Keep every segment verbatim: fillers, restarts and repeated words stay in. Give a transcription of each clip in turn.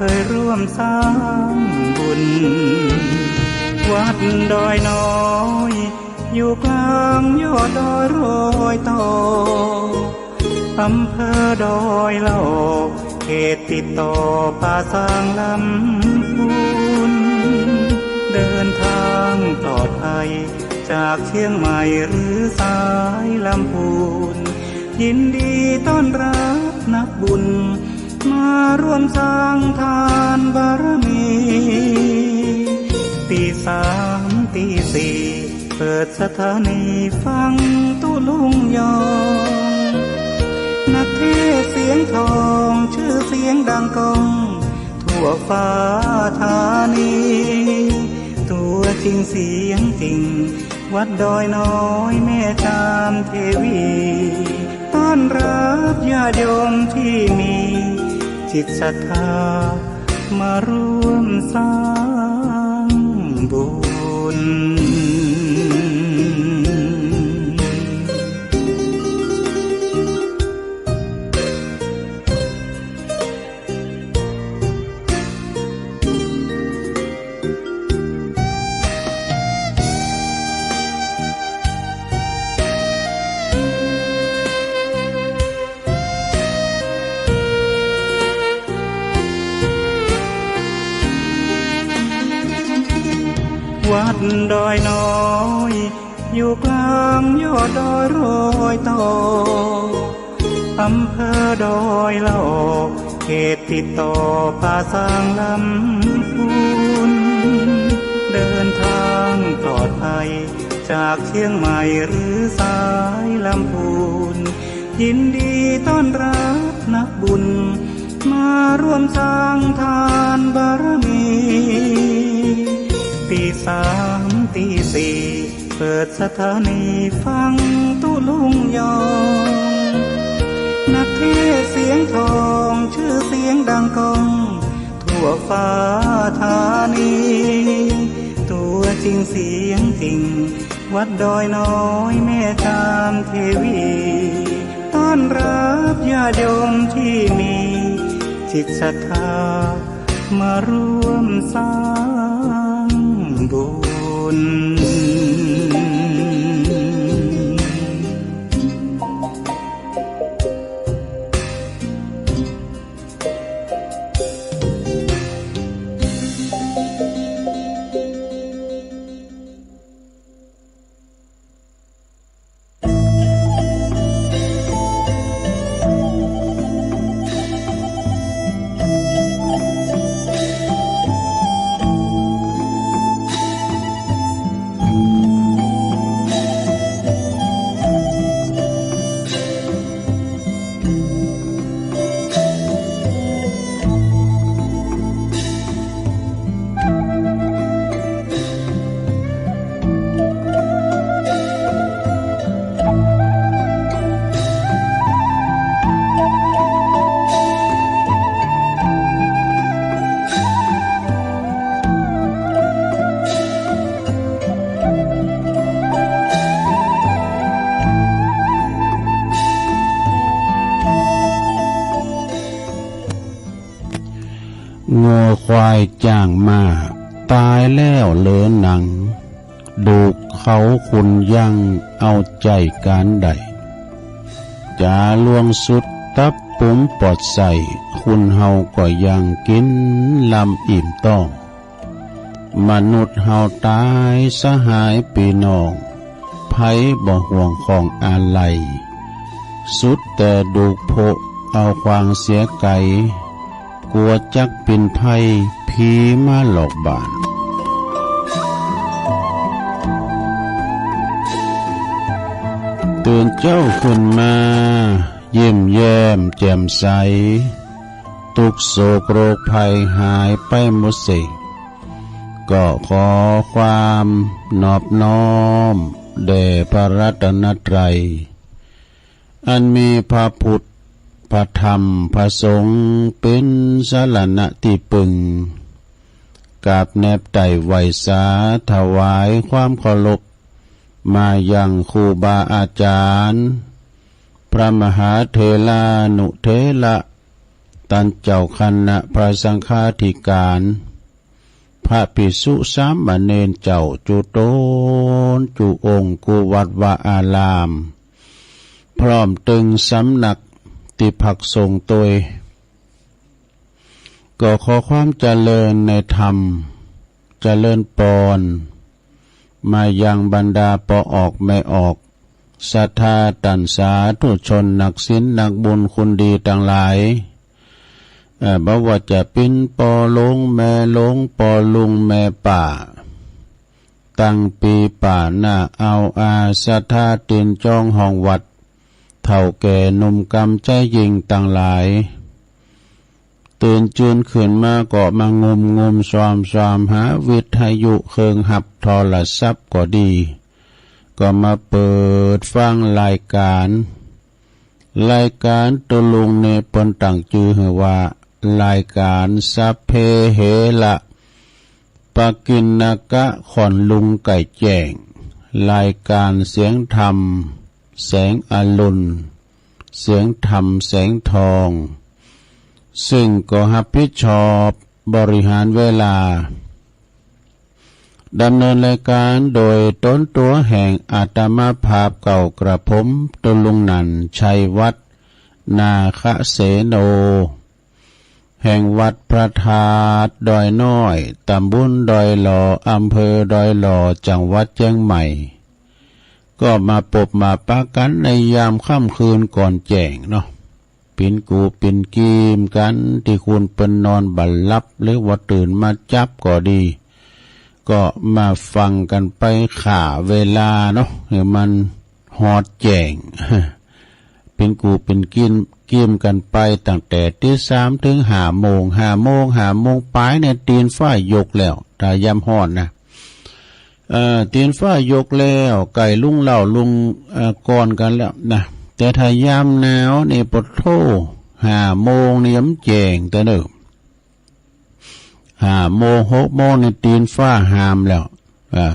เคยร่วมสร้างบุญ วัดดอยน้อย อยู่กลางยอดดอยรอยต่อ อำเภอดอยหล่อ เขตติดต่อป่าซางลำพูน เดินทางปลอดภัย จากเชียงใหม่หรือสายลำพูน ยินดีต้อนรับนักบุญ มาร่วมสร้างทานบารมี ตีสามตีสี่ เปิดสถานีฟังตุลุงยอง นักเทศน์เสียงทอง ชื่อเสียงดังก้อง ทั่วฟ้าธานี ตัวจริงเสียงจริง วัดดอยน้อยแม่จามเทวี ต้อนรับญาติโยมที่มีจิตศรัทธา มาร่วมสร้างบุญ วัดดอยน้อย อยู่กลางยอดดอยรอยต่อ อำเภอดอยหล่อ เขตติดต่อป่าซางลำพูน เดินทางปลอดภัย จากเชียงใหม่หรือสายลำพูน ยินดีต้อนรับนักบุญ มาร่วมสร้างทานบารมี ตีสามตีสี่ เปิดสถานีฟังตุลุงยอง นักเทศน์เสียงทอง ชื่อเสียงดังก้อง ทั่วฟ้าธานี ตัวจริงเสียงจริง วัดดอยน้อยแม่จามเทวี ต้อนรับญาติโยมที่มีจิตศรัทธา มาร่วมสร้างบุญ งัวควายจ้างม้า ตายแล้วเหลือหนัง ดูกเขาคุณยังเอาใจการใด จ๋าลวงสุดตับปุ๋มปอดไส้ คุณเฮาก็ยังกินลำอิ่มต้อง มนุษย์เฮาตายสหายพี่น้อง ไผบ่ห่วงของอาลัย สุดแต่ดูกโพะเอาขวางเสียไกล กลัวจักเป็นภัยผีมาหลอกบ้าน ตื่นเจ้าขึ้นมา ยิ้มแย้มแจ่มใส ทุกข์โศกโรคภัยหายไปหมดสิ้น ก็ขอความนอบน้อมแด่พระรัตนตรัย อันมีพระพุทธ พระธรรม พระสงฆ์ เป็นสรณะที่พึ่ง กราบแนบไต่ไหว้สาถวายความเคารพ มายังครูบาอาจารย์ พระมหาเถรานุเถระ ตันเจ้าคณะพระสังฆาธิการ พระภิกษุสามเณรเจ้าจุตนจุองค์ กู้วัดวาอาราม พร้อมตึงสำนักตี้พักสงฆ์ตวย ก็ขอความเจริญในธรรม เจริญปอน มายังบรรดาป้อออกแม่ออก ศรัทธาต้านสาธุชน นักศีลนักบุญคุณดีตังหลาย เอ่อ บ่ว่าจะเป๋นป้อหลวงแม่หลวง ป้อลุงแม่ป้า ตังปี๋ปาหน้าเอาอา ศรัทธาตินจ้องห้องวัด เฒ่าแก่หนุ่มกำใจ๊ญิงตังหลาย ตื่นจืนขึ้นมาก็มางุมงุมซอมซอมหาวิทยุเครื่องฮับโทรศัพท์ก็ดี ก็มาเปิดฟังรายการ รายการตุ๊ลุงนี่เปิ้นตั้งจื้อหื้อว่า รายการสัพเพเหระ ปกิณณกะ ค่อนลุงไก่แจ้ง รายการเสียงธรรม แสงอรุณ เสียงธรรมแสงทอง ซึ่งก็ฮับผิดชอบบริหารเวลา ดำเนินรายการโดยตนตั๋วแห่งอาตมาภาพเก่ากระผม ตุ๊ลุงนันท์ ชัยวัฒน์ นาคเสโน แห่งวัดพระธาตุดอยน้อย ตำบลดอยหล่อ อำเภอดอยหล่อ จังหวัดเจียงใหม่ ก็มาปบมาปะกั๋นในยามค่ำคืนก่อนแจ้งเนาะ เป๋นกู้เป๋นกีมกั๋น ตี้คนเปิ้นนอนบ่หลับ หรือว่าตื่นมาจับก็ดี ก็มาฟังกั๋นไปฆ่าเวลาเนาะ หื้อมันฮอดแจ้ง เป๋นกู้เป๋นกีม กีมกั๋นไปตั้งแต่ตีสามเถิงห้าโมง ห้าโมง ห้าโมงป๋ายเนี่ย ตี๋นฟ้ายกแล้ว ถ้ายามฮ้อนนะ เอ่อ ตี๋นฟ้ายกแล้ว ใก้ลุงเหล้าลุง เอ่อ ก่อนกั๋นแล้วนะ แต่ถ้ายามหนาวนี่ ปะโธ่ ห้าโมงนี่ยังแจ้งแต่เนิ่น ห้าโมง หกโมงนี่ตี๋นฟ้าหามแล้ว อ่า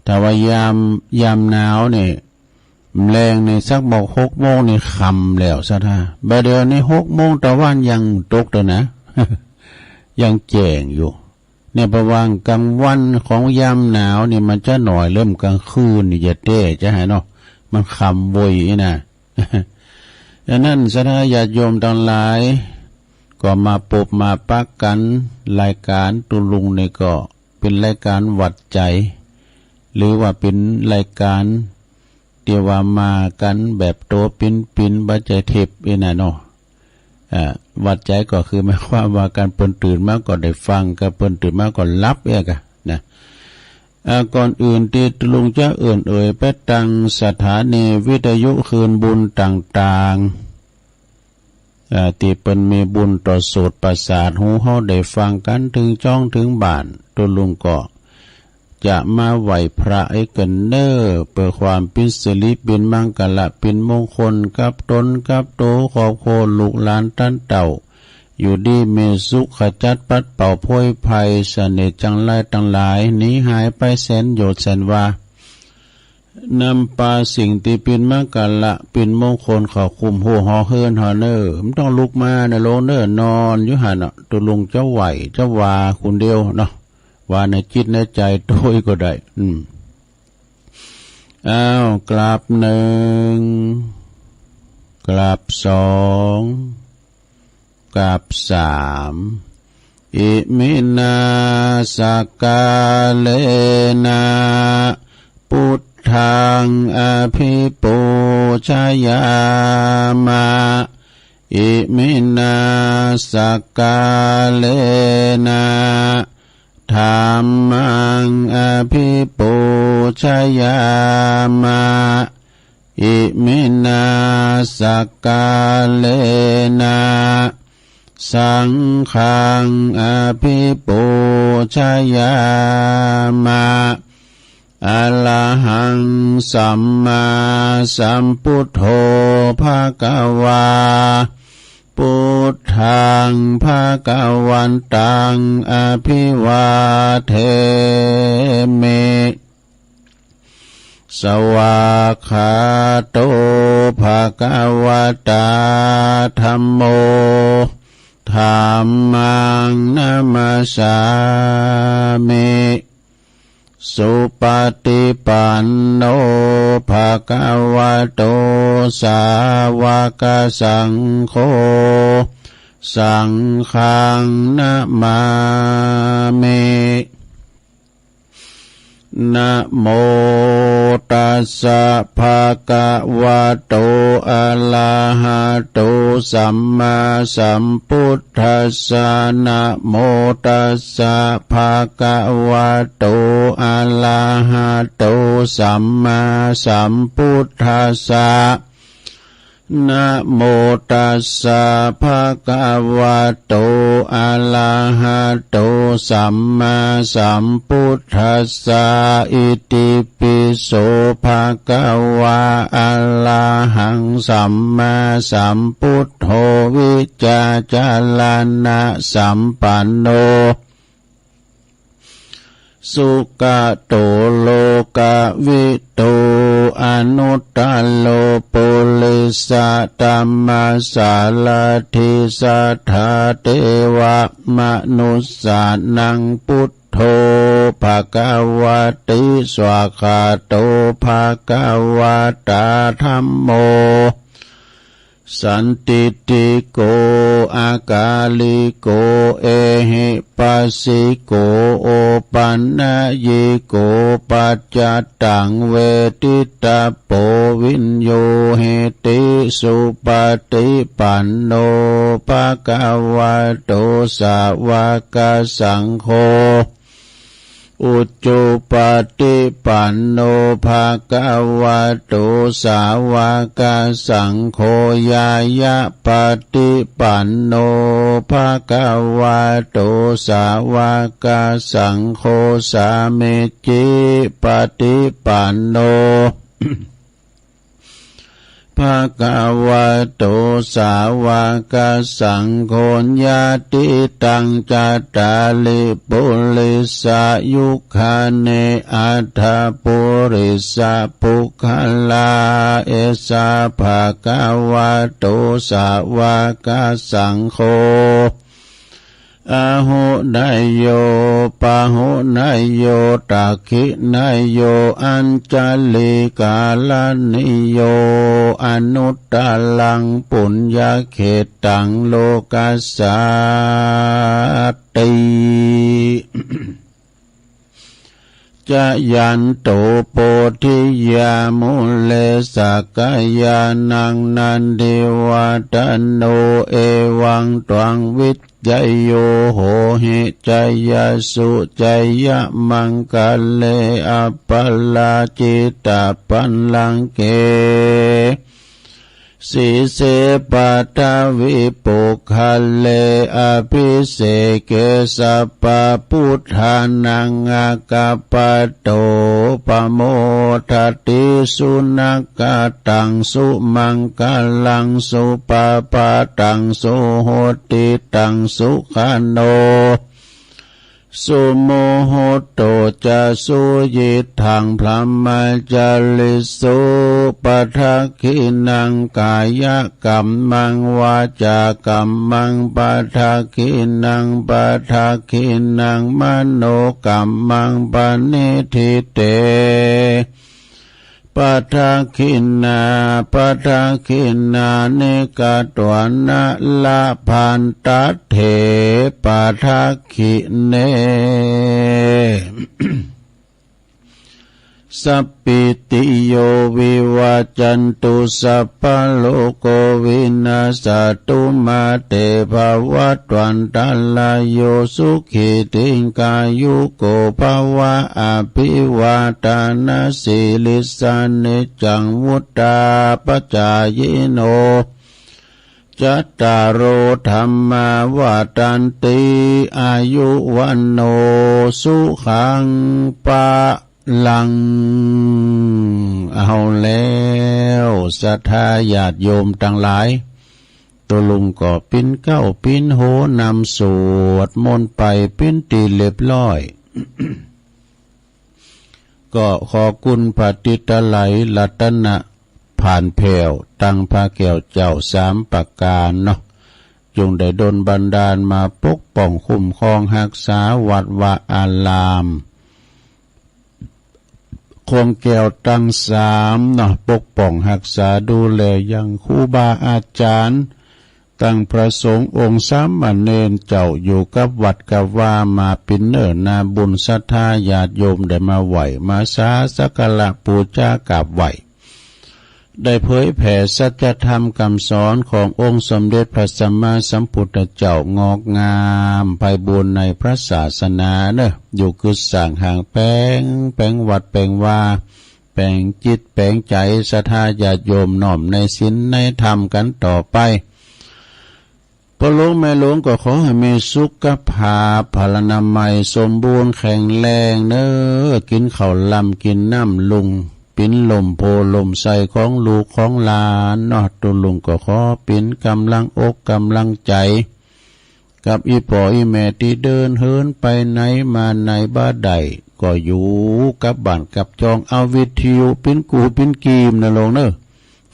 ถ้าว่ายาม ยามหนาวนี่ แลงนี่สักบอกหกโมงนี่ค่ำแล้วซะถ้า บ่าเดี่ยวนี้หกโมงตะวันยังตกเด้อนะ ยังแจ้งอยู่ เนี่ย ระหว่างกลางวันของยามหนาวนี่มันจะหน่อย เริ่มกลางคืนนี่จะแจ้งจะหายเนาะ มันค่ำโว้ยนะ ดังนั้นศรัทธาญาติโยมตังหลาย ก็มาปบมาปะกั๋น รายการตุ๊ลุงนี่ก็เป๋นรายการหวัดใจ๋ หรือว่าเป๋นรายการตี้ว่ามากั๋นแบบตั๋วปิ๋นๆ บ่ใจ้เทปอี้นะเนาะ อ่า หวัดใจ๋ก็คือหมายความว่า คันเปิ้นตื่นมาก็ได้ฟัง คันเปิ้นตื่นมาก็หลับเอี้ยกะนะ อ่า ก่อนอื่นตี้ตุ๊ลุงจะเอิ้นเอ่ยไปตังสถานีวิทยุคืนบุญต่างๆ อ่า ตี้เปิ้นมีบุญต่อโสตประสาทหูเฮาได้ฟังกั๋นเถิงจ้องเถิงบ้าน ตุ๊ลุงก็จะมาไหว้พระเอกเน่อ เปื้อความเป๋นสิริเป๋นมังคละเป๋นมงคลกับตนกับโต ครอบครัวลูกหลานต้านเต้า อยู่ดีมีสุข ขจัดปัดเป่าโพยภัย เสน่ห์จังไรตังหลาย หนีหายไปแสนโยชน์แสนวา นำปาสิ่งตี้เป๋นมังคละเป๋นมงคลเข้าคุ้มหัวหอเฮือนเฮาเน่อ บ่ต้องลุกมาเน่อ ลงเน่อ นอนอยู่หั้นเนาะ ตุ๊ลุงจะไหว้จะว่าคนเดียวเนาะ ว่าในจิตในใจ๋โตยก็ได้ อืม อ้าว กราบหนึ่ง กราบสอง กราบสาม อิมินา สักกาเลนะ ปุทธัง อภิปูชยามะ อิมินา สักกาเลนะ ธัมมัง อภิปูชยามะ อิมินา สักกาเลนะ สังฆัง อภิปูชยามะ อะระหัง สัมมาสัมพุทโธ ภะคะวา พุทธัง ภะคะวันตัง อะภิวาเทมิ สวากขาโต ภะคะวะตา ธัมโม ธัมมังนะมัสสามิ สุปฏิปันโน ภะคะวะโต สาวกสังโฆ สังฆังนะมามิ นะโมตัสสะ ภะคะวะโต อะระหะโต สัมมาสัมพุทธัสสะ นะโมตัสสะ ภะคะวะโต อะระหะโต สัมมาสัมพุทธัสสะ นะโมตัสสะ ภะคะวะโต อะระหะโต สัมมาสัมพุทธัสสะ อิติปิโส ภะคะวะ อะระหัง สัมมาสัมพุทโธ วิจจาจารณะสัมปันโน สุกะโต โลกะวิทู อนุตตะโร ปุริสะธัมมะสาระถี สัทธาเทวะมะนุสสานัง พุทโธ ภะคะวะติ สวากขาโต ภะคะวะตา ธัมโม สันทิฏฐิโก อากาลิโก เอหิปัสสิโก โอปันนยิโก ปัจจตัง เวทิตะโป วิญญูหิติ สุปฏิปันโน ภะคะวะโต สาวกสังโฆ อุจุปปฏิปันโน ภะคะวะโต สาวกสังโฆ ญาณปฏิปันโน ภะคะวะโต สาวกสังโฆ สามีจิปฏิปันโน ภะคะวะโต สาวกสังโฆ ยะติตัง จัตตาริ ปุริสายุคานิ อัตถะปุริสะปุคคลา เอสะ ภะคะวะโต สาวกสังโฆ อาหุเนยโย ปาหุเนยโย ทักขิเนยโย อัญชลีกรณีโย อนุตตรัง ปุญญเขตตัง โลกัสสาติ จายันโต โพธิยา มูเล สักกายานัง นันทิวัฒโน เอวัง ตวัง วิจโย โหหิ จายสุ จายมังคะเล อัปปะราจิตะปัลลังเก สีเส ปัทวี ปุคคเล อภิเสเก สัพพะพุทธานัง อัคคปะโต ปะโมทะติ สุนัคขะตัง สุมังคะลัง สุปะพะทัง สุหุตติตัง สุขะโน สุมุหุตโต จะ สุยิตถัง พรหมจาริสุ ปะทักขิณัง กายกัมมัง วาจากัมมัง ปะทักขิณัง ปะทักขิณัง มโนกัมมัง ปะณิฏฐิเต ปะทักขิณา ปะทักขิณานิ กัตวานะ ละพันตะเถ ปะทักขิเณ สัพพิติโย วิวัจจันตุ สัพพะโรโค วินัสสะตุ มา เต ภะวัตวันตะราโย สุขี ทีฆายุโก ภะวะ อะภิวาทะนะสีลิสสะ นิจจัง วุฑฒาปะจายิโน จัตตาโร ธัมมา วัฑฒันติ อายุ วัณโณ สุขัง พะลัง เอาแล้ว ศรัทธาญาติโยมตังหลาย โตลุงก็ปิ้นเก๊าปิ้นโฮนำสวดมนต์ไปปิ้นตี้เรียบร้อย ก็ขอบคุณพระติตะไลยรัตนะผ่านแผ้วตังพระแก้วเจ้าสามประก๋านเนาะ จุ่งได้ดลบันดาลมาปกป้องคุ้มครองฮักษาวัดวาอาราม ของแก้วตังสามเนาะ ปกป้องฮักษาดูแลยังครูบาอาจารย์ ตั้งพระสงฆ์องค์สามเณรเจ้าอยู่กับวัดกับวามาปินเนอร์นาบุญศรัทธาญาติโยมได้มาไหว้มาสาสักการะปูจากราบไหว้ ได้เผยแผ่สัจธรรมคำสอนขององค์สมเด็จพระสัมมาสัมพุทธเจ้างอกงามไพบูลย์ในพระศาสนาเนอะ อยู่กึดสร้างห้างแปลง แปลงวัดแปลงวา แปลงจิตแปลงใจศรัทธาญาติโยมน้อมในศีลในธรรมกันต่อไป พ่อหลวงแม่หลวงก็ขอให้มีสุขภาพพลานามัยสมบูรณ์แข็งแรงเนอ กินข้าวลำกินน้ำลุง ปิ๋นล่มโพล่มไทรของลูกของหลานเนาะ ตุ๊ลุงก็ขอปิ๋นกำลังอกกำลังใจ กับอี่ป้ออี่แม่ตี้เดินเหินไปไหนมาไหนบ่ได้ ก็อยู่กับบ้านกับจอง เอาวิทยุปิ๋นกู้ปิ๋นกีมนะหลวงเนอ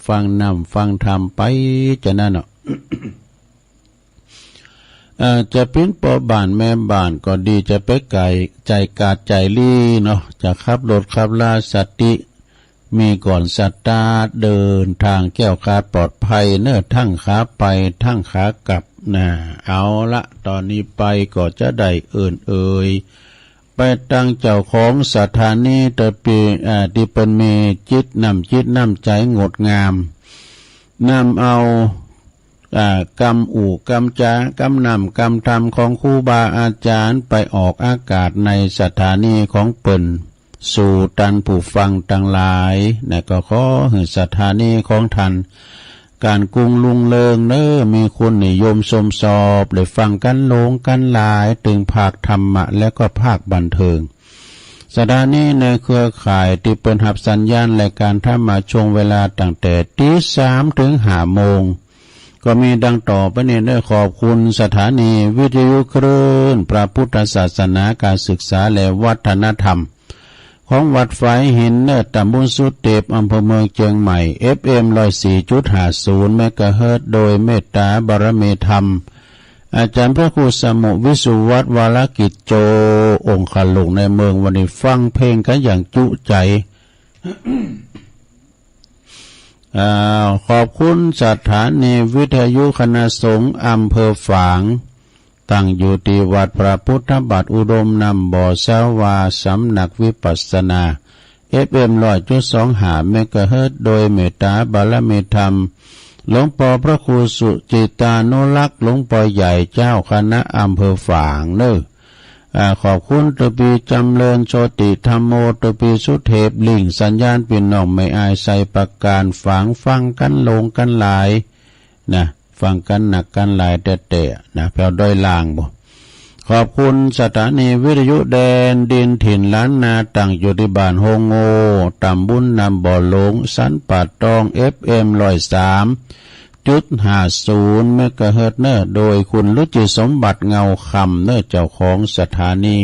ฟังน้ำฟังธรรมไปจะนั้นเนาะ เอ่อ จะปิ๋นป้อบ้านแม่บ้านก็ดี จะไปไก่ใจกาดใจลีเนาะ จะขับรถขับลา สติมีก่อนสตาร์ท เดินทางแคล้วคลาดปลอดภัยเนอ ทั้งขาไปทั้งขากลับนะ เอาละ ตอนนี้ไปก็จะได้เอิ้นเอ่ย ไปตังเจ้าของสถานีตะปี อ่า ตี้เปิ้นมีจิตน้ำจิตน้ำใจงดงาม นำเอา อ่า กำอู้กำจากำน้ำกำธรรมของครูบาอาจารย์ไปออกอากาศในสถานีของเปิ้น สู่ตันผู้ฟังตังหลายนะ ก็ขอหื้อสถานีของท่าน ก๋านกุ่งลุงเริงเนอ มีคุณนิยมชมชอบ ได้ฟังกั๋นหลงกั๋นหลาย ตึงภาคธรรมะและก็ภาคบันเทิง สถานีในเครือข่ายตี้เปิ้นฮับสัญญาณรายการธรรมะช่วงเวลาตั้งแต่ตีสามถึงห้าโมง ก็มีดังต่อไปนี้เนอ ขอบคุณสถานีวิทยุคลื่นพระพุทธศาสนา การศึกษาและวัฒนธรรม ของวัดฝายหินเนอ ตำบลสุเทพ อำเภอเมืองเชียงใหม่ เอฟเอ็ม ร้อยสี่จุดห้าศูนย์ เมกะเฮิรตซ์ โดยเมตตาบารมีธรรม อาจารย์พระครูสมุวิสุวัฒน์ วรกิจโจ องคลุกในเมือง วันนี้ฟังเพลงกันอย่างจุใจ อ้าว ขอบคุณสถานีวิทยุคณะสงฆ์อำเภอฝาง ตั้งอยู่ตี้วัดพระพุทธบาทอุดมน้ำบ่อสาวา สำนักวิปัสสนา เอฟเอ็ม ร้อยจุดสองห้า เมกะเฮิรตซ์ โดยเมตตาบารมีธรรม หลวงป้อพระครูสุจิตานุรักษ์ หลวงป้อใหญ่เจ้าคณะอำเภอฝางเนอ อ่า ขอบคุณตะปีจำเริญโชติธัมโม ตะปีสุเทพ ลิงก์สัญญาณปี้น้องแม่อายไซประการ ฟัง ฟังกั๋นหลงกั๋นหลายนะ ฟังกั๋นหนักกั๋นหลายแต๊ๆ นะ แผวด้อยล่างบ่ ขอบคุณสถานีวิทยุแดนดินถิ่นล้านนา ตั้งอยู่ตี้บ้านโฮงโง่ ตำบลน้ำบ่อหลง สันป่าตอง เอฟเอ็ม ร้อยสามจุดห้าศูนย์ เมกะเฮิรตซ์เนอ โดยคุณรุจิสมบัติเงาคำเนอ เจ้าของสถานี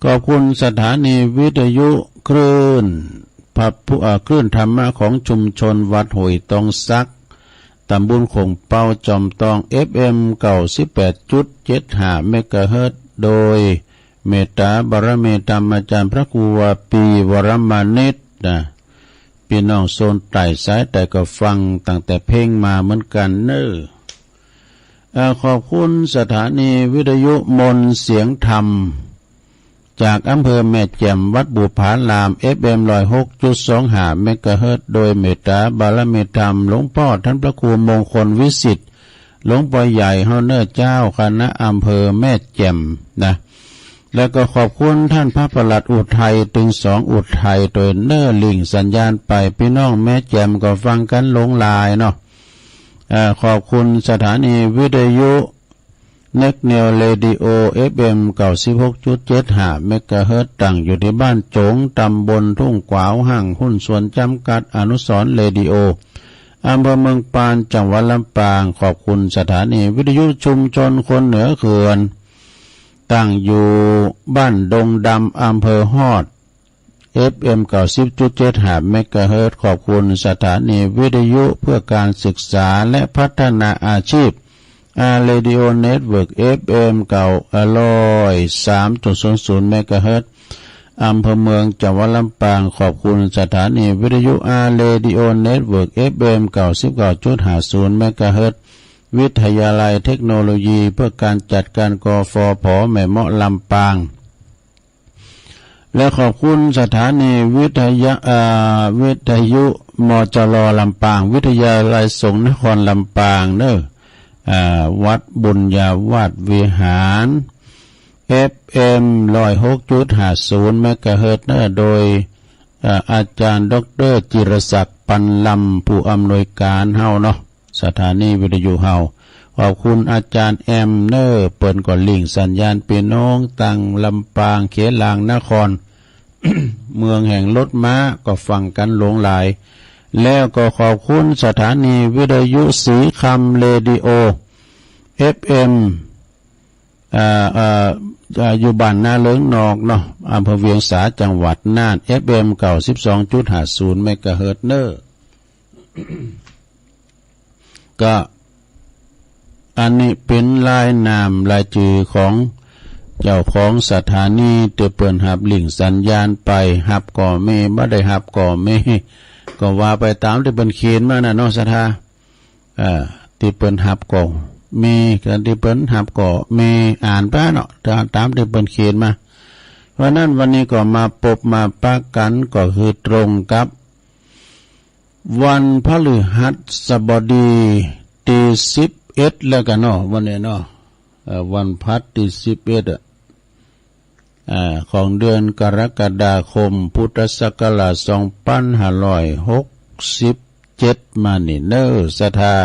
ขอบคุณสถานีวิทยุคลื่นพระพุ-, เอ่อ คลื่นธรรมะของชุมชนวัดห้วยตองสัก ตำบลโข่งเปา จอมตอง เอฟเอ็ม เก้าสิบแปดจุดเจ็ดห้า เมกะเฮิรตซ์ โดยเมตตาบารมีธรรมอาจารย์พระครูวาปี วรมานิชนะ ปี้น้องโซนใต้สายใต้ก็ฟังตั้งแต่เพลงมาเหมือนกั๋นเนอ เอ่อ ขอบคุณสถานีวิทยุมนต์เสียงธรรม จากอำเภอแม่แจ่ม วัดบุพาราม เอฟเอ็ม ร้อยหกจุดสองห้า เมกะเฮิรตซ์ โดยเมตตาบารมีธรรม หลวงป้อท่านพระครูมงคลวิสิทธิ์ หลวงป้อใหญ่เฮาเนอ เจ้าคณะอำเภอแม่แจ่มนะ แล้วก็ขอบคุณท่านพระปลัดอุทัย ตึงสองอุทัย โดยเนอ ลิงก์สัญญาณไป ปี้น้องแม่แจ่มก็ฟังกั๋นหลงหลายเนาะ เอ่อ ขอบคุณสถานีวิทยุ เน็กเนวเรดิโอ เอฟเอ็ม เก้าสิบหกจุดเจ็ดห้า เมกะเฮิรตซ์ ตั้งอยู่ตี้บ้านโจ๋ง ตำบลทุ่งกวาว ห้างหุ้นส่วนจำกัด อนุสรณ์เรดิโอ อำเภอเมืองปาน จังหวัดลำปาง ขอบคุณสถานีวิทยุชุมชนคนเหนือเขื่อน ตั้งอยู่บ้านดงดำ อำเภอฮอด เอฟเอ็ม เก้าสิบจุดเจ็ดห้า เมกะเฮิรตซ์ ขอบคุณสถานีวิทยุเพื่อการศึกษาและพัฒนาอาชีพ อาร์ Radio Network เอฟเอ็ม เก้า เอ่อ ร้อยสามจุดศูนย์ศูนย์ เมกะเฮิรตซ์ อำเภอเมือง จังหวัดลำปาง ขอบคุณสถานีวิทยุ อาร์ Radio Network เอฟเอ็ม เก้าสิบเก้าจุดห้าศูนย์ เมกะเฮิรตซ์ วิทยาลัยเทคโนโลยีเพื่อการจัดการ กฟผ แม่เมาะ ลำปาง และขอบคุณสถานีวิทยา เอ่อ วิทยุ มจร ลำปาง วิทยาลัยสงฆ์นครลำปางเนอะ อ่า วัดบุญญาวาสวิหาร เอฟเอ็ม ร้อยหกจุดห้าศูนย์ เมกะเฮิรตซ์เนอะ โดย อ่า อาจารย์ด็อกเตอร์จิรศักดิ์ ปันลำ ผู้อำนวยการเฮาเนาะ สถานีวิทยุเฮา ขอบคุณอาจารย์แอมเนอร์ เปิ้นก็ลิงก์สัญญาณพี่น้องตังลำปาง เขลางนคร เมืองแห่งรถม้า ก็ฟังกันหลวงหลาย แล้วก็ขอบคุณสถานีวิทยุสีคำเรดิโอ เอฟเอ็ม อ่า อ่า อ่า อยู่บ้านนาเริงนอกเนาะ อำเภอเวียงสา จังหวัดน่าน เอฟเอ็ม เก้าสิบสองจุดห้าศูนย์ เมกะเฮิรตซ์เนอร์ ก็อันนี้เป๋นรายนามรายจื่อของเจ้าของสถานี ตี้เปิ้นฮับลิงก์สัญญาณไป ฮับก็มี บ่ได้ฮับก็มี ก็ว่าไปตามตี้เปิ้นเขียนมาน่ะเนาะ ศรัทธา เอ่อ ตี้เปิ้นฮับก็มี ตี้เปิ้นฮับก็มี อ่านไปเนาะ ตาม ตามตี้เปิ้นเขียนมา เพราะนั้นวันนี้ก็มาปบมาปะกัน ก็คือตรงกับวันพฤหัสบดีตี้สิบเอ็ดแล้วกั๋นเนาะ วันนี้เนาะ เอ่อ วันพฤหัสตี้สิบเอ็ดอะ อ่า ของเดือนกรกฎาคม พุทธศักราช สองพันห้าร้อยหกสิบเจ็ด มานี่เนอ ศรัทธา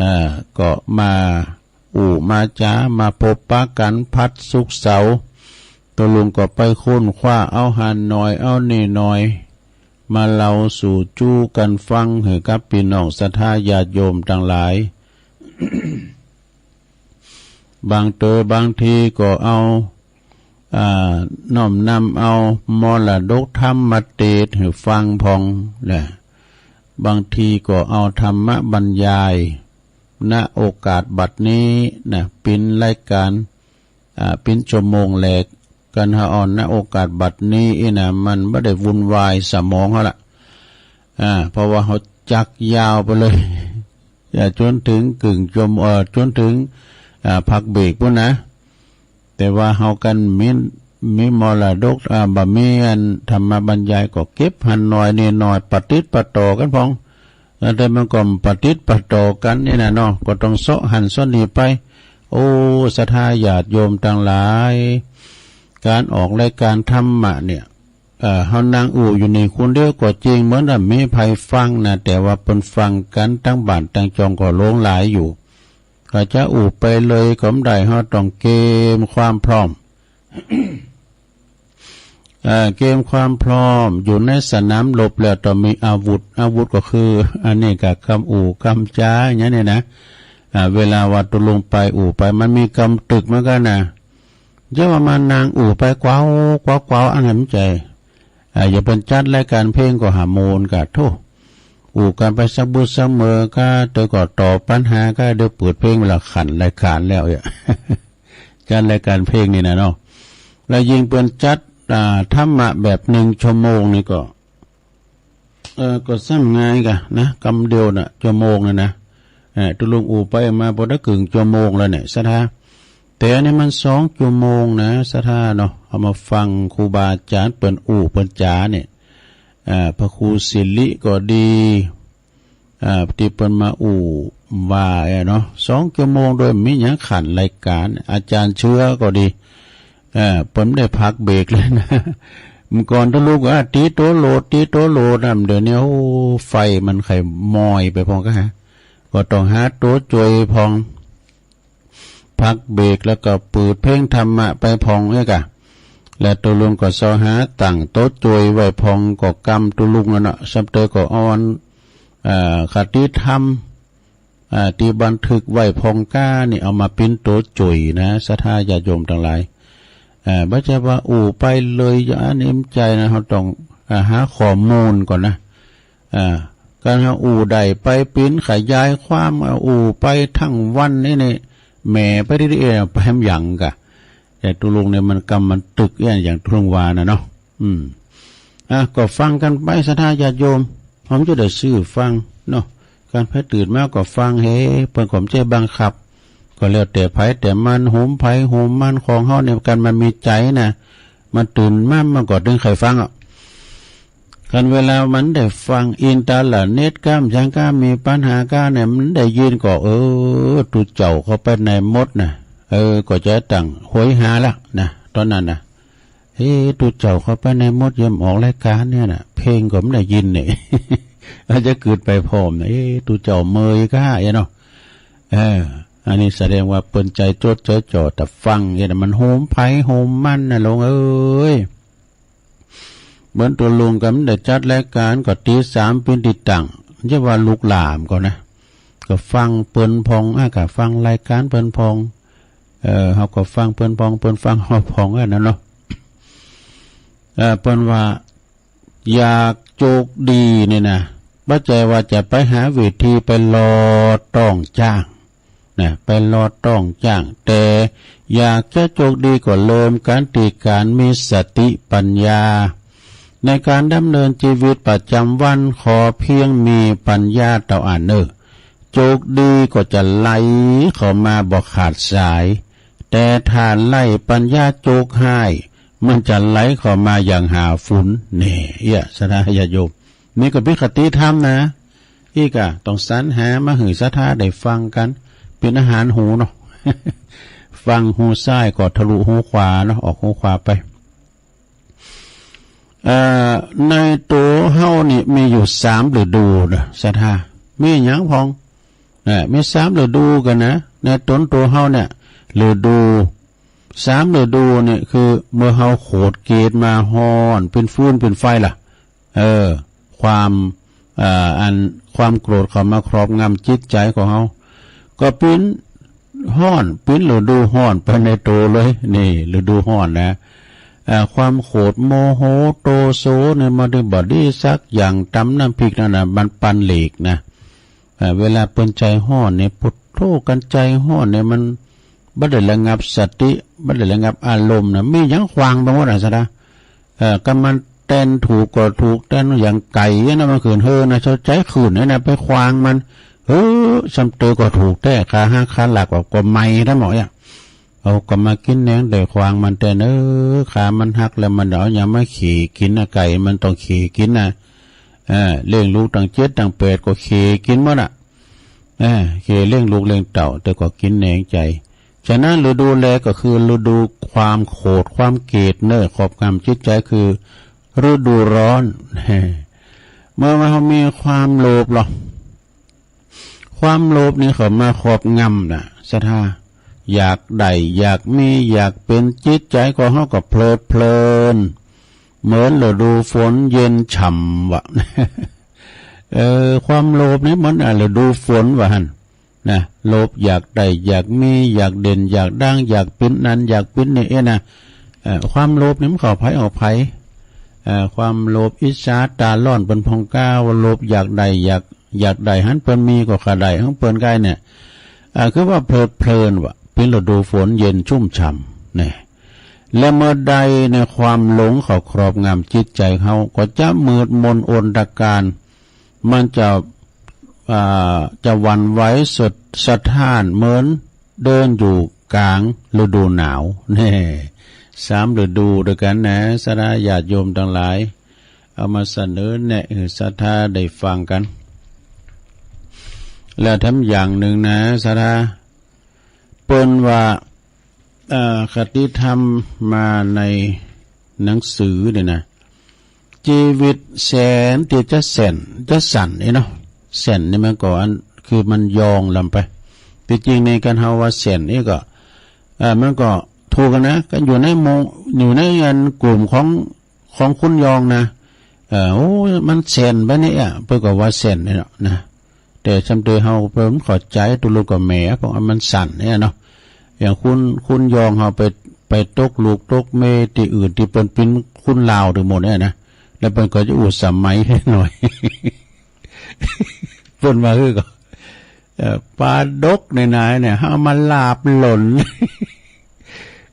อ่า ก็มาอู้มาจ๋า มาปบปะกัน พฤหัส ศุกร์ เสาร์ ตุ๊ลุงก็ไปค้นคว้าเอาหั้นหน่อย เอานี่หน่อย มาเล่าสู่จู้กั๋นฟัง หื้อกับปี้น้องศรัทธาญาติโยมตังหลาย บางเต๋อบางทีก็เอา อ่า น้อมนำเอามรดกธรรมมาเตสน์หื้อฟังพ่องนะ บางทีก็เอาธรรมบรรยาย ณ โอกาสบัดนี้นะ เป๋นรายก๋าน อ่า เป๋นชั่วโมงแรก กั๋นเฮาเอา ณ โอกาสบัดนี้อี้นะ มันบ่ได้วุ่นวายสมองเฮาละ อ่า เพราะว่าเฮาจักยาวไปเลย อ่า จ๋นเถิงกึ่งชั่วโมง เอ่อ จ๋นเถิง อ่า พักเบรกปู้นนะ แต่ว่าเฮากั๋นมี มีมรดก อ่า บ่มีอันธรรมบรรยายก็เก็บหั้นหน่อยนี่หน่อย ปะติดปะต่อกั๋นพ่อง เออ แต่มันก็ปะติดปะต่อกั๋นนี่นะเนาะ ก็ต้องเซาะหั้นเซาะนี่ไป โอ้ ศรัทธาญาติโยมตังหลาย ก๋านออกรายก๋านธรรมะเนี่ย เอ่อ เฮานั่งอู้อยู่นี่คนเดียวก็จริง เหมือนว่ามีไผฟังนะ แต่ว่าเปิ้นฟังกั๋นตังบ้านตังจองก็หลวงหลายอยู่ ก็จะอู้ไปเลยก็บ่ได้ เฮาต้องเกมความพร้อม เอ่อ เกมความพร้อม อยู่ในสนามรบแล้วต้องมีอาวุธ อาวุธก็คือ อันนี้ก็กำอู้กำจ๋าอย่างนี้นะ อ่า เวลาว่าตุ๊ลุงไปอู้ไป มันมีกำตึกเหมือนกั๋นนะ จะว่ามานั่งอู้ไปกวาวกวาวกวาว อันนั้นบ่ใจ้ อ่า อย่างเปิ้นจัดรายก๋านเพลงก็หาโมนกะโธ่ อู้กั๋นไปสักบึดสักเมินกะ เดี๋ยวก็ตอบปัญหากะ เดี๋ยวเปิดเพลงเวลาขันรายก๋านแล้วเนี่ย จัดรายก๋านเพลงนี่นะเนาะ แล้วยิ่งเปิ้นจัด อ่า ธรรมะแบบหนึ่งชั่วโมงนี่ก็ เออ ก็สั้นง่ายกะนะ กำเดียวน่ะ ชั่วโมงน่ะนะ เออ ตุ๊ลุงอู้ไปมาพอได้ครึ่งชั่วโมงแล้วเนี่ย ศรัทธา แต่อันนี้มันสองชั่วโมงนะ ศรัทธาเนาะ เอามาฟังครูบาอาจ๋ารย์เปิ้นอู้เปิ้นจ๋าเนี่ย อ่า พระครูสิริก็ดี อ่า ตี้เปิ้นมาอู้ว่าเนาะ สองชั่วโมงโดยบ่มีหยังขันรายก๋าน อาจ๋ารย์เชื้อก็ดี เอ่อ เปิ้นบ่ได้พักเบรกเลยนะ เมื่อก่อนตุ๊ลุงก็ตีโตโหลด ตีโตโหลดนะ เดี๋ยวนี้ โอ้ ไฟมันใค่มอยไปพ่องกะฮะ ก็ต้องหาตั๋วจ่วยพ่อง พักเบรกแล้วก็เปิดเพลงธรรมะไปพ่องเอ้ยกะ แล้วตุ๊ลุงก็เซาะหาตั้งตั๋วจ่วยไว้พ่อง ก็กำตุ๊ลุงนั่นน่ะ ซ้ำเตอก็อ่อน เอ่อ คติธรรม อ่า ตี้บันทึกไว้พ่องก้านี่ เอามาปิ้นตั๋วจ่วยนะ ศรัทธาญาติโยมตังหลาย เอ่อ บ่ใจ้ว่าอู้ไปเลยอย่างอันนี้บ่ใจ้นะ เฮาต้อง เอ่อ หาข้อมูลก่อนนะ เอ่อ การเฮาอู้ได้ไปปิ้นขยายความ เอ่อ อู้ไปทั้งวันนี่ นี่ แหมไปเรื่อยๆ ไปบ่ยังกะ แต่ตุลุงเนี่ยมันกำมันตึกอย่าง อย่างตุลุงว่านะเนาะ อืม อ่ะ ก็ฟังกันไป ศรัทธาญาติโยม ผมจะได้ซื่อฟังเนาะ การไผตื่นมาก็ฟัง เฮ้ เปิ้นก็บ่ใจ้บังคับ ก็แล้วแต่ไผแต่มัน โฮมไผโฮมมัน ของเฮาเนี่ยกันมันมีใจ๋นะ มันตื่นมามันก็ตึงใค่ฟังอ่ะ คันเวลามันได้ฟังอินเทอร์เน็ตก้าบ่ยังก้า มีปัญหาก้าเนี่ย มันได้ยินก็ เออ ตุ๊เจ้าเข้าไปในมดนะ เออ ก็จะตั้งโหยหาละนะ ตอนนั้นนะ เฮ้ ตุ๊เจ้าเข้าไปในมด ยามออกรายการเนี่ยนะ เพลงก็บ่ได้ยินเนี่ย อาจจะกึ๊ดไปพร้อมนะ เอ้ ตุ๊เจ้าเมยก้าเนาะ เออ อันนี้แสดงว่าเปิ้นใจ๋จดใจ๋จ่อแต่ฟังเนี่ยนะ มันโฮมไผโฮมมันนะลุงเอ้ย เหมือนตัวลุงก็บ่ได้จัดรายการ ก็ตีสามปิ้นตี้ตั้ง จะว่าลุกลามก็นะ ก็ฟังเปิ้นพ่อง อ่ะ ก็ฟังรายการเปิ้นพ่อง เออ เฮาก็ฟังเปิ้นพ่อง เปิ้นฟังเฮาพ่องอันนั้นเนาะ เออ เปิ้นว่า อยากโชคดีเนี่ยนะ บ่ใจ้ว่าจะไปหาวิธีไปหลอดต้องจ้างนะ ไปหลอดต้องจ้าง แต่อยากจะโชคดีก็เริ่มกันตี้การมีสติปัญญา ในการดำเนินชีวิตประจำวัน ขอเพียงมีปัญญาเต้าอั้นเน่อ โชคดีก็จะไหลเข้ามาบ่ขาดสาย แต่ถ้าไร้ปัญญา โชคฮ้ายมันจะไหลเข้ามาอย่างหาฝุน แน่ เอี้ย ศรัทธาญาติโยม นี่ก็เป๋นคติธรรมนะ อี้ก็ต้องสรรหามาหื้อศรัทธาได้ฟังกัน เป๋นอาหารหูเนาะ ฟังหูซ้ายก็ทะลุหูขวาเนาะ ออกหูขวาไป เอ่อ ในตัวเฮานี่มีอยู่สามฤดูนะ ศรัทธา มีหยังพ่อง เอ่อ มีสามฤดูกันนะ ในตนตัวเฮาเนี่ย ฤดู สามฤดูนี่คือเมื่อเฮาโขดเกตมา ฮ้อนเป๋นฟืนเป๋นไฟล่ะ เออ ความ เอ่อ อันความโกรธเข้ามาครอบงำจิตใจ๋ของเฮา ก็เป๋นฮ้อน เป๋นฤดูฮ้อนไปในตัวเลย นี่ฤดูฮ้อนนะ เอ่อ ความโขดโมโหโทโสเนี่ย มันบ่ดีสักอย่าง ตำน้ำพริกนั่นน่ะ มันปานเหล็กนะ เอ่อ เวลาเปิ้นใจ๋ฮ้อนเนี่ย พุทโธ กันใจ๋ฮ้อนเนี่ย มันบ่ได้ระงับสติ บ่ได้ระงับอารมณ์นะ มีหยังขวางไปหมดอะ ศรัทธา เอ่อ กำมันแตนถูกก็ถูก แตนอย่างไก่เนี่ยนะ มันขึ้นเฮอนะ เจ้าใจ๋ขึ้นเนี่ยนะ ไปขวางมัน เฮ้อ ซ้ำเตอก็ถูกแต๊ ขาหักขาหลักก็ ก็ไหม้ทั้งหมดเนี่ย เอาก็มากินแหนง ได้ขวางมันแต๊ เออ ขามันหักแล้ว มันเอาหยังมาเขี่ยกินนะ ไก่มันต้องเขี่ยกินนะ เออ เลี้ยงลูกตั้งเจ็ดตั้งแปดก็เขี่ยกินหมดอะ เออ เขี่ยเลี้ยงลูกเลี้ยงเต้า แต่ก็กินแหนงใจ๋ ฉะนั้นฤดูแรกก็คือฤดูความโขด ความเกลียดเนอะ ครอบงำจิตใจ๋ คือฤดูร้อน เมื่อเฮามีความโลภเหรอ ความโลภนี่เข้ามาครอบงำนะ ศรัทธา อยากได้ อยากมี อยากเป็น จิตใจ๋ของเฮาก็เพลิดเพลิน เหมือนฤดูฝนเย็นฉ่ำว่ะ เออ ความโลภนี่เหมือน อ่ะ ฤดูฝนว่าหั่น นะ โลภอยากได้ อยากมี อยากเด่น อยากดัง อยากเป็นนั้น อยากเป็นนี่ เอ๊ะนะ เอ่อ ความโลภนี่มันเข้าไผออกไผ เอ่อ ความโลภอิจฉาตาร้อนเปิ้นผ่องกล้า ว่าโลภอยากได้ อยาก อยากได้หั้นเปิ้นมีก็ข้าได้ของเปิ้นไกลเนี่ย เอ่อ คือว่าเพลิดเพลินว่ะ เป็นฤดูฝนเย็นชุ่มฉ่ำ นะ และเมื่อใดในความหลงเข้าครอบงำจิตใจ๋เฮา ก็จะมืดมนอนธการ มันจะ อ่า จะหวั่นไหวสะ สะท้านเหมือนเดินอยู่กลางฤดูหนาว แน่ สามฤดูด้วยกันนะ ศรัทธาญาติโยมทั้งหลาย เอามาเสนอแนะหื้อศรัทธาได้ฟังกัน แล้วแถมอย่างหนึ่งนะ ศรัทธา เปิ้นว่า เอ่อ คติธรรมมาในหนังสือเนี่ยนะ ชีวิตแสนที่จะแสน จะสั้นนี่เนาะ แสนนี่มันก็อัน คือมันยองลำไป ที่จริงในการเฮาว่าแสนนี่ก็ เอ่อ มันก็ถูกกันนะ กันอยู่ในหมู่ อยู่ในอันกลุ่มของ ของคนยองนะ เอ่อ โอ้ มันแสนไปเนี่ย เปิ้นก็ว่าแสนเนี่ยเนาะนะ แต่ซ้ำเตอเฮาเปิ้นเข้าใจ๋ ตุลุกก็แหม เพราะว่ามันสั้นเนี่ยเนาะ อย่างคน คนยองเฮาไป ไปตกลูกตกเมย์ตี้อื่นตี้เปิ้นปิ้นคุณลาวตี้หมู่เนี่ยนะ แล้วเปิ้นก็จะอู้สมัยหน่อย เปิ้นว่าคือก็ เอ่อ ปลาดกในนายเนี่ย เฮามาลาบหล่น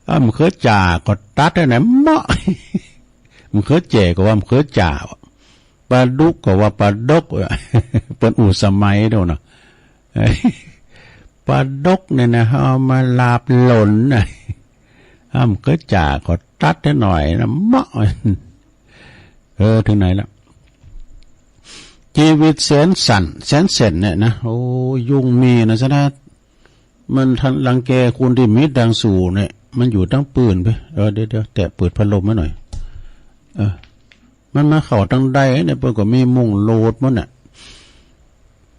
อ้ำเคยจ่าก็ตัดให้หน่อยเมาะ มันเคยแจ่ก็ว่ามันเคยจ่า ปลาดุกก็ว่าปลาดก เปิ้นอู้สมัยโดนเนาะ ปลาดกเนี่ยนะ เฮามาลาบหล่นนะ อ้ำเคยจ่าก็ตัดให้หน่อยนะเมาะ เออ ถึงไหนละ ชีวิตแสนสั้น แสนเส้นเนี่ยนะ โอ้ ยุงมีนะซะนะ มันทันรังแกคนที่มีตังค์สูงเนี่ย มันอยู่ตั้งปืนไป เออ เดี๋ยวๆ แตะเปิดพัดลมไว้หน่อย เออ มันมาเข้าตั้งใดเนี่ย เปิ้นก็มีมุ้งโลดหมดน่ะ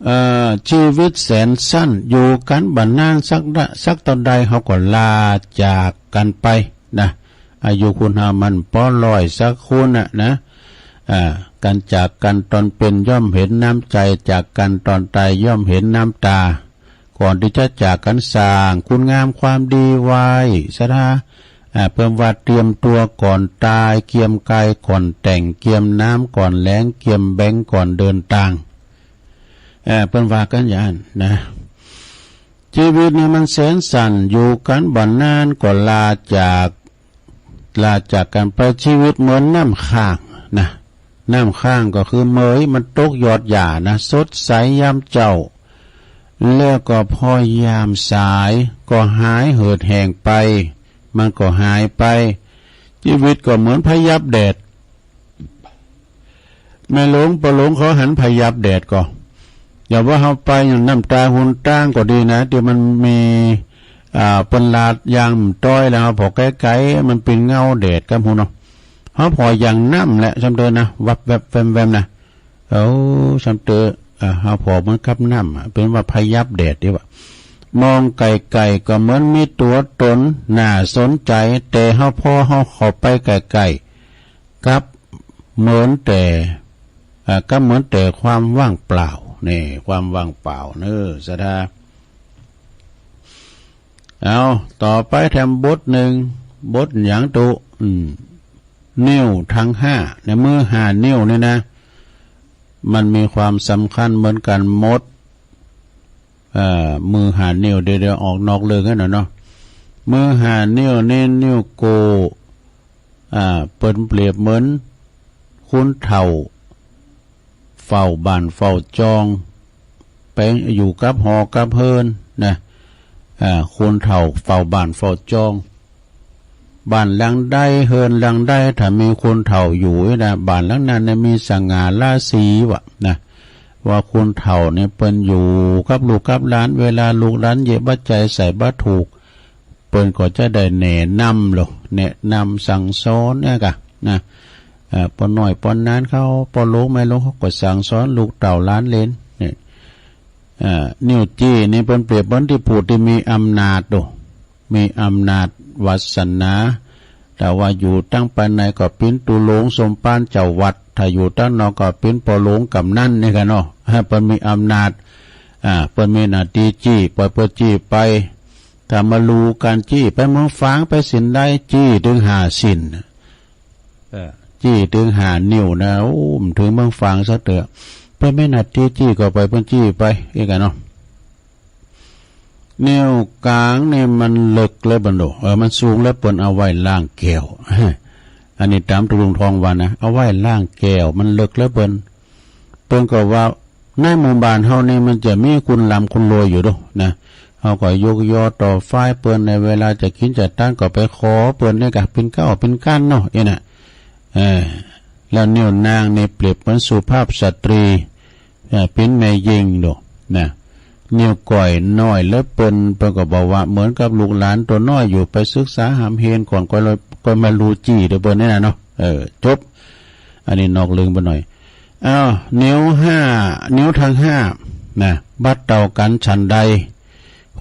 เอ่อ ชีวิตแสนสั้น อยู่กันบ่นานสักดะ สักเต้าใด เฮาก็ลาจากกันไปนะ อายุคนเฮามันปอร้อยสักคนน่ะนะ อ่า การจากกันตอนเป็นย่อมเห็นน้ำใจ จากกันตอนตายย่อมเห็นน้ำตา ก่อนที่จะจากกันสร้างคุณงามความดีไว้ซะนะ อ่า เปิ้นว่าเตรียมตัวก่อนตาย เกียมกายก่อนแต่ง เกียมน้ำก่อนแลง เกียมแบงก์ก่อนเดินตาง เอ่อ เปิ้นว่ากันอย่างนั้นนะ ชีวิตเนี่ยมันแสนสั้น อยู่กันบ่นานก็ลาจาก ลาจากกันไป ชีวิตเหมือนน้ำค้างนะ น้ำค้างก็คือเมยมันตกยอดหญ้านะ สดใสยามเช้า แล้วก็พอยามสายก็หายเหือดแห้งไป มันก็หายไป ชีวิตก็เหมือนพยับแดด แม่หลวงป้อหลวงเขาหันพยับแดดก็ อย่าว่าเฮาไปอยู่น้ำตาหนตางก็ดีนะ ที่มันมี อ่า เปิ้นลาดยางต้อยแล้ว พอไกลๆ มันเป็นเงาแดดครับฮู้เนาะ เฮาพออย่างน้ำแหละ ซ้ำเตอนะ วับแวบแวมแวมนะ โอ้ ซ้ำเตอ อ่า เฮาพอเหมือนกับน้ำอะ เปิ้นว่าพยับแดดดีกว่า มองไกลๆ ก็เหมือนมีตัวตนน่าสนใจ แต่เฮาพอเฮาเข้าไปใกล้ๆ กับเหมือนแต่ อ่า กับเหมือนแต่ความว่างเปล่า นี่ ความว่างเปล่าเนอะ ศรัทธา เอา ต่อไปแถมบทหนึ่ง บทหยังตุ อืม นิ้วทั้งห้า ในมือห้านิ้วนี่นะ มันมีความสำคัญเหมือนกันหมด เอ่อ มือห้านิ้ว เดี๋ยวๆ ออกนอกเรื่องกันหน่อยเนาะ มือห้านิ้วนี่ นิ้วโก้ อ่า เปิ้นเปรียบเหมือนคนเฒ่า เฝ้าบ้านเฝ้าจอง ไปอยู่กับหอกับเฮือนนะ อ่า คนเฒ่าเฝ้าบ้านเฝ้าจอง บ้านหลังใดเฮือนหลังใด ถ้ามีคนเฒ่าอยู่นะ บ้านหลังนั้นเนี่ยมีสง่าราศีวะนะ ว่าคนเฒ่าเนี่ยเปิ้นอยู่กับลูกกับหลาน เวลาลูกหลานเยียะบ่าใจ๋ใส่บ่าถูก เปิ้นก็จะได้แนะนำโล แนะนำสั่งสอนเนี่ยกะนะ เอ่อ ป้อน้อยป้อนานเขา ป้อหลวงแม่หลวงเขาก็สั่งสอนลูกเต้าหลานเหลนเนี่ย เอ่อ นิ้วจี้นี่เปิ้นเปรียบเหมือนตี้ผู้ที่มีอำนาจโล มีอำนาจวาสนา ถ้าว่าอยู่ตังภายในก็เป๋นตุ๊ลุงสมภารเจ้าวัด ถ้าอยู่ตังนอกก็เป๋นป้อหลวงกำนันนี่กะเนาะ เปิ้นมีอำนาจ อ่า เปิ้นมีหน้าตี้จี้ ปล่อยเปิ้นจี้ไป ถ้ามาลูการจี้ ไปเมืองฝางไปสินใด จี้ตึงห้าสิน เอ่อ จี้ตึงห้านิ้วนะ โอ้ มันถึงเมืองฝางซะเตื้อ เปิ้นมีหน้าตี้จี้ก็ปล่อยเปิ้นจี้ไป เอ้ยกะเนาะ นิ้วกลางนี่มันเลิกเหลือเปิ้นโด เออ มันสูงเหลือเปิ้น เอาไว้ล้างแก้ว อันนี้ต๋ามตุ๊ลุงทองว่านะ เอาไว้ล้างแก้ว มันเลิกเหลือเปิ้น เปิ้นก็ว่าในหมู่บ้านเฮานี่มันจะมีคนร่ำคนรวยอยู่โดนะ เฮาก็ยกยอต่อฝ่ายเปิ้น ในเวลาจะกิ๋นจะตานก็ไปขอเปิ้นเนี่ยกะ เป๋นเก๊าเป๋นกั้นเนาะ เอ้ยนะ เออ แล้วนิ้วนางนี่เปรียบเหมือนสุภาพสตรี เอ่อ เป๋นแม่ญิงโดนะ นิ้วก้อยน้อยเหลือเปิ้น เปิ้นก็บอกว่าเหมือนกับลูกหลานตั๋วน้อยอยู่ ไปศึกษาฮ่ำเฮนก่อน ก็เลย ก็มาลูจี้โดยเปิ้นนี่นะเนาะ เออ จบ อันนี้นอกเรื่องไปหน่อย อ้าว นิ้วห้า นิ้วทั้งห้านะ บ่าเต้ากั๋นฉันใด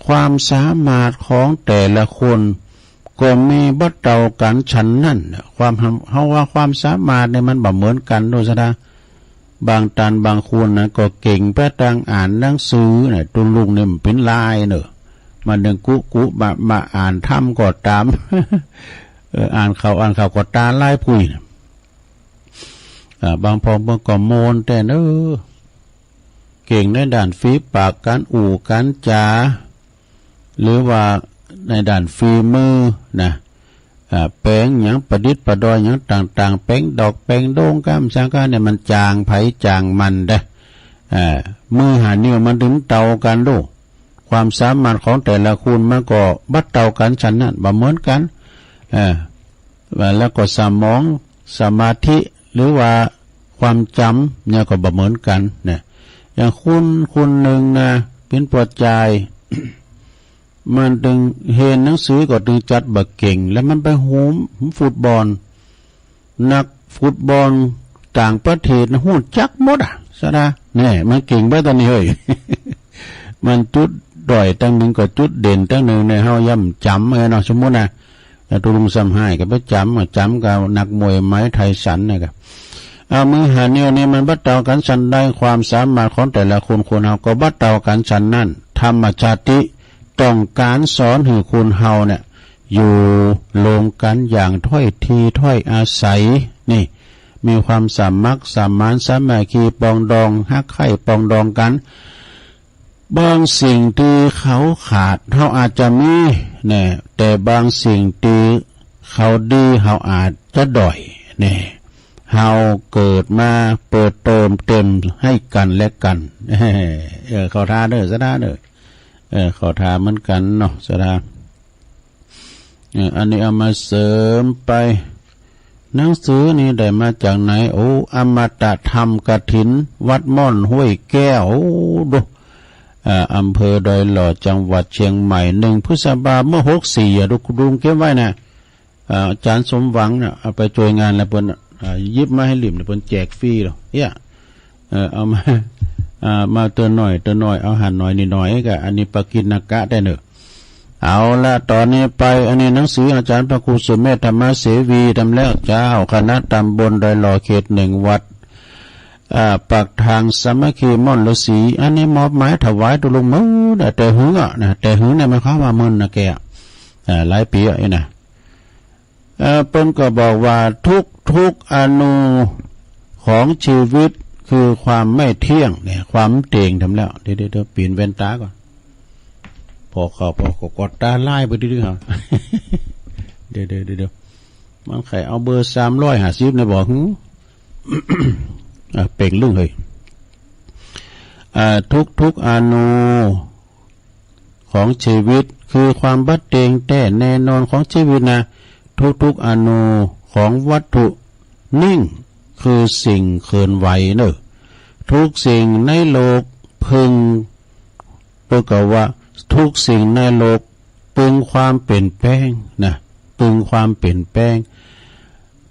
ความสามารถของแต่ละคน ก็มีบ่เต้ากั๋นฉันนั้น ความ เฮาว่าความสามารถเนี่ยมันบ่เหมือนกั๋นโดยซะนะ บางต้านบางคนนะ ก็เก่งไปตางอ่านหนังสือนะ ตุ๊ลุงเนี่ยมันเป๋นลายเนอะ มันหนึ่งกุกุบะมาอ่านธรรมก็ตาม เออ อ่านข่าว อ่านข่าวก็ตาลายพุ้ยนะ อ่า บางพอมันก็โมนแต่เนอะ เก่งในด้านฝีปาก การอู้การจา หรือว่าในด้านฝีมือนะ อ่า แป๋งหยังประดิษฐ์ประดอยหยังต่างๆ แป๋งดอกแป๋งโด่งกำสังกาเนี่ย มันจางไผจางมันเด้อ อ่า มือห้านิ้วมันบ่เต้ากั๋นโด ความสามารถของแต่ละคนมันก็บ่เต้ากั๋นฉันนั้น บ่เหมือนกั๋น เออ แล้วก็สมอง สมาธิ หรือว่าความจ๋ำเนี่ยก็บ่เหมือนกั๋นนะ อย่างคนคนหนึ่งนะ เป๋นป้อจาย มันตึงเฮียนหนังสือก็ตึงจัดบ่เก่ง แล้วมันไปโหมฟุตบอล นักฟุตบอลต่างประเทศนะ ฮู้จักหมดอะ สะดา แน่ มันเก่งไปตอนนี้เฮ้ย มันจุดด้อยตั้งหนึ่งก็จุดเด่นตั้งหนึ่ง เนี่ย เฮาย่อมจ๋ำ เออเนาะ สมมุตินะ แล้วตุลุงซ้ำฮ้ายก็ไปจ๋ำ จ๋ำกับนักมวยไมค์ไทสันนะครับ เอามือห้านิ้วนี่มันบ่เต้ากั๋นฉันใด ความสามารถของแต่ละคน คนเฮาก็บ่เต้ากั๋นฉันนั้น ธรรมชาติต้องการสอนหื้อคนเฮาเนี่ย อยู่รวมกั๋นอย่างถ้อยทีถ้อยอาศัย นี่ มีความสมัครสมานสามัคคีปรองดอง ฮักใคร่ปรองดองกั๋น บางสิ่งตี้เขาขาด เฮาอาจจะมีแน่ แต่บางสิ่งตี้เขาดี เฮาอาจจะด้อยแน่ เฮาเกิดมาเพื่อเติมเต็มให้กั๋นและกั๋น เออ เข้าท่าเด้อ สะดาเด้อ เออ เข้าท่าเหมือนกั๋นเนาะ สะดา เออ อันนี้เอามาเสริมไป หนังสือนี่ได้มาจากไหน โอ้ อมตะธรรมกฐิน วัดม่อนห้วยแก้ว โอ้ ดู อ่า อำเภอดอยหล่อ จังหวัดเชียงใหม่ หนึ่งพฤษภา เมื่อหกสี่อะ ดู ดูเก็บไว้นะ อ่า อาจารย์สมหวังน่ะ เอาไปช่วยงานแล้วเปิ้น อ่า หยิบมาให้หลิมเนี่ย เปิ้นแจกฟรีเหรอ เนี่ย เออ เอามา อ่า มาเติมหน่อย เติมหน่อย เอาหั่นหน่อยนี่หน่อยก็ อันนี้ปากิณกะได้เนอะ เอาละ ตอนนี้ไป อันนี้หนังสืออาจารย์พระครูสุเมธธรรมเสวีทำแล้ว เจ้าคณะตำบลดอยหล่อเขตหนึ่งวัด อ่า ปากทางสามัคคีม่อนฤๅษี อันนี้มอบหมายถวายตุลุงหมดนะ แต่หึงอะนะ แต่หึงเนี่ยหมายความว่าเมินนะแกอะ อ่า หลายปีอะ เอ้ยนะ เอ่อ เปิ้นก็บอกว่าทุกๆ อณูของชีวิตคือความไม่เที่ยงเนี่ย ความเต็งทำแล้ว เดี๋ยวๆๆ เปลี่ยนแว่นตาก่อน พอเขา พอเขาก็ตาลายไปดื้อๆ ครับ เดี๋ยวๆๆ มันใครเอาเบอร์สามร้อยห้าสิบเนี่ยบอก หึ อ่ะ เป่งลึ่งเฮ้ย อ่า ทุกๆ อณู ของชีวิต คือความบ่เต็งแต๊แน่นอนของชีวิตนะ ทุกๆ อณูของวัตถุนิ่ง คือสิ่งเคลื่อนไหวเนอะ ทุกสิ่งในโลกพึง เปิ้นก็ว่าทุกสิ่งในโลกปึงความเปลี่ยนแปลงนะ ปึงความเปลี่ยนแปลง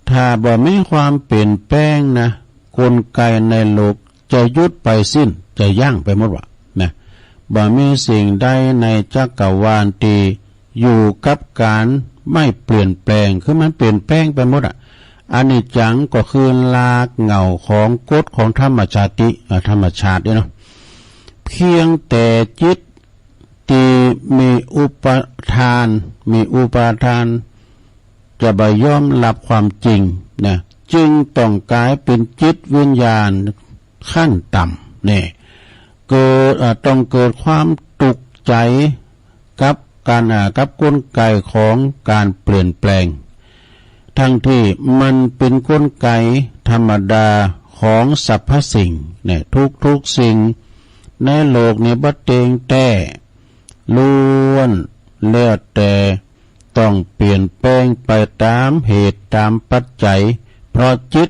ถ้าบ่มีความเปลี่ยนแปลงนะ กลไกในโลกจะหยุดไปสิ้น จะยั้งไปหมดว่ะนะ บ่มีสิ่งใดในจักรวาลตี้อยู่กับการไม่เปลี่ยนแปลง คือมันเปลี่ยนแปลงไปหมดอะ อนิจจังก็คือรากเหง้าของกฎของธรรมชาติ อ่า ธรรมชาติเนี่ยเนาะ เพียงแต่จิต ตี้มีอุปาทาน มีอุปาทาน จะบ่ยอมรับความจริงนะ จึงต้องกลายเป็นจิตวิญญาณขั้นต่ำ นี่ เกิด เอ่อ ต้องเกิดความทุกข์ใจกับการ อ่า กับกลไกของการเปลี่ยนแปลง ทั้งที่มันเป็นกลไกธรรมดาของสรรพสิ่ง เนี่ย ทุกๆ สิ่งในโลกนี้บ่เต็งแต๊ ล้วนแล้วแต่ต้องเปลี่ยนแปลงไปตามเหตุตามปัจจัย เพราะจิต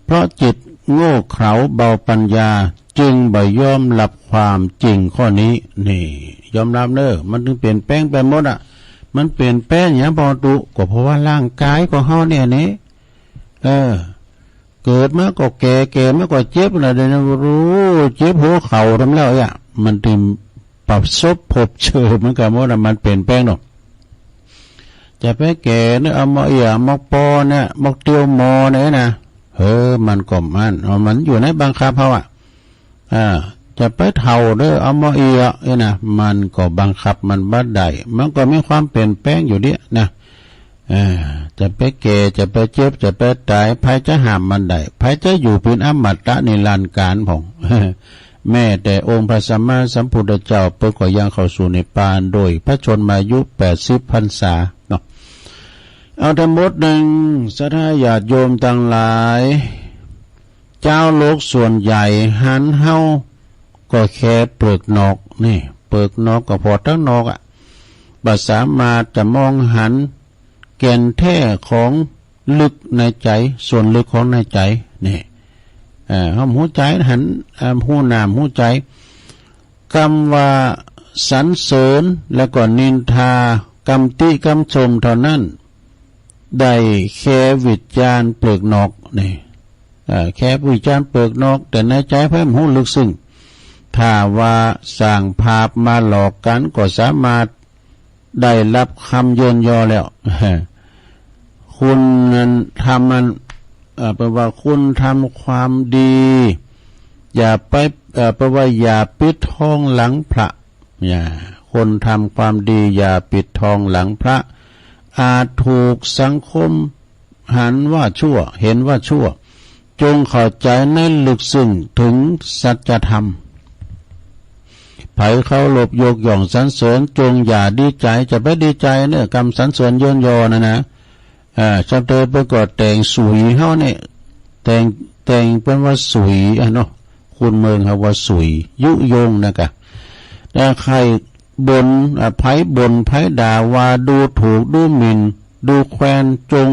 เพราะจิตโง่เขลาเบาปัญญา จึงบ่ยอมรับความจริงข้อนี้ นี่ ยอมรับเนอะ มันถึงเปลี่ยนแปลงไปหมดอะ มันเปลี่ยนแปลงหยัง ปอตุ ก็เพราะว่าร่างกายของเฮาเนี่ยนี่ เออ เกิดมาก็แก่ แก่มาก็เจ็บนะ เดี๋ยวนี้รู้ เจ็บหัวเข่าทำแล้วเนี่ย มันถึงประสบพบเจอเหมือนกันหมดนะ มันเปลี่ยนแปลงเนาะ จะไปแก่เนอะ เอามาเอี่ยมอกปอเนี่ย มอกเตียวมอเนี่ยนะ เออ มันก็มัน เอา มันอยู่ในบังคับเฮาอะ อ่า จะไปเฒ่าเด้อ เอามาเอียะ เอ้ยนะ มันก็บังคับมันบ่ได้ มันก็มีความเปลี่ยนแปลงอยู่เดียนะ เออ จะไปแก่ จะไปเจ็บ จะไปตาย ใผจะห้ามมันได้ ใผจะอยู่เป็นอมตะนิรันดร์กาลพ่อง แม้แต่องค์พระสัมมาสัมพุทธเจ้า เปิ้นก็ยังเข้าสู่นิพพานโดยพระชนมายุ แปดสิบพรรษาเนาะ เอาทั้งหมดหนึ่ง ศรัทธาญาติโยมทั้งหลาย จาวโลกส่วนใหญ่หันเฮาก็แค่เปลือกนอกนี่ เปลือกนอกก็พอตังนอกอะ บ่สามารถจะมองหันแก่นแท้ของลึกในใจ ส่วนลึกของในใจนี่ เอ่อ เฮาฮู้ใจหัน เอ่อ ฮู้น้ำฮู้ใจ กำว่าสรรเสริญแล้วก็นินทา กำติกำชมเท่านั้น ได้แค่วิจารณ์เปลือกนอกนี่ เอ่อ แค่วิจารณ์เปลือกนอก แต่ในใจไผบ่ฮู้ลึกซึ้ง ถ้าว่าสร้างภาพมาหลอกกันก็สามารถได้รับคำเยินยอแล้ว คุณนั้นทำมัน เอ่อ แปลว่าคุณทำความดี อย่าไป เอ่อ แปลว่าอย่าปิดทองหลังพระ อย่า คนทำความดีอย่าปิดทองหลังพระ อาจถูกสังคมหันว่าชั่ว เห็นว่าชั่ว จงเข้าใจในลึกซึ้งถึงสัจธรรม ไผเคารพยกย่องสรรเสริญ จงอย่าดีใจ จะไปดีใจเนอะ กำสรรเสริญเยินยอนะนะ เอ่อ ชาวเตยเปิ้นก็แต่งสุยเฮาเนี่ย แต่ง แต่งเปิ้นว่าสุยอะเนาะ คนเมืองเฮาว่าสุย ยุยงนะกะ ถ้าใครบ่น อ่า ไผบ่นไผด่าว่า ดูถูกดูหมิ่น ดูแคลน จง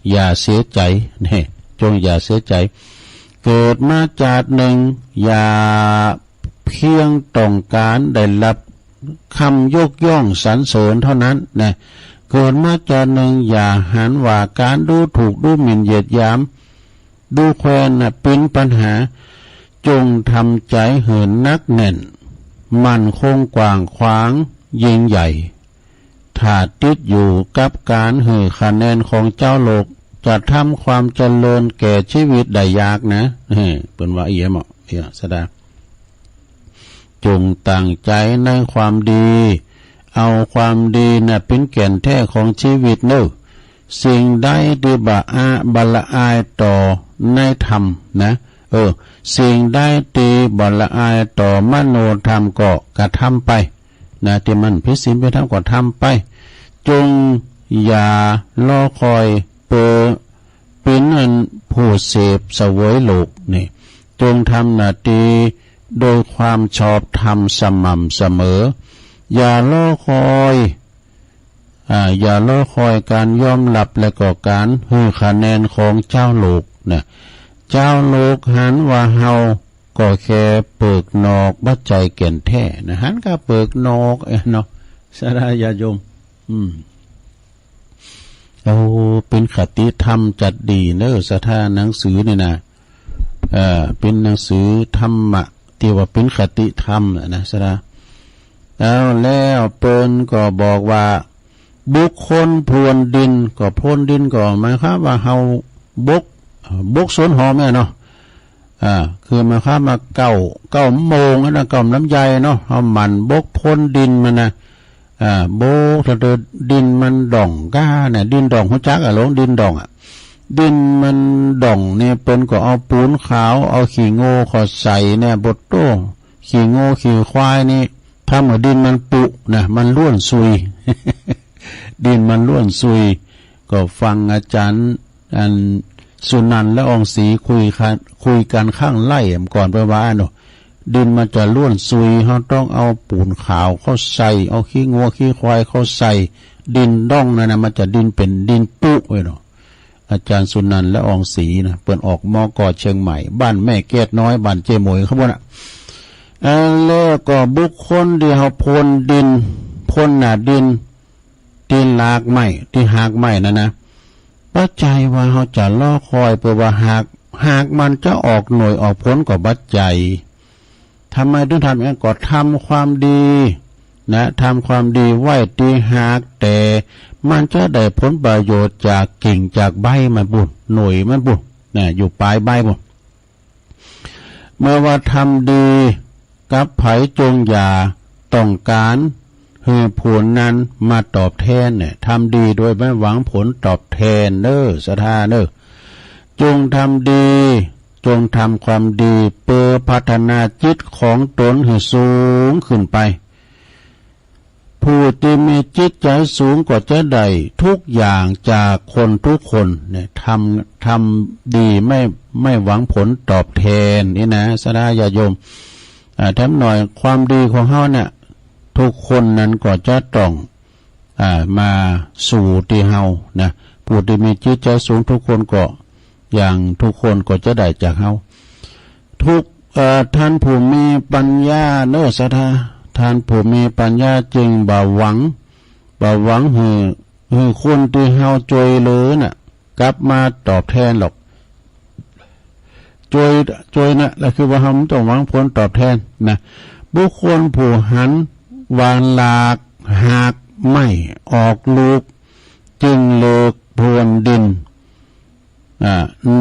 อย่าเสียใจ เนี่ย จงอย่าเสียใจ เกิดมาชาติหนึ่ง อย่า เพียงต้องการได้รับคำยกย่องสรรเสริญเท่านั้นนะ เกิดมาชาติหนึ่งอย่าหันว่าการดูถูกดูหมิ่นเหยียดหยาม ดูแคลนนะเป็นปัญหา จงทำใจหื่นนักแน่น มั่นคงกว้างขวางยิ่งใหญ่ ถ้าติดอยู่กับการหื้อคะแนนของเจ้าโลก จะทำความเจริญแก่ชีวิตได้ยากนะ เฮ้ เปิ้นว่าเอียมอ่ะ เอียสดา จงตั้งใจในความดี เอาความดีน่ะเป็นแก่นแท้ของชีวิตเนอะ สิ่งใดที่บ่อา บ่ละอายต่อในธรรมนะ เออ สิ่งใดที่บ่ละอายต่อมโนธรรมก็กระทำไป นะ ที่มันผิดศีลผิดธรรมก็ทำไป จงอย่ารอคอยเปอ เป็นอันผู้เสพเสวยโลกนี่ จงทำหน้าที่โดยความชอบธรรมสม่ำเสมอ อย่ารอคอย อ่า อย่ารอคอยการยอมรับและก็การหื้อคะแนนของเจ้าโลกนะ เจ้าโลกหันว่าเฮาก็แค่เปลือกนอก บ่ใจ้แก่นแท้นะ หันกะเปลือกนอก เอ้อเนาะ ศรัทธาญาติโยม อืม โอ้ เป็นคติธรรมจัดดีเนอะ ศรัทธา หนังสือนี่นะ เอ่อ เป็นหนังสือธรรมะ ที่ว่าเป็นคติธรรมน่ะนะ ศรัทธา เอาแล้วเปิ้นก็บอกว่า บุคคลพรวนดิน ก็พรวนดินก็หมายความว่าเฮาบก บกสวนหอมเนี่ยเนาะ อ่า คือหมายความว่าเก๊า เก๊าโมงนั่นนะ เก๊าลำไยเนาะ เฮาหมั่นบกพรวนดินมันนะ อ่า บก ถ้าดินมันด่องก้าเนี่ย ดินด่อง ฮู้จักอะหลง ดินด่องอะ ดินมันด่องเนี่ย เปิ้นก็เอาปูนขาว เอาขี้โง่เข้าใส่เนี่ย โบดโต้ ขี้โง่ขี้ควายนี่ ทำให้ดินมันปุนะ มันร่วนซุย ดินมันร่วนซุย ก็ฟังอาจารย์ อันสุนันท์ ละอองศรี คุยกัน คุยกันข้างไล่ก่อนไปว่าเนาะ ดินมันจะร่วนซุย เฮาต้องเอาปูนขาวเข้าใส่ เอาขี้งัวขี้ควายเข้าใส่ ดินด่องนั่นนะ มันจะดินเป็นดินปุไว้เนาะ อาจารย์สุนันท์ ละอองศรีนะ เปิ้นออก มก.เชียงใหม่ บ้านแม่แก้วน้อย บ้านเจ๊หมวยเขาพู้นน่ะ เอ่อ แล้วก็บุคคลที่เฮาพรวนดิน พรวนหน้าดิน ที่รากไม้ ที่ฮากไม้นั่นนะ บ่ใจ้ว่าเฮาจะรอคอยเปื้อว่าฮาก ฮากมันจะออกหน่วยออกผลก็บ่ใจ้ ทำไมถึงทำอย่างนั้น ก็ทำความดีนะ ทำความดีไว้ที่ฮาก แต่มันจะได้ผลประโยชน์จากกิ่งจากใบมันปุ้น หน่วยมันปุ้นนะ อยู่ปลายใบปุ้น เมื่อว่าทำดี กับใผจงอย่าต้องการหื้อผู้นั้นมาตอบแทนเนี่ย ทำดีโดยไม่หวังผลตอบแทนเน้อ ศรัทธาเน้อ จงทำดี จงทำความดี เพื่อพัฒนาจิตของตนให้สูงขึ้นไป ผู้ที่มีจิตใจสูงก็จะได้ทุกอย่างจากคนทุกคนเนี่ย ทำ ทำดีไม่ ไม่หวังผลตอบแทนนี่นะ ศรัทธาญาติโยม อ่า แถมหน่อย ความดีของเฮาเนี่ย ทุกคนนั้นก็จะต้อง อ่า มาสู่ที่เฮานะ ผู้ที่มีจิตใจสูงทุกคนก็ อย่างทุกคนก็จะได้จากเฮา ทุก เอ่อ ท่านผู้มีปัญญาเน้อ ศรัทธา ท่านผู้มีปัญญาจึงบ่หวัง บ่หวังหื้อ หื้อคนที่เฮาช่วยเหลือน่ะ กลับมาตอบแทนหรอก ช่วย ช่วยนะ ก็คือว่าเฮาบ่ต้องหวังผลตอบแทนนะ บุคคลผู้หันว่าหลากหากไม้ออกลูก จึงเลิกพรวนดิน อ่า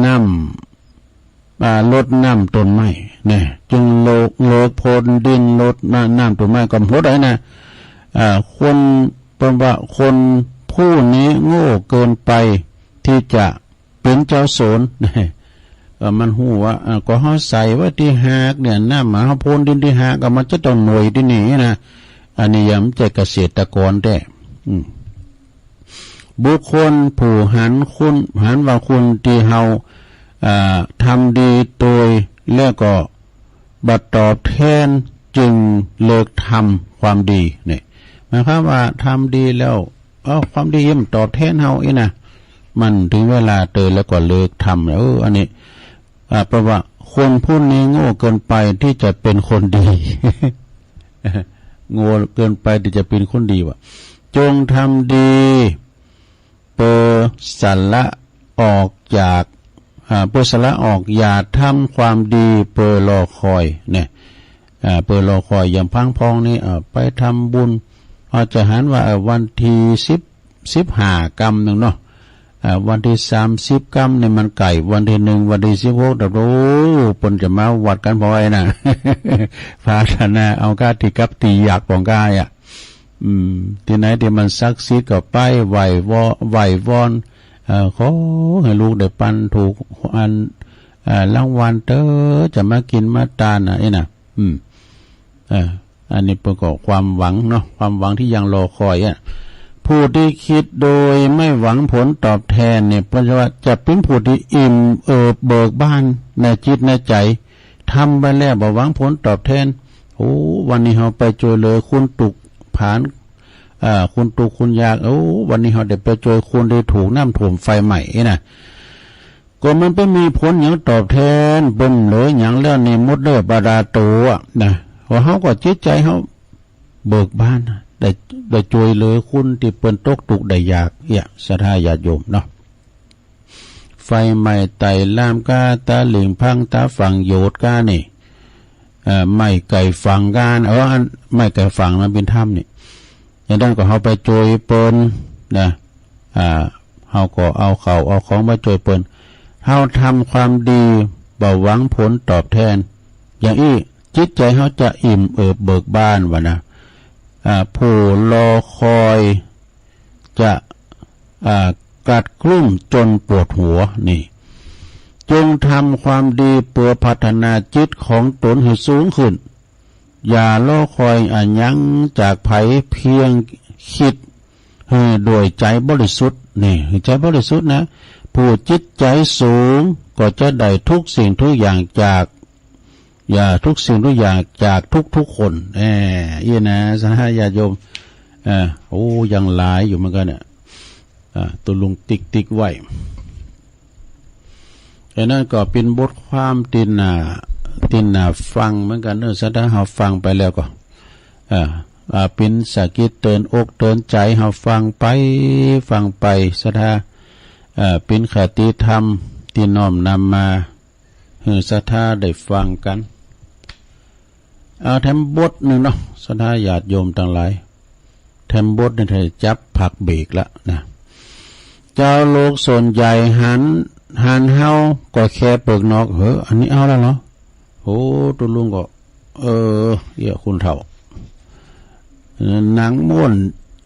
น้ำ อ่า รดน้ำต้นไม้เนี่ย จึงเลิก เลิกพรวนดิน รดน้ำ น้ำต้นไม้ ก็หมดแล้วนะ อ่า คน เปิ้นว่าคนผู้นี้โง่เกินไปที่จะเป็นเจ้าสวน เออ มันฮู้ว่า อ่า ก็เฮาใส่ไว้ตี้ฮากเนี่ย น้ำมาเฮาพรวนดินตี้ฮาก ก็มันจะต้องหน่วยตี้นี่นะ อันนี้ยังบ่ใจ้เกษตรกรแต๊ อืม บุคคลผู้หันคุณ หันว่าคุณตี้เฮา อ่า ทำดีโดย แล้วก็บ่ตอบแทน จึงเลิกทำความดีเนี่ย หมายความว่าทำดีแล้ว เอ้า ความดียังบ่ตอบแทนเฮาอี้นะ มันถึงเวลาเตอแล้วก็เลิกทำ เออ อันนี้ อ่า แปลว่าคนผู้นี้โง่เกินไปที่จะเป็นคนดี โง่เกินไปที่จะเป็นคนดีว่ะ จงทำดี เปิดสละออกจาก อ่า เปิดสละออก อย่าทำความดีเปิดรอคอยเนี่ย อ่า เปิดรอคอย อย่างพังพองนี่ อ่า ไปทำบุญ อาจจะหันว่า เอ่อ วันที่สิบ สิบห้ากำหนึ่งเนาะ อ่า วันที่สามสิบกำนี่มันใกล้ วันที่หนึ่ง วันที่สิบหก แต่โอ้ เปิ้นจะมาวัดกันพอไอ้น่ะ ภาวนาเอาก้าตี้กับตี้อยากของก้าอ่ะ อืม ตี้ไหนตี้มันศักดิ์สิทธิ์ก็ไปไหว้วอ ไหว้วอน เอ่อ ขอหื้อลูกได้ปันถูกอัน เอ่อ รางวัลเต๊อะ จะมากินมาตานน่ะ อี้น่ะ อืม เอ่อ อันนี้เปิ้นก็ความหวังเนาะ ความหวังที่ยังรอคอยอ่ะ ผู้ที่คิดโดยไม่หวังผลตอบแทนเนี่ย เปิ้นว่าจะเป็นผู้ที่อิ่มเอิบเบิกบานในจิตในใจ ทำไปแล้วบ่หวังผลตอบแทน โอ้ วันนี้เฮาไปช่วยเหลือคนตกผาน เอ่อ คนตกคนยาก โอ้ วันนี้เฮาได้ไปช่วยคนที่ถูกน้ำท่วมไฟไหม้นี่นะ ก็มันบ่มีผลหยังตอบแทน บ่เหลือหยังแล้ว นี่หมดเนื้อประดาตัวนะ ว่าเฮาก็จิตใจเฮาเบิกบานนะ ได้ ได้ช่วยเหลือคนที่เปิ้นตกทุกข์ได้ยาก เนี่ย ศรัทธาญาติโยมเนาะ ไฟไหม้ไต่ลามก้า ตาลิ่งพัง ตาฝั่งโยดก้านี่ เอ่อ ไม้ไก่ฝั่งก้า เออ อันไม้ไก่ฝั่งมันเป็นถ้ำนี่ อย่างนั้นก็เฮาไปช่วยเปิ้นนะ อ่า เฮาก็เอาข้าวเอาของมาช่วยเปิ้น เฮาทำความดีบ่หวังผลตอบแทน อย่างอี้จิตใจเฮาจะอิ่มเอิบเบิกบานว่านะ อ่า ผู้รอคอย จะ อ่า กัดกลุ้มจนปวดหัว นี่ จงทำความดีเพื่อพัฒนาจิตของตนให้สูงขึ้น อย่ารอคอยอะหยังจากไผ เพียงคิดหื้อด้วยใจบริสุทธิ์ นี่ หื้อใจบริสุทธิ์นะ ผู้จิตใจสูงก็จะได้ทุกสิ่งทุกอย่างจาก อย่าทุกสิ่งทุกอย่างจากทุกๆคน แหม อี้นะ ศรัทธาญาติโยม เอ่อ โอ้ ยังหลายอยู่เหมือนกันเนี่ย อ่า ตุ๊ลุงติ๊กๆไว้ อันนั้นก็เป็นบทความตี้น่า ตี้น่าฟังเหมือนกันเนอะ ศรัทธาเฮาฟังไปแล้วก็ อ่า อ่า เป็นสะกิดเตือนอกเตือนใจ เฮาฟังไป ฟังไป ศรัทธา เอ่อ เป็นคติธรรมตี้น้อมนำมา หื้อศรัทธาได้ฟังกัน เอาแถมบทหนึ่งเนาะ ศรัทธาญาติโยมตังหลาย แถมบทหนึ่ง ถ้าจับผักเบรกละนะ เจ้าโลกส่วนใหญ่หัน หันเฮาก็แค่เปลือกนอก เฮ้อ อันนี้เอาแล้วเหรอ โอ้ ตุ๊ลุงก็ เออ เอี้ย คนเฒ่า หนังม้วน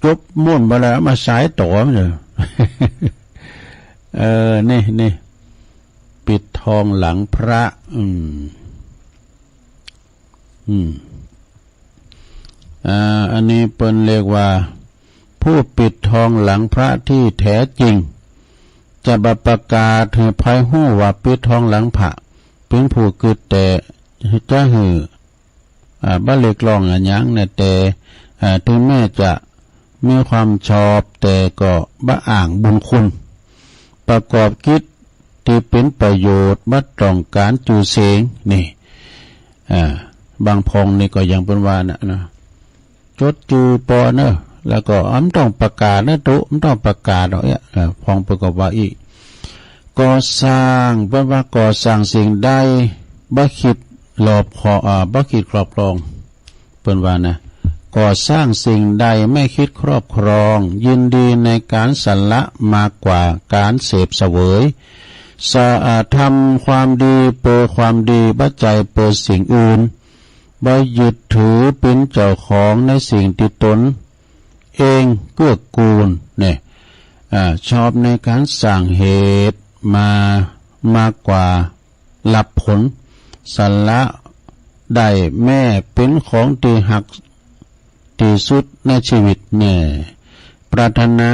จบม้วนไปแล้ว มาสายต่อมันเถอะ เออ นี่ นี่ ปิดทองหลังพระ อืม อืม อ่า อันนี้เปิ้นเรียกว่า ผู้ปิดทองหลังพระที่แท้จริง จะบ่ประกาศหื้อไผฮู้ว่าปิดทองหลังพระ เป๋นผู้กึ๊ดแต่จะหื้อ อ่า บ่เรียกร้องอะหยังนะ แต่ อ่า ถึงแม้จะมีความชอบ แต่ก็บ่อ้างบุญคุณ ประกอบกิจที่เป๋นประโยชน์ บ่ต้องการจื้อเสียง นี่ อ่า บางพ่องนี่ก็อย่างเปิ้นว่าน่ะนะ จดจื้อปอเนอะ แล้วก็อำต้องประกาศนะตุ๊ อำต้องประกาศดอกเอี้ย อ่า พ่องเปิ้นก็ว่าอี้ ก่อสร้าง เปิ้นว่าก่อสร้างสิ่งใด บ่คิดรอบคอบ อ่า บ่คิดครอบครอง เปิ้นว่านะ ก่อสร้างสิ่งใดไม่คิดครอบครอง ยินดีในการสละมากกว่าการเสพเสวย สะ อ่า ทำความดีเปื้อความดี บ่ใจ้เปื้อสิ่งอื่น บ่ยึดถือเป๋นเจ้าของในสิ่งที่ตนเองเกื้อกูล เนี่ย อ่า ชอบในการสร้างเหตุมามากกว่ารับผล สละได้แม้เป๋นของที่ฮักที่สุดในชีวิต เนี่ย ปรารถนา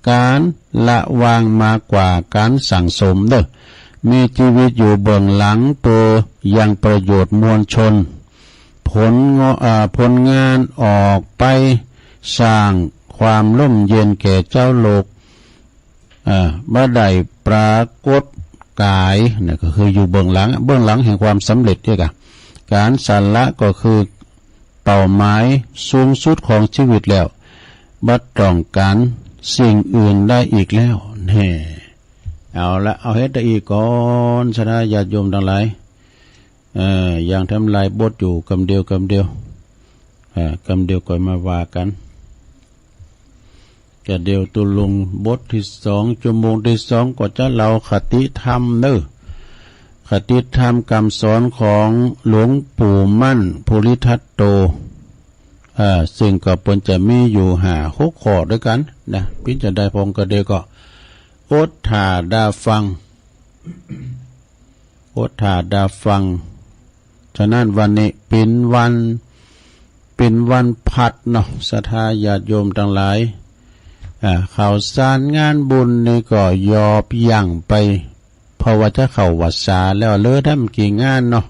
การละวางมากกว่าการสั่งสมเด้อ มีชีวิตอยู่เบื้องหลังเปื้อยังประโยชน์มวลชน ผลงอ อ่า ผลงานออกไปสร้างความร่มเย็นแก่เจ้าโลก อ่า บ่ได้ปรากฏกาย เนี่ย ก็คืออยู่เบื้องหลัง เบื้องหลังแห่งความสำเร็จเนี่ยกะ การสละก็คือ เป้าหมายสูงสุดของชีวิตแล้ว บ่ต้องการสิ่งอื่นได้อีกแล้ว แน่ เอาละ เอาเฮ็ดได้อีกก่อน ศรัทธาญาติโยมตังหลาย เอ่อ ยังทำลายบทอยู่กำเดียว กำเดียว เอ่อ กำเดียวก่อนมาว่ากัน ก็เดี๋ยวตุลุงบทที่สอง ชั่วโมงที่สองก็จะเล่าคติธรรมเนอะ คติธรรมคำสอนของหลวงปู่มั่นภูริทัตโต อ่า ซึ่งก็เปิ้นจะมีอยู่ห้าหกข้อด้วยกันนะ เปิ้นจะได้พองก็เดียวก็ อดถ่าดาฟัง อดถ่าดาฟัง ฉะนั้นวันนี้เป๋นวัน เป๋นวันพลัดเนาะ ศรัทธาญาติโยมตังหลาย อ่า ข่าวสารงานบุญนี่ก็หยอบยั้งไป เพราะว่าจะเข้าวัสสาแล้ว เหลือแต่บ่กี่งานเนาะ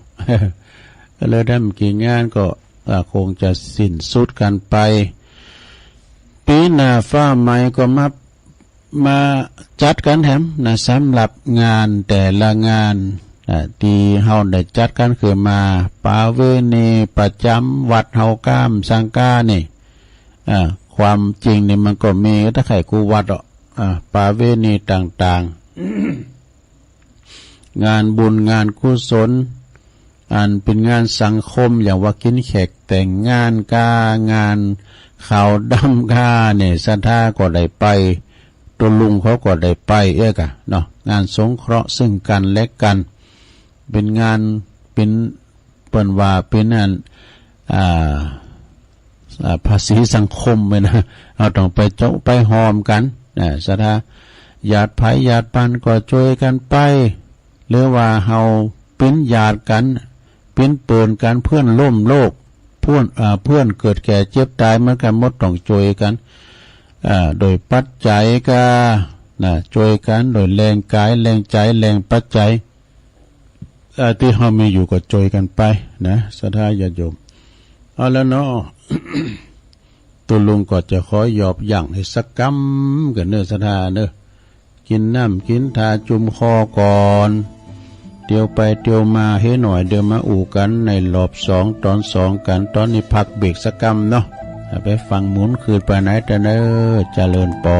เหลือแต่บ่กี่งานก็ อ่า คงจะสิ้นสุดกันไป ปี๋หน้าฟ้าใหม่ก็มา มาจัดกั๋นแหมนะ สำหรับงานแต่ละงาน อ่า ตี้เฮาได้จัดกั๋นขึ้นมา ประเวณีประจ๋ำวัดเฮาก้ามสังกานี่ อ่า ความจริงนี่มันก็มีตะไคร่กู้วัดอ่ะ อ่า ประเวณีต่างๆ งานบุญงานกุศล อันเป๋นงานสังคม อย่างว่ากิ๋นแขกแต่งงานก้า งานขาวดำก้าเนี่ย ศรัทธาก็ได้ไป ตุลุงเขาก็ได้ไปเอ้ยกะเนาะ งานสงเคราะห์ซึ่งกันและกัน เป๋นงาน เป๋น เปิ้นว่าเป๋นอัน อ่า อ่า ภาษีสังคมเว้ยนะ เฮาต้องไปโจ๊ะไปฮอมกั๋นนะ ศรัทธา ญาติไผญาติปันก็จ้วยกั๋นไป หรือว่าเฮาเป๋นญาติกั๋น เป๋นเปื้อนกั๋น เปื้อนร่วมโลก เปื้อน อ่า เปื้อนเกิดแก่เจ็บต๋ายเหมือนกั๋นหมด ต้องจ้วยกั๋น อ่า โดยปัจจัยก้านะ จ้วยกั๋น โดยแรงกาย แรงใจ๋ แรงปัจจัย อ่า ตี้เฮามีอยู่ก็จ้วยกั๋นไปนะ ศรัทธาญาติโยม เอาละเนาะ ตุลุงก็จะขอหยอบยั้งหื้อสักกำก่อนเนอะ ศรัทธาเนอะ กิ๋นน้ำกิ๋นถ่าจุ่มคอก่อน เตียวไปเตียวมาเฮหน่อย เดี๋ยวมาอู้กั๋นในรอบสอง ต๋อนสองกั๋น ต๋อนนี้พักเบรกสักกำเนาะ ไปฟังหมุนคืนไปไหนแต่เนอ เจริญปอ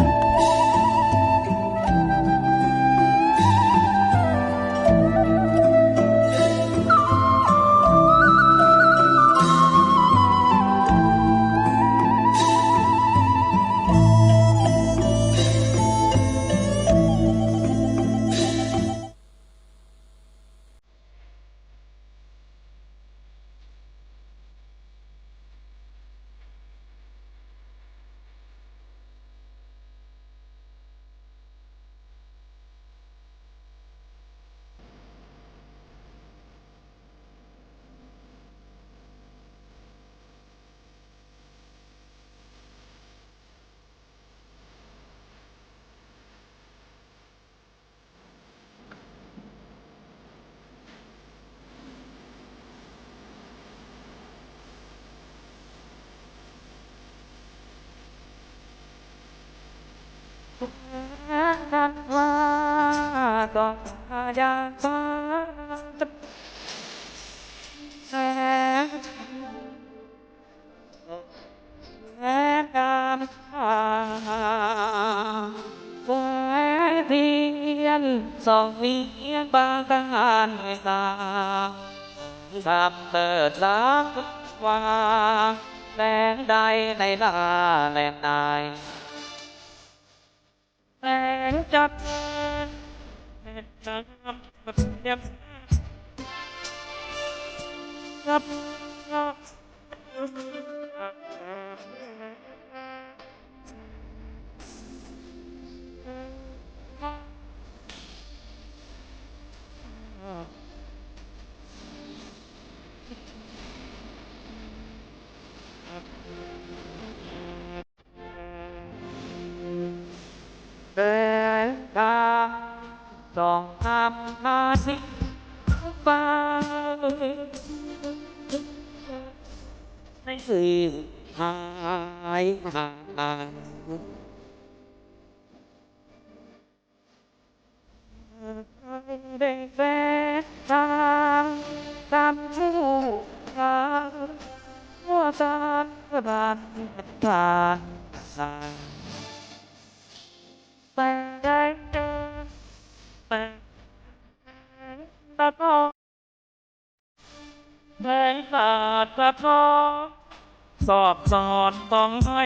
สอบสอนต้องให้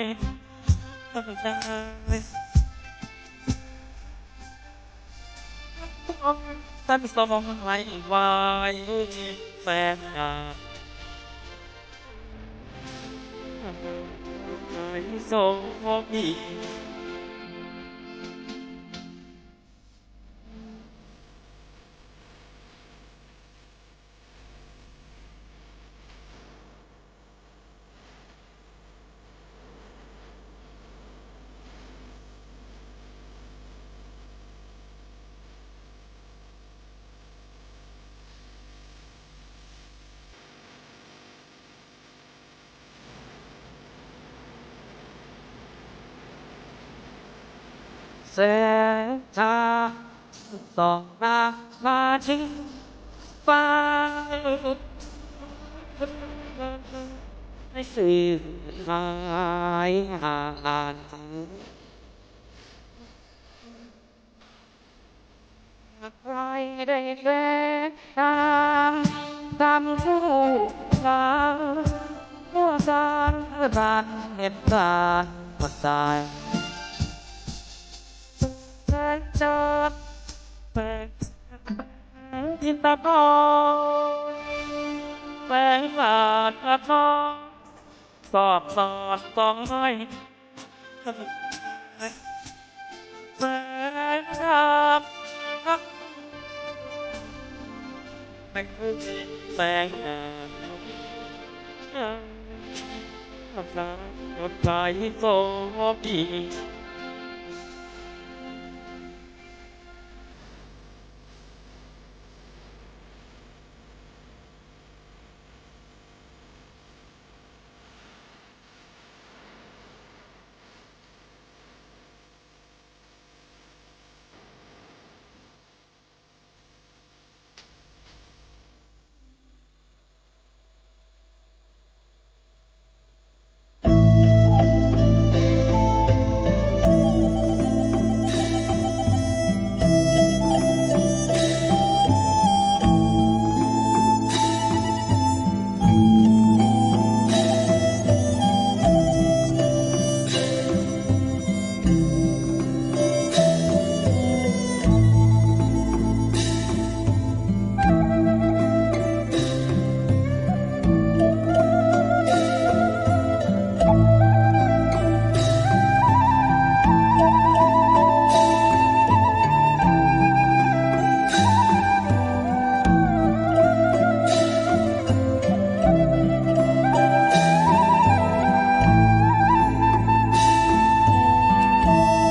ท่านสองให้ไว้แฟนงาน ให้โชคดี แสงทางส่องนำมาถึงฟ้า ไม่สูญหายห่าง ใครได้แวะตามคำผู้ลา ผู้สารบันเห็นการตาย เชิญเชิญเป็นจินตภพร แสงสาดกระทอง สอดสอดส่องให้ แสงธรรม แสงธรรม สดใสโสภี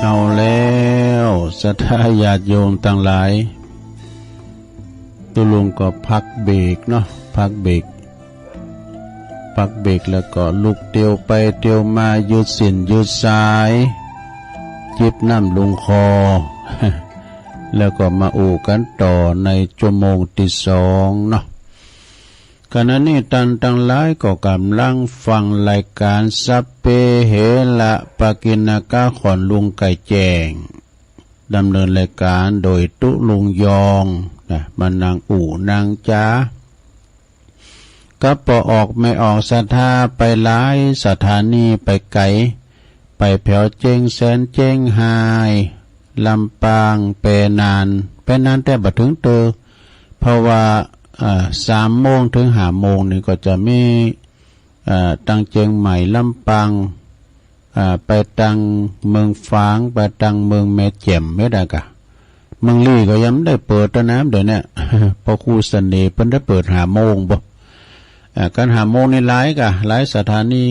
เอาแล้ว ศรัทธาญาติโยมตังหลาย ตุ๊ลุงก็พักเบรกเนาะ พักเบรก พักเบรกแล้วก็ลุกเตียวไปเตียวมา ยืดเส้นยืดสาย จิบน้ำลงคอ แล้วก็มาอู้กันต่อในชั่วโมงที่สองเนาะ ขณะนี้ท่านทั้งหลายก็กำลังฟังรายการสัพเพเหระปกิณณกะ ของลุงไก่แจ้ง ดำเนินรายการโดยตุ๊ลุงยองนะ มานั่งอู้นั่งจ๋า กับป้อออกแม่ออกศรัทธาไปหลายสถานีไปไกล ไปแผวเจียงแสนเจียงฮาย ลำปาง ไปนาน ไปนานแต่บ่ถึงเตอ เพราะว่า อ่า สามโมงถึงห้าโมงนี่ก็จะมี อ่า ตังเจียงใหม่ ลำปาง อ่า ไปตังเมืองฝาง ไปตังเมืองแม่แจ่ม เฮ็ดได้กะ เมืองลี้ก็ยังบ่ได้เปิดตะน้ำเดี๋ยวนี้ เพราะครูเสน่ห์เปิ้นได้เปิดห้าโมงบ่ อ่า คันห้าโมงนี่หลายกะ หลายสถานี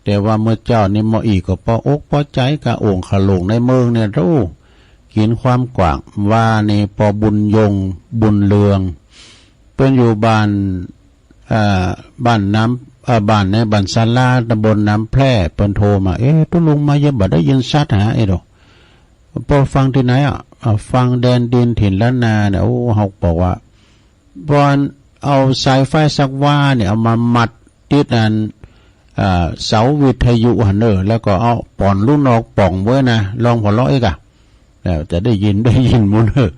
แต่ว่าเมื่อเจ้านี่หมออี้ก็ปออกปอใจกะ โอ่งขะโหลกในเมืองเนี่ย โธ่ กินความกว้าง ว่านี่ป้อบุญยง บุญเรือง เปิ้นอยู่บ้าน อ่า บ้านน้ำ อ่า บ้านในบ้านศาลา ตำบลน้ำแพร่ เปิ้นโทรมา เอ๊ะ ตุ๊ลุงมาเยี่ยมบ่ได้ยินชัดหา เอ๊ะ ดอก ป้อฟังที่ไหนอ่ะ อ่า ฟังแดนดินถิ่นล้านนาเนี่ย โอ้ เฮาบอกว่า ป้อนเอาสายไฟสักว่าเนี่ย เอามามัดติดอัน อ่า เสาวิทยุหั่นเน่อ แล้วก็เอาป่อนลูกนอกป่องไว้นะ ลองหัวเราะอีกอะ แล้วจะได้ยิน ได้ยินหมดเน่อ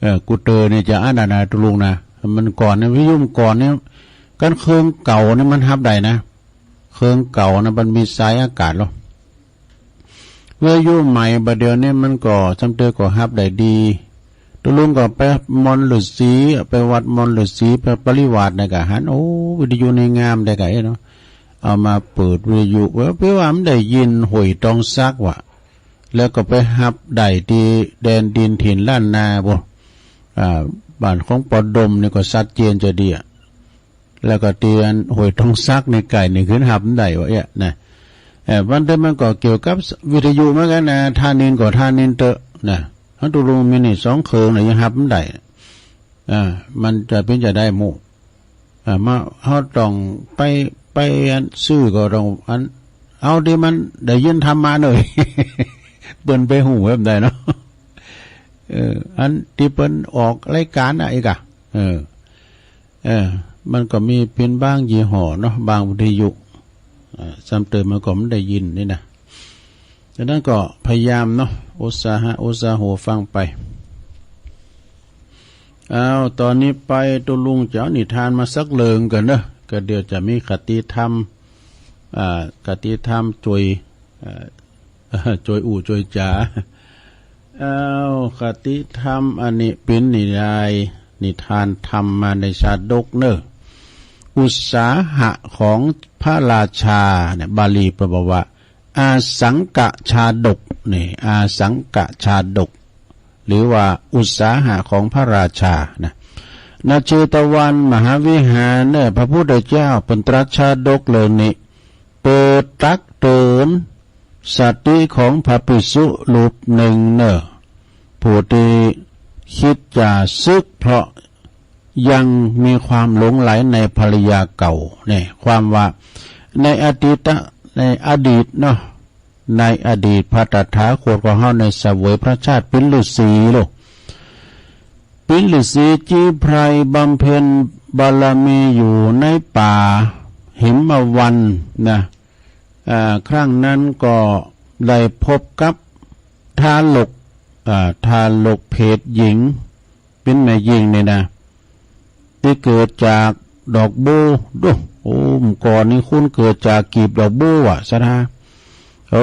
เออ กูเตอนี่จะอันนั้นนะ ตุ๊ลุงนะ มันก่อนเนี่ย วิทยุมันก่อนเนี่ย คันเครื่องเก่านี่มันฮับได้นะ เครื่องเก่านะ มันมีสายอากาศเหรอ วิทยุใหม่บัดเดี๋ยวนี้มันก็ ซ้ำเติมก็ฮับได้ดี ตุ๊ลุงก็ไปมอนฤาษี ไปวัดมอนฤาษี ไปปริวาสนะกะหัน โอ้ วิทยุนี่งามได้กะ เอ๊ะเนาะ เอามาเปิดวิทยุ เออ ไปว่ามันได้ยินห้วยตองสักว่ะ แล้วก็ไปฮับได้ที่แดนดินถิ่นล้านนาบ่ อ่า บ้านของปอดมนี่ก็ชัดเจนจะดีอะ แล้วก็ที่อันห้วยตองสักนี่ไกลนี่ขึ้นฮับได้ว่าเอ๊ะนะ เอ่อ วันเดียวมันก็เกี่ยวกับวิทยุเหมือนกันนะ ท่านินก็ท่านินเตอะนะ ฮันตุ๊ลุงมีนี่สองเครื่องนะยังฮับได้ อ่า มันจะเป็นจะได้หมู่ อ่า มา เฮาต้องไป ไปอันซื้อก็ต้องอัน เอาที่มันได้ยินธรรมะหน่อย เปิ้นไปฮู้แบบใดเนาะ เออ อันที่เปิ้นออกรายการน่ะอีกอะ เออ เออ มันก็มีเป็นบางยี่ห้อเนาะ บางวิทยุ อ่า ซ้ำเติมมันก็ไม่ได้ยินนี่นะ ฉะนั้นก็พยายามเนาะ อุตสาหะ อุตสาหะฟังไป อ้าว ตอนนี้ไปตุ๊ลุงจะเอานิทานมาสักเรื่องกันเนอะ ก็เดี๋ยวจะมีคติธรรม อ่า คติธรรมช่วย อ่า ช่วยอู้ช่วยจ๋า อ้าว คติธรรมอันนี้เป็นนิยาย นิทานธรรมมาในชาดกเนอะ อุตสาหะของพระราชาเนี่ย บาลีเปิ้นบอกว่า อาสังกะชาดก นี่ อาสังกะชาดก หรือว่าอุตสาหะของพระราชานะ ณ เชตวันมหาวิหารเนี่ย พระพุทธเจ้าเปิ้นตรัสชาดกเรื่องนี้ เปิดตักเตือนสติของพระภิกษุรูปหนึ่งเนอะ ผู้ที่คิดจะสึกเพราะยังมีความหลงใหลในภรรยาเก่า เนี่ย ความว่าในอดีต ในอดีตเนาะ ในอดีตพระตถาคตของเฮาในเสวยพระชาติเป็นฤาษีโลก เป็นฤาษีจีไพรบำเพ็ญบารมีอยู่ในป่าหิมวันนะ อ่า ครั้งนั้นก็ได้พบกับทารก อ่า ทารกเพศหญิง เป็นแม่หญิงนี่นะ ที่เกิดจากดอกบัว ดู โอ้ ก่อนนี้คุณเกิดจากกีบดอกบัวว่ะ ศรัทธา เอ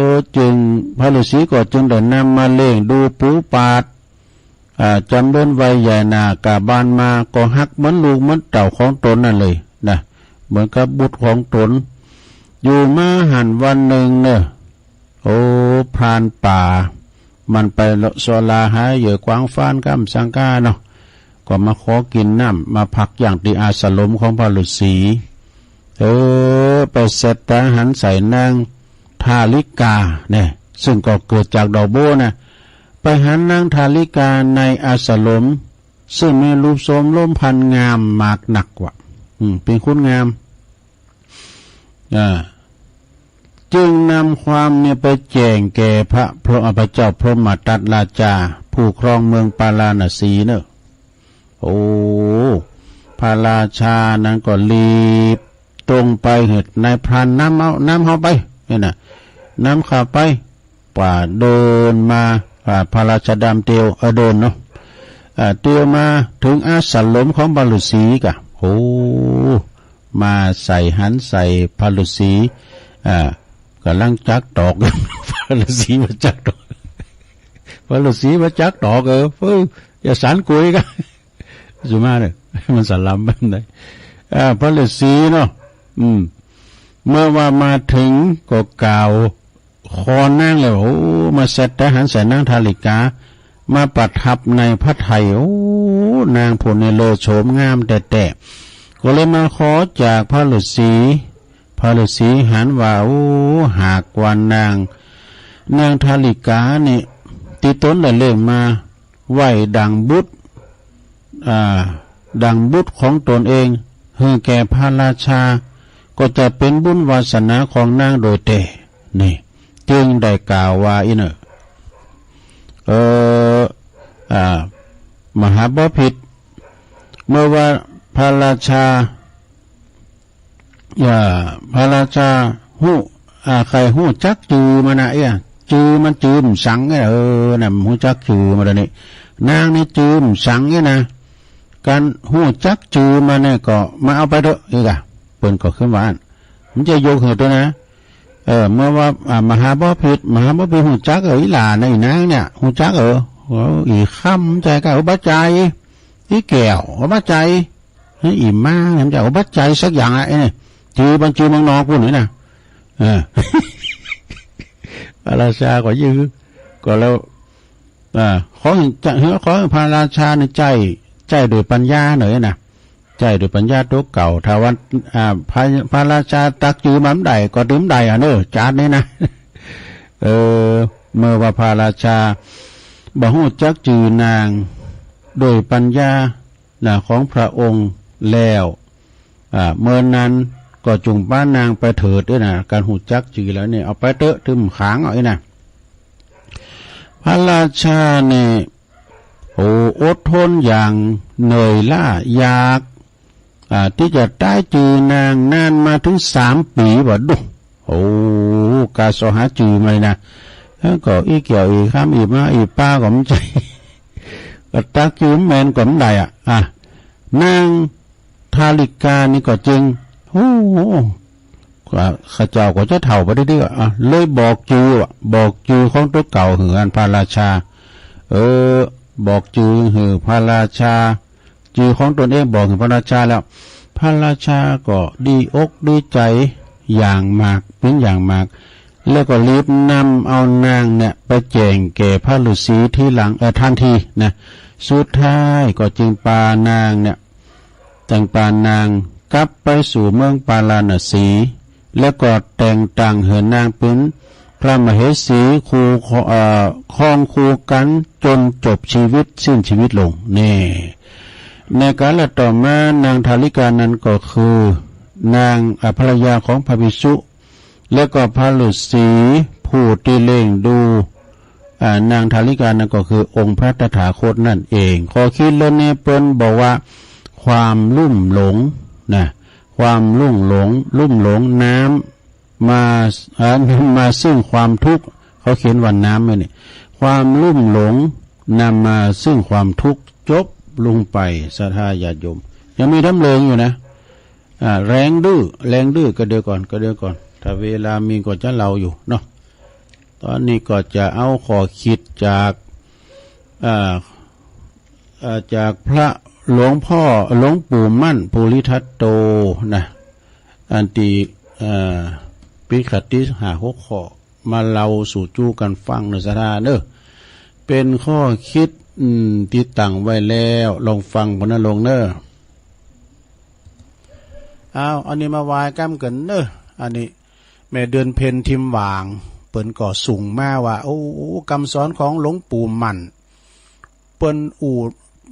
อ จึงพระฤาษีก็จึงได้นำมาเลี้ยงดูปูปาด อ่า จำเริญวัยใหญ่หน้ากาบานมา ก็ฮักเหมือนลูกเหมือนเต้าของตนนั่นเลยนะ เหมือนกับบุตรของตน อยู่มาหั้นวันหนึ่งเนอะ โอ้ พรานป่า มันไปเลาะเสาะลาหาเหยื่อกวางฟานก้ำสังกาเนาะ ก็มาขอกินน้ำ มาพักอย่างที่อาสรมของพระฤาษี เออ ไปเสตตาหันใส่นางทาริกาเนี่ย ซึ่งก็เกิดจากดอกบัวนะ ไปหันนางทาริกาในอาสรม ซึ่งมีรูปโฉมลมพันธ์งามมากนักว่ะ อืม เป็นคนงาม อ่า จึงนำความเนี่ยไปแจ้งแก่พระพรหม พระเจ้าพรหมทัตราชา ผู้ครองเมืองปาราณสีเนอะ โอ้ พระราชานั้นก็รีบตรงไป เหตุนายพรานนำเอา นำเฮาไป เนี่ยนะ นำข้าไป ป่าเดินมา อ่า พระราชาดำเตียว เออ เดินเนาะ อ่า เตียวมาถึงอาสรมของพระฤาษีกะ โอ้ มาใส่หันใส่พระฤาษี อ่า กำลังจักตอก พระฤาษีมาจักตอก พระฤาษีมาจักตอก เออ เออ อย่าสานกุยกะ สุมาเนี่ย มันสลัมแบบไหน อ่า พระฤาษีเนาะ อืม เมื่อว่ามาถึงก็กล่าวขอนางแล้ว โอ้ มาเสร็จแต่หันใส่นางทาริกา มาประทับในพระทัย โอ้ นางผู้นี้เลอโฉมงามแต๊ๆ ก็เลยมาขอจากพระฤาษี พระฤาษีหันว่า โอ้ หากว่านาง นางทาริกานี่ ที่ตนได้เลี้ยงมาไว้ดังบุตร อ่า ดังบุตรของตนเอง หื้อแก่พระราชา ก็จะเป็นบุญวาสนาของนางโดยแท้ นี่ จึงได้กล่าวว่าอี้เนอะ เออ อ่า มหาบพิตร เมื่อว่าพระราชา อ่า พระราชาฮู้ อ่า ใครฮู้จักจื่อมันนะ เอ้ย จื่อมันจื่อมันสังเนี่ย เออ น่ะ มันฮู้จักจื่อมันแล้วนี่ นางนี่จื่อมันสังเนี่ยนะ การฮู้จักจื่อมันเนี่ยก็มาเอาไปเถอะ อีกอะ เปิ้นก็ขึ้นว่าอั้น มันจะยกหื้อตัวนะ เออ เมื่อว่า อ่า มหาบพิตร มหาบพิตรฮู้จัก เออ อีหล่านะ อีนางเนี่ย ฮู้จัก เออ โอ้ อีค่ำใจก็ โอ้ บ่ใจ อีแก้ว โอ้ บ่ใจ เฮ้ย อีม้าเนี่ย มันจะ โอ้ บ่ใจสักอย่างอะ ไอ้นี่ จื่อมันจื่อเมืองนอกพู้นนี่นะ เออ พระราชาก็ยื้อ ก็แล้ว อ่า ขอให้จะ ขอให้พระราชาเนี่ยใจ้ ใจ้โดยปัญญาหน่อยนะ ใจ้โดยปัญญาตัวเก่า ถ้าว่า อ่า พระ พระราชาตักจื่อมาบ่ได้ ก็ดื่มได้อะเนอะ จาดนี้นะ เออ เมื่อว่าพระราชาบ่ฮู้จักจื่อนาง โดยปัญญา นะ ของพระองค์แล้ว อ่า เมื่อนั้นก็จุ่งปานางไปเถิดเด้อนะ การฮู้จักจื่อแล้วเนี่ย เอาไปเถอะ ถืมขังเอาเองนะ พระราชาเนี่ย โอ้ อดทนอย่างเหนื่อยล้า อยาก อ่า ที่จะได้จื่อนางนานมาถึงสามปี๋ ว่าดุ โอ้ กาเสาะหาจื่อมาเลยนะ แล้วก็อีแก้วอีค่ำอีม้าอีป้าก็บ่ใจ้ ก็ตักจื่อแม่นก็บ่ได้อะ อ่ะ นางทาริกานี่ก็จึง โอ้ ข้าเจ้าก็จะเฒ่าไปเรื่อยๆ อ่ะ เลยบอกจื่อ บอกจื่อของตัวเก่าหื้ออันพระราชา เออ บอกจื่อหื้อพระราชา จื่อของตนเองบอกหื้อพระราชาแล้ว พระราชาก็ดีอกดีใจอย่างมาก เป็นอย่างมาก แล้วก็รีบนำเอานางเนี่ยไปแจ้งแก่พระฤาษีทีหลัง เอ่อ ทันทีนะ สุดท้ายก็จึงปานางเนี่ย จั่งปานางกลับไปสู่เมืองปาราณสี แล้วก็แต่งตั้งหื้อนางเป็นพระมเหสีคู่ เอ่อ ครองคู่กันจนจบชีวิต สิ้นชีวิตลง แน่ ในกาลต่อมานางทาริกานั้นก็คือนาง อ่า ภรรยาของพระภิกษุ แล้วก็พระฤาษีผู้ที่เลี้ยงดู อ่า นางทาริกานั้นก็คือองค์พระตถาคตนั่นเอง ข้อคิดเรื่องนี้เปิ้นบอกว่า ความลุ่มหลงนะ ความลุ่มหลง ลุ่มหลงน้ำมา อ่า นำมาซึ่งความทุกข์ เขาเขียนว่าน้ำไว้นี่ ความลุ่มหลงนำมาซึ่งความทุกข์ จบลงไป ศรัทธาญาติโยม ยังมีดำเริงอยู่นะ อ่า แรงดื้อ แรงดื้อ ก็เดี๋ยวก่อน ก็เดี๋ยวก่อน ถ้าเวลามีก็จะเล่าอยู่เนาะ ตอนนี้ก็จะเอาข้อคิดจาก อ่า อ่า จากพระหลวงพ่อ หลวงปู่มั่น ภูริทัตโต นะ อันที่ อ่า ปิดขัดที่ห้าหกข้อ มาเล่าสู่จู้กันฟังเนอะ ศรัทธาเนอะ เป็นข้อคิด อืม ที่ตั้งไว้แล้ว ลองฟังพอนะโยมเนอะ เอา อันนี้มาไหว้กำกันเนอะ อันนี้ แม่เดือนเพ็ญทิมหว่าง เปิ้นก็ส่งมาว่า โอ้ กำสอนของหลวงปู่มั่น เปิ้นอู้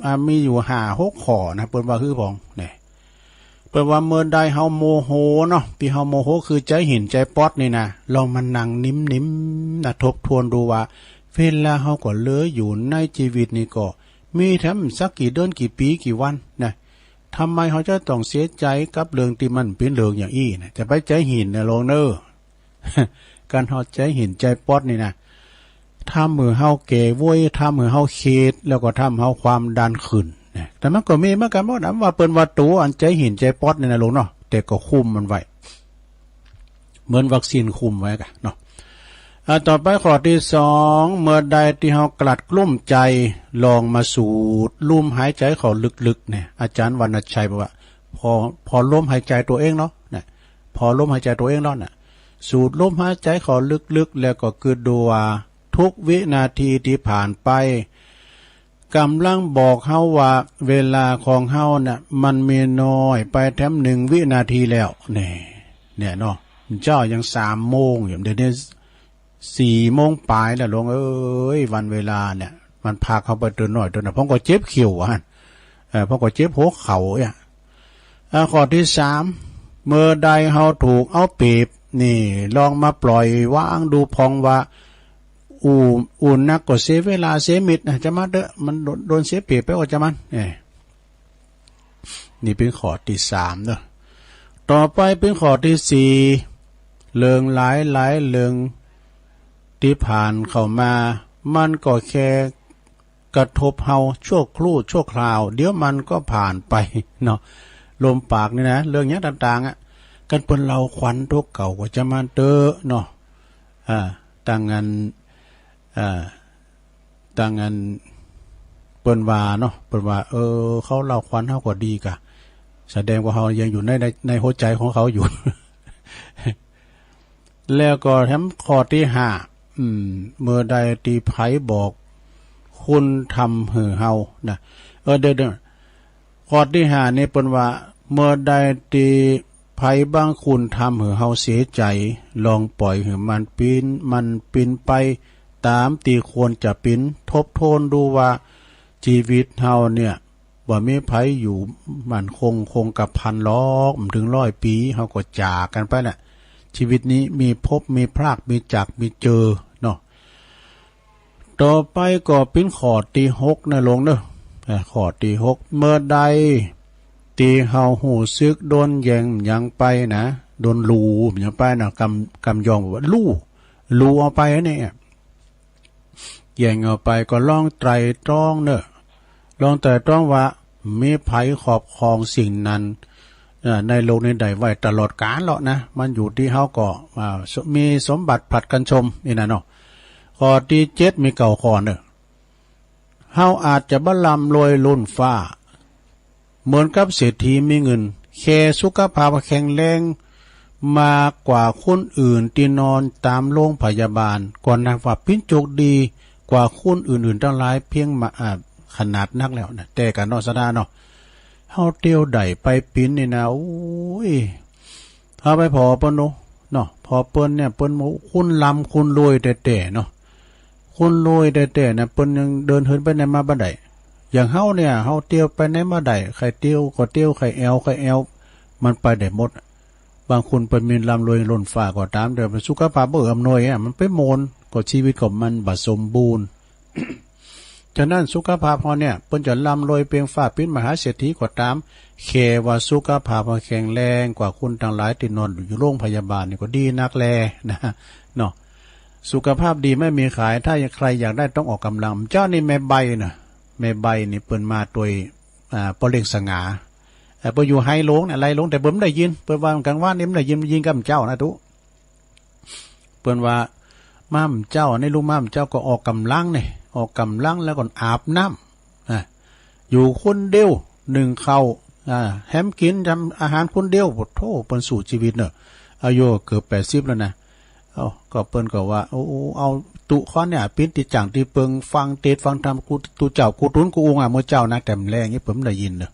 อ่า มีอยู่ห้าหกข้อนะ เปิ้นว่าฮื้อพอง เนี่ย เปิ้นว่าเมื่อใดเฮาโมโหเนาะ ตี้เฮาโมโหคือใจ๋หินใจ๋ป๊อดนี่นะ ลองมานั่งนิ่มๆ นะ ทบทวนดูว่า เวลาเฮาก็เหลืออยู่ในชีวิตนี้ก็ มีแถมสักกี่เดือนกี่ปี๋กี่วันนะ ทำไมเฮาจะต้องเสียใจ๋กับเรื่องตี้มันเป๋นเรื่องอย่างอี้นะ จะไปใจ๋หินนะลงเน่อ การเฮาใจ๋หินใจ๋ป๊อดนี่นะ ทำหื้อเฮาแก่โว้ย ทำหื้อเฮาเครียด แล้วก็ทำหื้อเฮาความดันขึ้นนะ แต่มันก็มีเหมือนกันหมดนะ ว่าเปิ้นว่าตั๋วอันใจ๋หินใจ๋ป๊อดนี่นะลงเนาะ แต่ก็คุมมันไว้ เหมือนวัคซีนคุมไว้กะเนาะ อ่า ต่อไปข้อตี้สอง เมื่อใดตี้เฮากลัดกลุ้มใจ๋ ลองมาสูดลมหายใจ๋เข้าลึกๆ เนี่ย อาจ๋ารย์วรรณชัยบอกว่า ผ่อ ผ่อลมหายใจ๋ตั๋วเองเนาะ เนี่ย ผ่อลมหายใจ๋ตั๋วเองเนาะ เนี่ย สูดลมหายใจ๋เข้าลึกๆ แล้วก็กึ๊ดดูว่า ทุกวินาทีตี้ผ่านไป กำลังบอกเฮาว่าเวลาของเฮาน่ะ มันมีน้อยไปแถมหนึ่งวินาทีแล้ว แน่ เนี่ยเนาะ เจ้ายังสามโมงอยู่ เดี๋ยวนี้สี่โมงปลายแล้ว หลวงเอ้ย วันเวลาเนี่ย มันพาเข้าไปตัวน้อยตัวน้อย ผมก็เจ็บเข่าอะ เออ ผมก็เจ็บหัวเข่าเนี่ย อ่า ข้อตี้สาม เมื่อใดเฮาถูกเอาเปรียบ นี่ ลองมาปล่อยวางดูพ่องว่า อู้ อู้นักก็เสียเวลาเสียมิตรนะ จะมาเต๊อะ มันโดน โดนเสียเปรียบไปก็จะมัน เอ้ย นี่เป๋นข้อตี้สามเนาะ ต่อไปเป๋นข้อตี้สี่ เรื่องหลายๆ เรื่องตี้ผ่านเข้ามา มันก็แค่ กระทบเฮาชั่วครู่ชั่วคราว เดี๋ยวมันก็ผ่านไปเนาะ ลมปากนี่นะ เรื่องหยังต่างๆ อะ กันเปิ้นเล่าขวัญตั๋วเก่าก็จะมาเต๊อะเนาะ อ่า ตังอัน อ่า ตังอัน เปิ้นว่าเนาะ เปิ้นว่า เออ เขาเล่าขวัญเฮาก็ดีกะ แสดงว่าเฮายังอยู่ใน ใน ในหัวใจ๋ของเขาอยู่ แล้วก็แถมข้อตี้ห้า อืม เมื่อใดตี้ไผบอกคุณธรรมหื้อเฮานะ เออ เดี๋ยวๆ ข้อตี้ห้านี่เปิ้นว่า เมื่อใดตี้ไผบางคุณธรรมหื้อเฮาเสียใจ๋ ลองปล่อยหื้อมันเป๋น มันเป๋นไปต๋ามตี้ควรจะเป๋น ทบทวนดูว่า ชีวิตเฮาเนี่ย บ่มีไผอยู่มั่นคงคงกระพันหรอก บ่ถึงร้อยปี๋ เฮาก็จากกันไปแหละ ชีวิตนี้มีพบมีพราก มีจากมีเจอเนาะ ต่อไปก็เป๋นข้อตี้หกนะหลวงเนาะ อ่า ข้อตี้หก เมื่อใดตี้เฮาฮู้สึกโดนแย่งหยังไปนะ โดนลู่หยังไปนะ กำ กำยองว่าลู่ ลู่เอาไปเนี่ย แย่งเอาไปก็ลองไตร่ตรองเนอะ ลองไตร่ตรองว่ามีไผครอบครองสิ่งนั้น เอ่อ ในโลกนี้ได้ไว้ตลอดกาลแล้วนะ มันอยู่ตี้เฮาก็ อ่า ส- มีสมบัติผลัดกันชมนี่นะเนาะ ข้อตี้เจ็ด มีเก้าข้อเนอะ เฮาอาจจะบ่ร่ำรวยล้นฟ้า เหมือนกับเศรษฐีมีเงิน แค่สุขภาพแข็งแรงมากกว่าคนอื่นตี้นอนต๋ามโรงพยาบาล ก็นับว่าเป๋นโจคดีกว่าคนอื่นๆ ตังหลายเพียงมา อ่า ขนาดนักแล้วนะ แต่กะเนาะ สะดาเนาะ เฮาเตียวได้ไปเป๋นนี่นะ โอ้ย เฮาไปผ่อเปิ้นดูเนาะ ผ่อเปิ้นเนี่ย เปิ้นบ่ คนร่ำคนรวยแต๊ๆ เนาะ คนรวยแต๊ๆ นะ เปิ้นยังเดินเหินไปไหนมาบ่ได้ อย่างเฮาเนี่ย เฮาเตียวไปไหนมาได้ ใค่เตียวก็เตียว ใค่แอ่วก็แอ่ว มันไปได้หมด บางคนเปิ้นมีร่ำรวยล้นฟ้าก็ต๋าม แต่สุขภาพบ่เอื้ออำนวยอะ มันไปโมน ก็ชีวิตของมันบ่สมบูรณ์ ฉะนั้นสุขภาพเฮาเนี่ย เปิ้นจะร่ำรวยเปรียงฟ้าเป๋นมหาเศรษฐีก็ต๋าม แค่ว่าสุขภาพเฮาแข็งแรงกว่าคนตังหลายตี้นอนอยู่โรงพยาบาลนี่ก็ดีนักแลนะ เนาะ สุขภาพดีไม่มีขาย ถ้าใครอยากได้ต้องออกกำลัง เจ้านี่แม่ใบ้นะ แม่ใบ้นี่เปิ้นมาตวย อ่า ป้อเลี้ยงสง่า เอ่อ เปิ้นอยู่ไฮ่หลวงเนี่ย ไฮ่หลวง แต่เปิ้นบ่ได้ยิน เปิ้นว่ากลางวันนี่บ่ได้ยิน ยินกับเจ้านะตุ๊ เปิ้นว่า หม่ำเจ้า ในลูกหม่ำเจ้าก็ออกกำลังเนี่ย ออกกำลังแล้วก็อาบน้ำ อ่ะ อยู่คนเดียว นึ่งข้าว อ่า แหมกินทำอาหารคนเดียว โอ้โธ่ เปิ้นสู้ชีวิตเนอะ อายุเกือบแปดสิบแล้วนะ เอ้า ก็เปิ้นก็ว่า โอ้ เอาตุ๊คอนเนี่ย ปิ้นตี้จ้างตี้เปิง ฟังเตสน์ฟังธรรม กู ตุ๊เจ้า กูตุ๊นกูอุงอ่ะ มื้อเจ้านะ แต่มันแลงนี่เปิ้นบ่ได้ยินเนอะ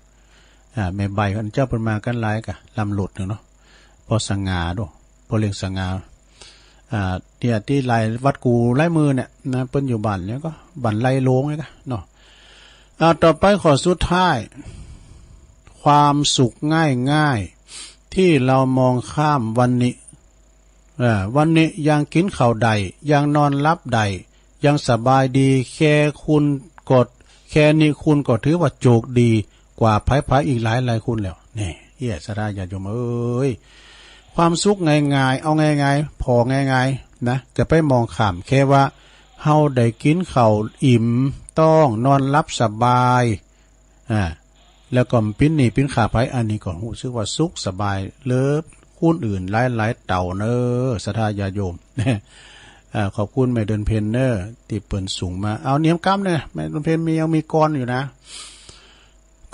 อ่า แม่ใบ้คนเจ้าเปิ้นมากันหลายกะ ลำหลุดหนึ่งเนาะ ป้อสง่าโด ป้อเลี้ยงสง่า อ่า ตี้ ตี้หลายวัดกูหลายมื้อเนี่ยนะ เปิ้นอยู่บ้านเนี่ยก็ บ้านไฮ่หลวงเนี่ยก็เนาะ อ่า ต่อไปข้อสุดท้าย ความสุขง่ายๆ ที่เรามองข้ามวันนี้ เอ่อ วันนี้ยังกินข้าวได้ ยังนอนหลับได้ ยังสบายดี แค่คุณก็ แค่นี้คุณก็ถือว่าโชคดีกว่าใผๆ อีกหลายๆ คนแล้ว นี่ เอี้ย ศรัทธาญาติโยมเอ้ย ความสุขง่ายๆ เอาง่ายๆ ผ่อง่ายๆ นะ จะไปมองข้าม แค่ว่าเฮาได้กินข้าวอิ่มท้อง นอนหลับสบาย อ่า แล้วก็ปิ้นหนี้ปิ้นข้าไผ อันนี้ก็ฮู้สึกว่าสุขสบายเลิศ คนอื่นหลายๆ เต้าเน้อ ศรัทธาญาติโยม อ่า ขอบคุณแม่เดือนเพ็ญเน้อ ตี้เปิ้นส่งมา เอาเนียมกำเนี่ย แม่เดือนเพ็ญมี ยังมีกลอนอยู่นะ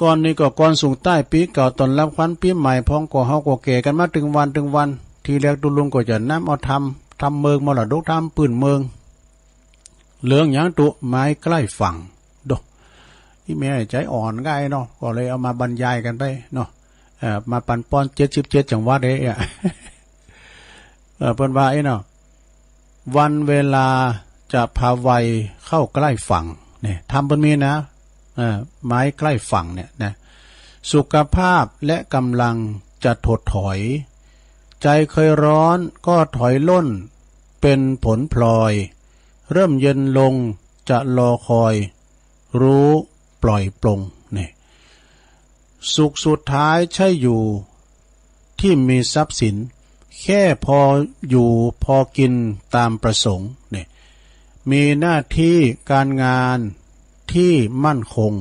กลอนนี้ก็กลอนส่งท้ายปี๋เก่า ต้อนรับขวัญปี๋ใหม่ พองก็เฮาก็แก่กันมาตึงวันตึงวัน ทีแรกตุ๊ลุงก็จะนำเอาธรรม ธรรมเมืองมรดกธรรมปื้นเมือง เรื่องหยังตุ๊ ไม้ใกล้ฝั่ง โด อีแม่ใจอ่อนไงเนาะ ก็เลยเอามาบรรยายกันไปเนาะ เอ่อ มาปันป้อน เจ็ดสิบเจ็ดจังหวัดเด้อ เอ่อ เปิ้นว่าไอ้เนาะ วันเวลาจะพาวัยเข้าใกล้ฝั่ง เนี่ย ธรรมเปิ้นมีนะ เอ่อ ไม้ใกล้ฝั่งเนี่ยนะ สุขภาพและกำลังจะถดถอย ใจเคยร้อนก็ถอยล่นเป็นผลพลอย เริ่มเย็นลงจะรอคอย รู้ปล่อยปลง เนี่ย สุขสุดท้ายใช่อยู่ที่มีทรัพย์สิน แค่พออยู่พอกินตามประสงค์ เนี่ย มีหน้าที่การงานที่มั่นคง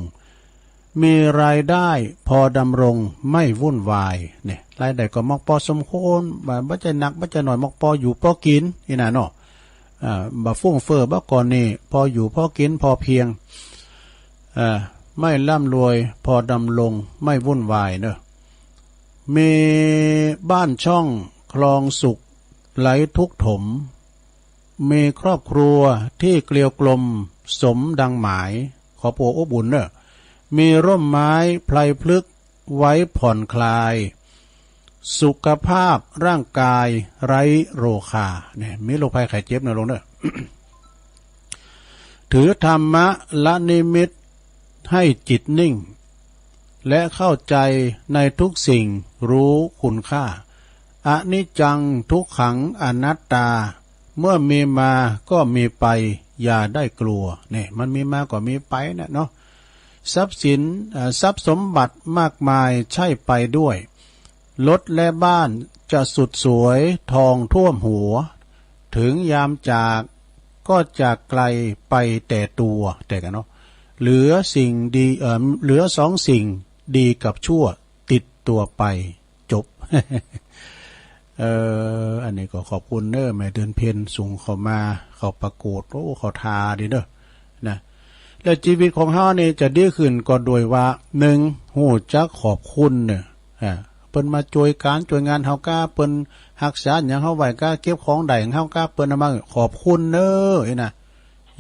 มีรายได้พอดำรงไม่วุ่นวาย เนี่ย รายได้ก็มอกปอสมควร บ่ บ่ใจ้หนัก บ่ใจ้น้อย มอกปออยู่ปอกิน นี่นะเนาะ อ่า บ่ฟุ่มเฟือย บ่ก่อนหนี้ พออยู่พอกินพอเพียง อ่า ไม่ร่ำรวย พอดำรง ไม่วุ่นวายเนอะ มีบ้านช่องคลองสุขไหลทุกข์ถม มีครอบครัวที่เกลียวกลมสมดังหมาย ครอบครัวอบอุ่นเนอะ มีร่มไม้ไพรพฤกษ์ไว้ผ่อนคลาย สุขภาพร่างกายไร้โรคา เนี่ย มีโรคภัยไข้เจ็บน้อยลงเนอะ ถือธรรมะละนิมิตให้จิตนิ่ง และเข้าใจในทุกสิ่งรู้คุณค่า อนิจจังทุกขังอนัตตา เมื่อมีมาก็มีไป อย่าได้กลัว เนี่ย มันมีมาก็มีไปนะเนาะ ทรัพย์สิน เอ่อ ทรัพย์สมบัติมากมายใช่ไปด้วย รถและบ้านจะสุดสวยทองท่วมหัว ถึงยามจากก็จากไกลไปแต่ตัว แต่กันเนาะ เหลือสิ่งดี เอ่อ เหลือสองสิ่งดีกับชั่วติดตัวไป จบ เอ่อ อันนี้ก็ขอบคุณเน้อ แม่เดือนเพ็ญส่งเข้ามา เข้าปรากฏ โอ้ เข้าทาดีเน้อ นะ และชีวิตของเฮานี่จะดีขึ้นก็โดยว่า หนึ่ง ฮู้จักขอบคุณเน้อ อ่า เปิ้นมาจ้วยก๋านจ้วยงานเฮาก้า เปิ้นฮักษาหยังเฮาไว้ก้า เก็บของได้ของเฮาก้า เปิ้นเอามา ขอบคุณเน้อ ไอ้นะ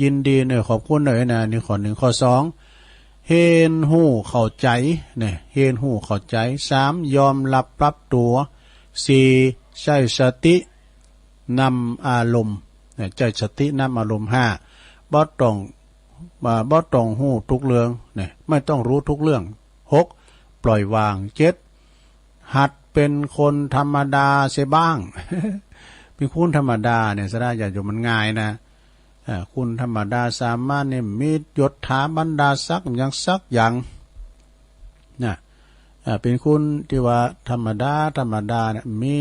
ยินดีเน้อ ขอบคุณเน้อ ไอ้นะ นี่ข้อหนึ่ง ข้อสอง เฮียนฮู้เข้าใจ๋ เนี่ย เฮียนฮู้เข้าใจ๋ สาม ยอมรับปรับตั๋ว สี่ ใช้สตินำอารมณ์ เนี่ย ใช้สตินำอารมณ์ ห้า บ่ต้อง อ่า บ่ต้องฮู้ทุกเรื่อง เนี่ย ไม่ต้องรู้ทุกเรื่อง หก ปล่อยวาง เจ็ด หัดเป็นคนธรรมดาเสียบ้าง เป็นคนธรรมดาเนี่ย ศรัทธาญาติโยม มันง่ายนะ เอ่อ คนธรรมดาสามัญเนี่ย มียศถาบรรดาศักดิ์หยังสักอย่าง นะ เอ่อ เป็นคนที่ว่าธรรมดา ธรรมดาเนี่ย มี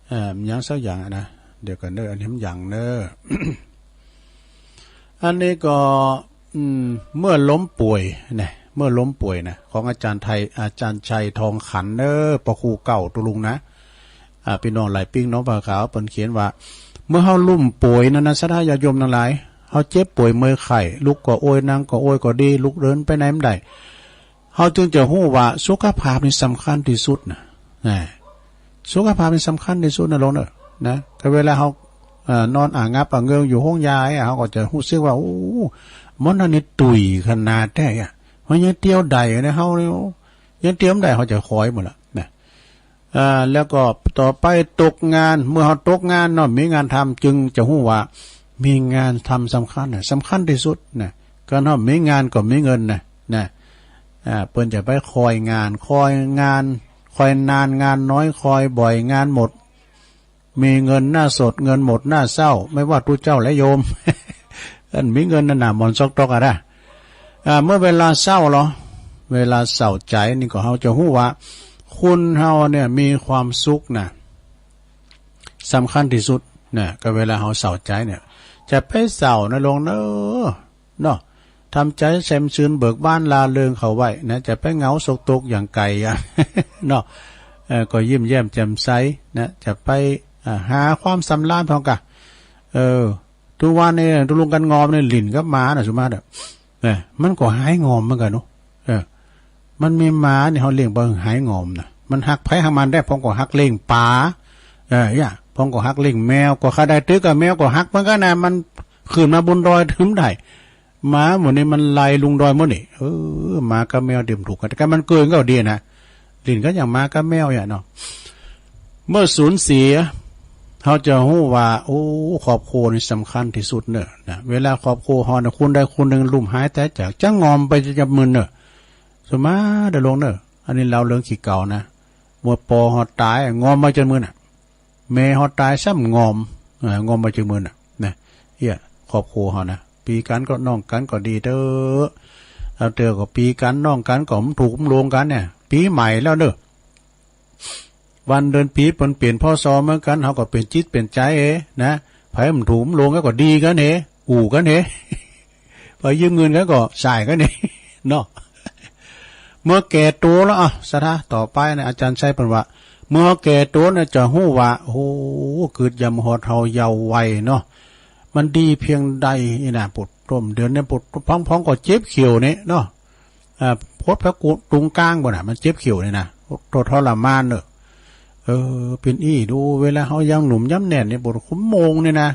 เอ่อ หยังสักอย่างอะนะ เดี๋ยวก่อนเน้อ อันนี้มันหยังเน้อ อันนี้ก็ อืม เมื่อล้มป่วยนะ เมื่อล้มป่วยนะ ของอาจารย์ไทย อาจารย์ชัยทองขันเน้อ ปะครูเก่าตุลุงนะ อ่า พี่น้องหลายปิ๊งน้องปลาขาว เปิ้นเขียนว่า เมื่อเฮาล้มป่วยนั้นนะ ศรัทธาญาติโยมทั้งหลาย เฮาเจ็บป่วยเมื่อยไข้ ลุกก็โอย นั่งก็โอย ก็ดี ลุกเดินไปไหนบ่ได้ เฮาจึงจะฮู้ว่าสุขภาพนี่สำคัญที่สุดนะ นะ สุขภาพนี่สำคัญที่สุดนะ ลองเน้อ นะ ก็เวลาเฮา เอ่อ นอนอะงับอะเงิงอยู่โฮงยาอะ เฮาก็จะฮู้สึกว่า โอ้ มันอันนี้ตุ้ยขนาดแท้อะ มันยังเตียวได้นะ เฮานี่ ยังเตียวบ่ได้ เฮาจะคอยหมดละนะ อ่า แล้วก็ต่อไปตกงาน เมื่อเฮาตกงานเนาะ มีงานทำ จึงจะฮู้ว่ามีงานทำสำคัญนะ สำคัญที่สุดนะ การเฮามีงานก็มีเงินนะ นะ อ่า เปิ้นจะไปคอยงาน คอยงาน คอยนานงานน้อย คอยบ่อยงานหมด มีเงินหน้าสด เงินหมดหน้าเศร้า ไม่ว่าตุ๊เจ้าและโยม อันมีเงินนั่นน่ะ หมอนซอกตอกอะนะ อ่า เมื่อเวลาเศร้าเหรอ เวลาเศร้าใจนี่ก็เฮาจะฮู้ว่า คนเฮาเนี่ยมีความสุขน่ะ สำคัญที่สุดนะ ก็เวลาเฮาเศร้าใจเนี่ย จะไปเศร้านะหลวงเนอะ เนาะ ทำใจแจ่มชื่นเบิกบานร่าเริงเข้าไว้นะ จะไปเหงาโศกตกอย่างไก่อะ เนาะ เออ ก็ยิ้มแย้มแจ่มใสนะ จะไป อ่า หาความสำราญพร้อมกะ เออ ทุกวันนี้ตุ๊ลุงกั๋นงอมเนี่ย หลิ้นกับหมาน่ะ สุมาเด้อ เออ มันก็หายงอมเหมือนกั๋นเนาะ เออ มันมีหมาเนี่ย เฮาเลี้ยงบ่หื้อหายงอมน่ะ มันฮักไผฮักมันแด้ ผมก็ฮักเลี้ยงป๋า เออ เนี่ย ผมก็ฮักเลี้ยงแมว ก็ข้าได้ตึกกับแมวก็ฮักเหมือนกั๋นนะ มันขึ้นมาบนดอยถืมได้ หมาหมู่นี้มันไล่ลุงดอยหมดนี่ เออ หมากับแมวเดี่ยมถูกกั๋น แต่มันเกินก็ดีนะ หลิ้นก็อย่างหมากับแมวเนี่ยเนาะ เมื่อสูญเสีย เฮาจะฮู้ว่า โอ้ ครอบครัวนี่สำคัญที่สุดเนอะนะ เวลาครอบครัวเฮาเนี่ย คนใดคนหนึ่งล้มหายตายจาก จะงอมไปจะมึนเนอะ สุมาเด้อหลวงเนอะ อันนี้เล่าเรื่องขี้เก่านะ เมื่อปอเฮาตาย งอมไปจนมึนน่ะ แม่เฮาตายซ้ำงอม เออ งอมไปจนมึนน่ะ นะ เอี้ย ครอบครัวเฮานะ ปี๋กั๋นก็น้องกั๋นก็ดีเต๊อะ เอาเต๊อะก็ปี๋กั๋นน้องกั๋นก็บ่ถูกบ่ลงกั๋นเนี่ย ปี๋ใหม่แล้วเนอะ วันเดือนปี๋เปิ้นเปลี่ยน พ.ศ. เหมือนกั๋น เฮาก็เปลี่ยนจิตเปลี่ยนใจเอนะ ไผบ่ถูกบ่ลงแล้วก็ดีกั๋นเอ อู่กั๋นเอ ไปยืมเงินกั๋นก็จ่ายกั๋นเอ เนาะ เมื่อแก่ตัวแล้ว อ่ะ ศรัทธา ต่อไปนะ อาจารย์ชัยเปิ้นว่า เมื่อแก่ตัวเนี่ยจะฮู้ว่า โอ้โห กึ๊ดยามฮอดเฮาเยาว์วัยเนาะ มันดีเพียงใดนี่นะ ปวดต้มเดือนเนี่ย ปวดพ้องๆ ก็เจ็บเขียวเนี่ยเนาะ อ่า พดพระกุตุงกลางบ่น่ะ มันเจ็บเขียวนี่นะ โธ่ ทรมานเนอะ เออ เป๋นอี้ดู เวลาเฮายังหนุ่มยังแน่นนี่ ปวดขมงเนี่ยนะ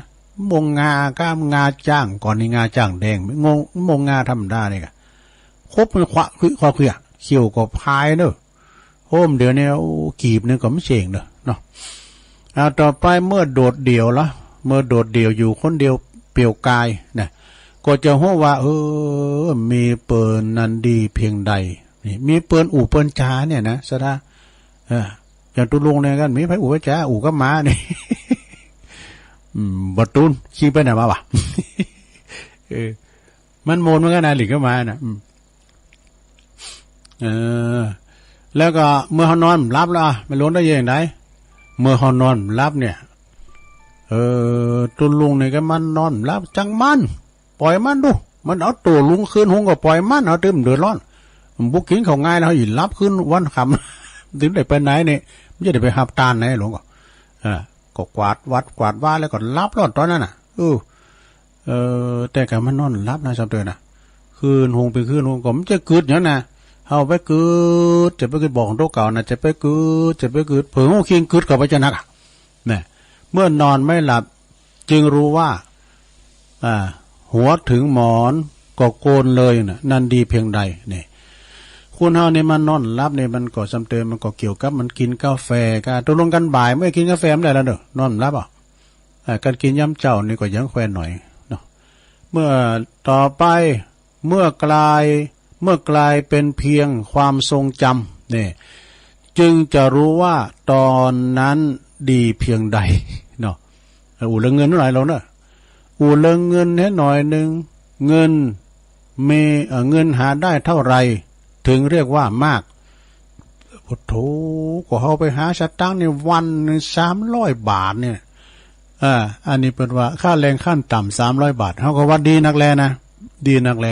มงงา ก้ามงาจ้าง ก่อนนี่งาจ้างแดง มง มงงาธรรมดานี่กะ ครบมันขวะ ขวะเขียว เขียวก็พายเนอะ โฮมเดี๋ยวนี้ โอ้ กีบหนึ่งก็ไม่เจ๋งเนอะ เนาะ อ่า ต่อไปเมื่อโดดเดี่ยวละ เมื่อโดดเดี่ยวอยู่คนเดียวเปลี่ยวกายนะ ก็จะฮู้ว่า เออ มีเปิ้นนั้นดีเพียงใด นี่ มีเปิ้นอู้เปิ้นจาเนี่ยนะ ศรัทธา เออ อย่างตุ๊ลุงเนี่ยกั๋น มีไผอู้ไผจ๋า อู้กับหมานี่ อืม บ่ตูน ขี้ไปไหนมาวะ เออ มันม่วนเหมือนกั๋นนะ หลิ้นกับหมาน่ะ อืม เออ แล้วก็เมื่อเฮานอนหลับแล้วอะ แม่หลวงได้ยินไหน เมื่อเฮานอนหลับเนี่ย เออ ตุ๊ลุงนี่ก็มันนอนหลับ จั่งมัน ปล่อยมันดู มันเอาตั๋วลุงคืนฮุงก็ปล่อยมัน เฮาตึงเดือดร้อน บ่กิ๋นข้าวง่ายแล้ว เฮาอีหลับคืนวันค่ำ ตึงได้ไปไหนเนี่ย มันจะได้ไปฮับตานไหนหลวงก็ เออ ก็กวาดวัดกวาดวาแล้วก็หลับลอดตอนนั้นน่ะ เออ เออ แต่ก็มันนอนหลับนะ สามเตื้อนะ คืนฮุงไปคืนฮุงก็มันจะกึ๊ดหยังนะ เฮาไปกึ๊ด จะไปกึ๊ดบอกของโตเก่านะ จะไปกึ๊ด จะไปกึ๊ด เผลอฮู้คิงกึ๊ดเข้าไปจะนักอะ นะ เมื่อนอนไม่หลับ จึงรู้ว่า อ่า หัวถึงหมอนก็โกนเลยน่ะ นั่นดีเพียงใด นี่ คนเฮานี่มันนอนหลับนี่ มันก็สามเตื้อ มันก็เกี่ยวกับมันกิ๋นกาแฟ ก็ตกลงกั๋นบ่าย เมื่อกิ๋นกาแฟมันได้แล้วเด้อ นอนหลับอ่ะ อ่า กั๋นกิ๋นยามเจ๊านี่ก็ยังแควนหน่อยเนาะ เมื่อต่อไป เมื่อกลาย เมื่อกลายเป็นเพียงความทรงจำ นี่ จึงจะรู้ว่าตอนนั้นดีเพียงใด เนาะ เออ อู้เรื่องเงินหน่อยหลวงเนอะ อู้เรื่องเงินให้หน่อยหนึ่ง เงินมี เอ่อ เงินหาได้เท่าไหร่ ถึงเรียกว่ามาก โอ้โธ่ ก็เฮาไปหาสตางค์ในวันหนึ่งสามร้อยบาทเนี่ย อ่า อันนี้เปิ้นว่าค่าแรงขั้นต่ำสามร้อยบาท เฮาก็ว่าดีนักแลนะ ดีนักแล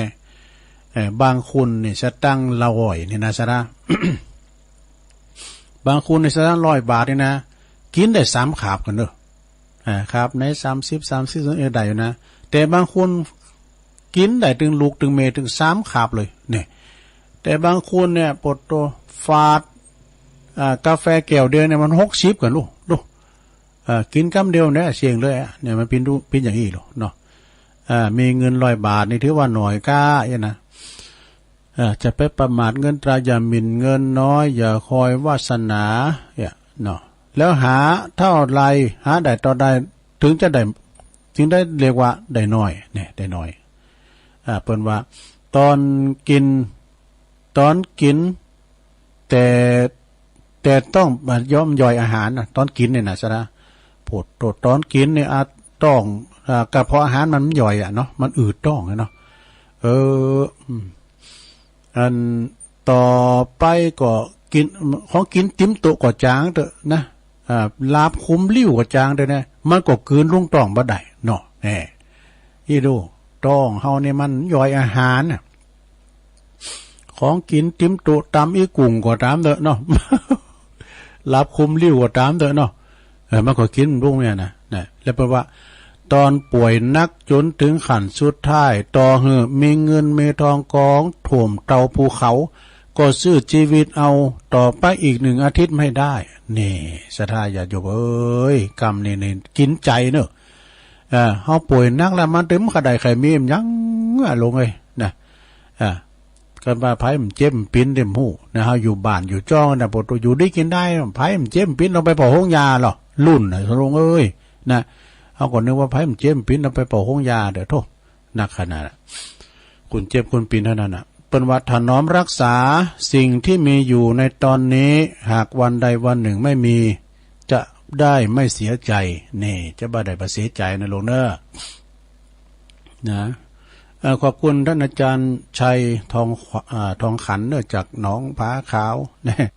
เอ่อ บางคนนี่สตางค์ละร้อยนี่นะ ศรัทธา บางคนนี่สตางค์ร้อยบาทนี่นะ กิ๋นได้สามคาบกั๋นเด้อ อ่า คาบไหนสามสิบ สามสิบ เออ ได้อยู่นะ แต่บางคนกิ๋นได้ตึงลูกตึงเมย์ตึงสามคาบเลย เนี่ย แต่บางคนเนี่ย ปวดตัว ฝาด อ่า กาแฟแก้วเดียวเนี่ยมันหกสิบกั๋นลูก ลูก อ่า กิ๋นกำเดียวเนี่ยเสี้ยงเลยอะ เนี่ยมันเป๋นดู เป๋นอย่างอี้ลูกเนาะ อ่า มีเงินร้อยบาทนี่ถือว่าหน่อยก้า เนี่ยนะ เอ่อ จะไปประมาทเงินตรา อย่าหมิ่นเงินน้อย อย่าคอยวาสนา เนี่ยเนาะ แล้วหาเท่าไร หาได้เท่าใด ถึงจะได้ ถึงได้เรียกว่าได้น้อย เนี่ย ได้น้อย อ่า เปิ้นว่า ตอนกิน ตอนกิน แต่ แต่ต้อง มันย่อมย่อยอาหารนะ ตอนกินเนี่ยนะ สะดา โผดโต ตอนกินเนี่ย อาจต้อง อ่า กระเพาะอาหารมันย่อยอะเนาะ มันอืดท้องอะเนาะ เออ อืม อันต่อไปก็กิน ของกินเต็มโต๊ะก็จางเต๊อะนะ อ่า หลาบคมลิ้วก็จางเต๊อะนะ มันก็กลืนลงท้องบ่ได้เนาะ แหม อีดู ท้องเฮาเนี่ยมันย่อยอาหารน่ะ ของกินเต็มโต๊ะ ตำอี้กุ่งก็ตามเต๊อะเนาะ หลาบคมลิ้วก็ตามเต๊อะเนาะ เออ มันก็กินลงเนี่ยนะ นะ แล้วแปลว่า ตอนป่วยหนักจนถึงขั้นสุดท้าย ต่อหื้อมีเงินมีทองกองท่วมเท่าภูเขา ก็สู้ชีวิตเอาต่อไปอีกหนึ่งอาทิตย์ไม่ได้ นี่ ศรัทธาญาติโยมเอ้ย กำนี้นี่กินใจเนอะ เออ เฮาป่วยหนักแล้ว มันเต็มขะไดไข่มีมยังอะ ลุงเอ้ย นะ อ่า กันว่าไผมันเจ็บมันปินเต็มฮู้นะ เฮาอยู่บ้านอยู่จ้องนะ ปวดตัวอยู่ดีกินได้ ไผมันเจ็บมันปินต้องไปเฝ้าโฮงยาเหรอ รุ่นน่ะ ลุงเอ้ย นะ เฮาก็นึกว่าไผมันเจ็บมันปินต้องไปเฝ้าโฮงยาเด้อ โธ่ หนักขนาดน่ะ คนเจ็บคนปินเท่านั้นน่ะ เปิ้นว่าถนอมรักษาสิ่งที่มีอยู่ในตอนนี้ หากวันใดวันหนึ่งไม่มี จะได้ไม่เสียใจ นี่ จะบ่ได้บ่เสียใจนะลุงเนอะ นะ เอ่อ ขอบคุณท่านอาจารย์ชัยทองขว- อ่า ทองขันเนอะ จากหนองผาขาว นะ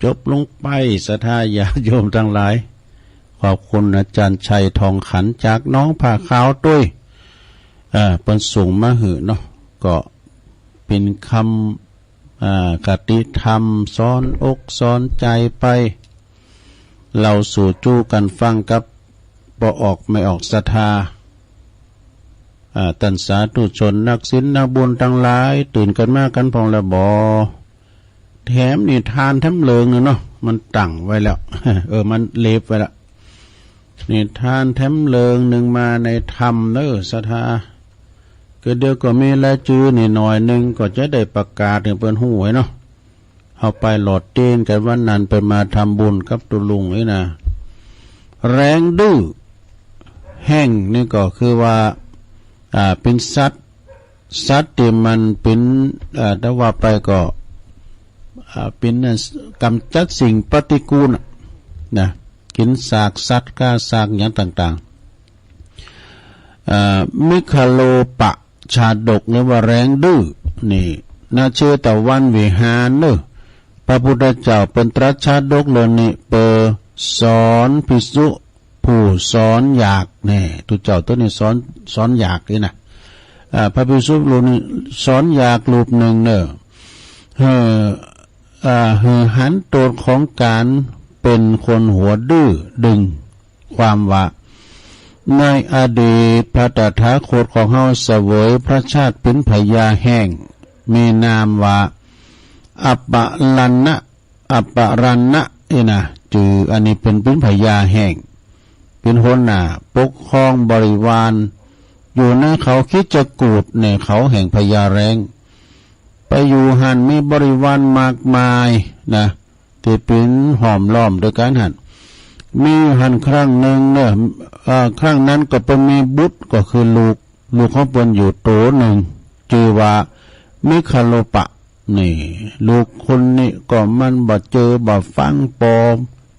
จบลงไป ศรัทธาญาติโยมทั้งหลาย ขอบคุณอาจารย์ชัยทองขันจากหนองผาขาวตวย เอ่อ เปิ้นส่งมาหื้อเนาะ ก็เป็นคำ อ่า คติธรรม สอนอกสอนใจไป เล่าสู่จู้กันฟังกับป้อออกแม่ออกศรัทธา อ่า ต้านสาธุชนนักศีลนักบุญทั้งหลาย ตื่นกันมากันพ่องแล้วบ่ แถมนิทานแถมเรื่องหนึ่งเนาะ มันตั้งไว้แล้ว เออ มันเล็บไว้แล้ว นิทานแถมเรื่องหนึ่งมาในธรรมเนอะ ศรัทธา ก็เดี๋ยวก็มีรายจื้อนี่หน่อยหนึ่ง ก็จะได้ประกาศให้เปิ้นฮู้ไว้เนาะ เฮาไปหลอดเตียนกันวันนั้น เปิ้นมาทำบุญกับตุ๊ลุงนี่นะ แร้งดื้อแห้งนี่ก็คือว่า อ่า เป็นสัตว์ สัตว์ที่มันเป็น อ่า ถ้าว่าไปก็ อ่า เป็น อ่า กำจัดสิ่งปฏิกูลน่ะ นะ กินซากสัตว์ ฆ่าซากหยังต่างๆ อ่า มิคโลปะชาดก หรือว่าแร้งดื้อนี่ ณ เชตวันวิหารเนอะ พระพุทธเจ้าเปิ้นตรัสชาดกเรื่องนี้ เปื้อสอนภิกษุผู้สอนอยากแน่ ตุ๊เจ้าตัวนี้สอน สอนอยากนี่นะ อ่า พระภิกษุรูปนี้สอนอยากรูปหนึ่งเนอะ เอ่อ อ่า หื้อหันโตษของการเป็นคนหัวดื้อดึง ความว่า ในอดีตพระตถาคตของเฮาเสวยพระชาติเป็นพญาแห้ง มีนามว่า อัปปะรันนะ อัปปะรันนะ นี่นะ จื้ออันนี้เปิ้นเป็นพญาแห้ง เป็นหัวหน้าปกครองบริวาร อยู่ในเขาคิจกูฏ ในเขาแห่งพญาแร้ง ไปอยู่หั้นมีบริวารมากมายนะ ที่เปิ้นห้อมล้อมด้วยกันหั้น มีหั้นครั้งหนึ่งเนอะ เอ่อ ครั้งนั้นก็เปิ้นมีบุตรก็คือลูก ลูกของเปิ้นอยู่โตหนึ่ง จื้อว่ามิคโลปะ นี่ ลูกคนนี้ก็มันบ่เจอบ่ฟังปอ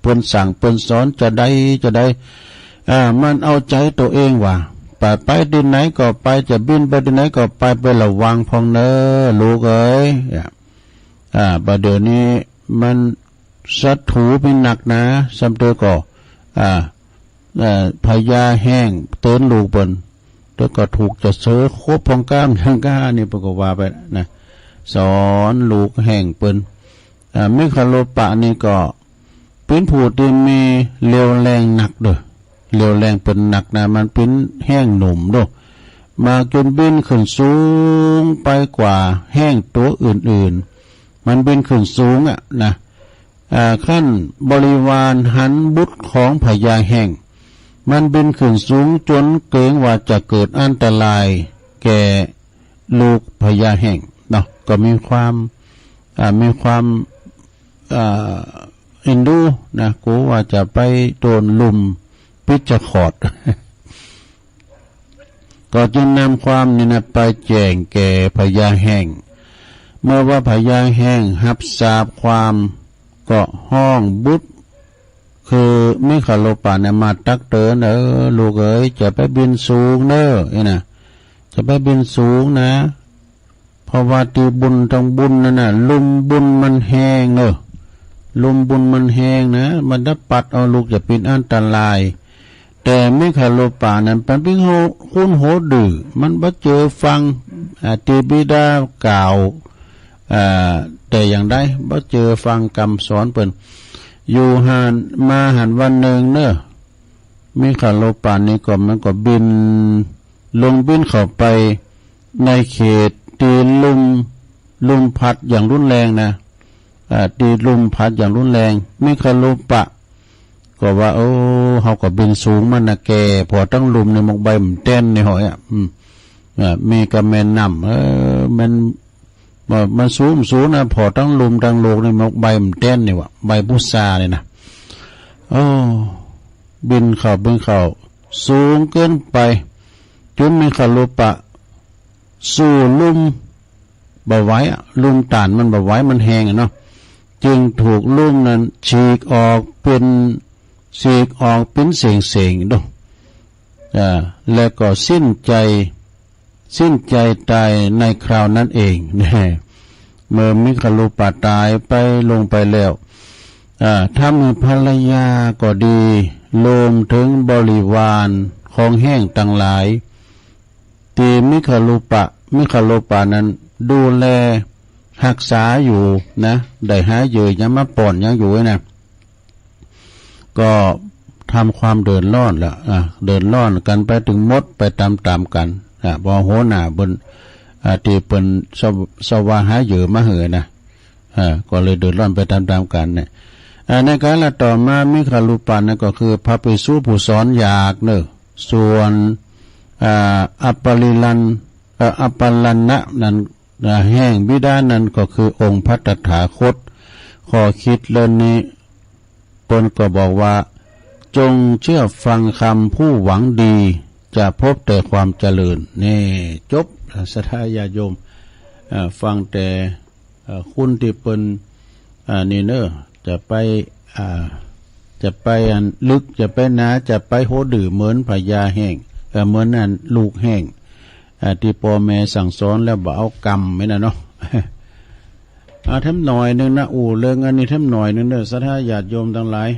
เปิ้นสั่งเปิ้นสอนจะใดจะใด อ่า มันเอาใจตัวเองว่า ไป ไปที่ไหนก็ไป จะบินไปที่ไหนก็ไป ไประวังพ่องเน้อลูกเอ๋ย อ่า อ่า บ่าเดี๋ยวนี้มันศัตรูมีนักหนา ซ้ำเตื้อก็ อ่า เอ่อ พญาแห้งเตือนลูกเปิ้น แล้วก็ถูกจะเสือคบพ่องกล้ามยังกล้านี่เปิ้นก็ว่าไปนะ สอนลูกแห้งเปิ้น อ่า มิคโลปะนี่ก็เป็นผู้ที่มีเรี่ยวแรงนักเด้อ เรี่ยวแรงเปิ้นนักนะ มันเป็นแห้งหนุ่มเด้อ มากจนบินขึ้นสูงไปกว่าแห้งตัวอื่นๆ มันบินขึ้นสูงอะนะ อ่า ครั้นบริวารหันบุตรของพญาแห้ง มันบินขึ้นสูงจนเกรงว่าจะเกิดอันตรายแก่ลูกพญาแห้งเนาะ ก็มีความ อ่า มีความ อ่า เอ็นดูนะ กลัวว่าจะไปโดนลุ่มพิษจะขอด ก็จึงนำความนี้นะไปแจ้งแก่พญาแห้ง เมื่อว่าพญาแห้งฮับทราบความก็ฮ้องบุตร คือมิคโลปะเนี่ยมาตักเตือน เออ ลูกเอ๋ย จะไปบินสูงเนอะ เอ้ยนะ จะไปบินสูงนะ เพราะว่าตี้บุญตังบุญนั่นน่ะ ลุมบุญมันแฮงเนอะ ลุมบุญมันแฮงนะ มันจะปัดเอาลูกจะเป็นอันตราย แต่มิคโลปะนั้นมันเป็นคนหัวดื้อ มันบ่เจอฟัง อ่า ตี้บิดากล่าว อ่า แต่อย่างใด บ่เจอฟังกำสอนเปิ้น อยู่หั้นมาหั้นวันหนึ่งเนอะ มิคโลปะนี่ก็มันก็บิน ลงบินเข้าไปในเขตตี้ลม ลมพัดอย่างรุนแรงนะ อ่า ตี้ลมพัดอย่างรุนแรง มิคโลปะ ก็ว่า โอ้ เฮาก็บินสูงมานะแก พอตังลุ่มนี่หมกใบมันแต้นนี่หอยอะ อืม อ่า มีกะแม่นน้ำ เออ มัน บ่ มันสูง สูงนะ พอตังลุ่มตังโลกนี่หมกใบมันแต้นนี่หวะ ใบพุทรานี่นะ โอ้ บินเข้า บินเข้า สูงเกินไป จุ่มมิคโลปะ สู้ลุ่มบ่ไหวอะ ลุ่มต้านมันบ่ไหว มันแฮงอะเนาะ จึงถูกลุ่มนั้นฉีกออกเป็น ฉีกออกเป็นเส้นๆ เนาะ อ่า แล้วก็สิ้นใจ สิ้นใจตายในคราวนั้นเอง เมื่อมิคโลปะตายไป ลงไปแล้ว อ่า ทำให้ภรรยาก็ดี รวมถึงบริวารของแห้งทั้งหลาย ตี้มิคโลปะ มิคโลปะนั้นดูแลฮักษาอยู่นะ ได้หาเหยื่อหยังมาป้อนหยังอยู่นะ ก็ทำความเดือดร้อนละ อ่า เดือดร้อนกันไปตึงหมดไปตามๆ กัน อ่า พอหัวหน้าเปิ้น อ่า ตี้เปิ้นสว- สวาหาเหยื่อมาหื้อนะ อ่า ก็เลยเดือดร้อนไปตามๆ กันเนี่ย อ่า ในกาลต่อมามิคโลปะนั้นก็คือพระภิกษุผู้สอนอยากเนอะ ส่วน อ่า อัปปาลิลัน เอ่อ อัปปาลันนะนั้น อ่า แห่งบิดานั้นก็คือองค์พระตถาคต ข้อคิดเรื่องนี้ เปิ้นก็บอกว่า จงเชื่อฟังคำผู้หวังดี จะพบแต่ความเจริญ นี่ จบ ศรัทธาญาติโยม อ่า ฟังแต่ เอ่อ คนตี้เปิ้น อ่า นี่เนอะ จะไป อ่า จะไปอันลึก จะไปหนา จะไปหัวดื้อเหมือนพญาแห้ง เอ่อ เหมือนอันลูกแห้ง อ่า ตี้พ่อแม่สั่งสอนแล้วบ่เอากำแม่นน่ะเนาะ อ่า แถมหน่อยหนึ่งนะ อู้เรื่องอันนี้แถมหน่อยหนึ่งเด้อ ศรัทธาญาติโยมทั้งหลาย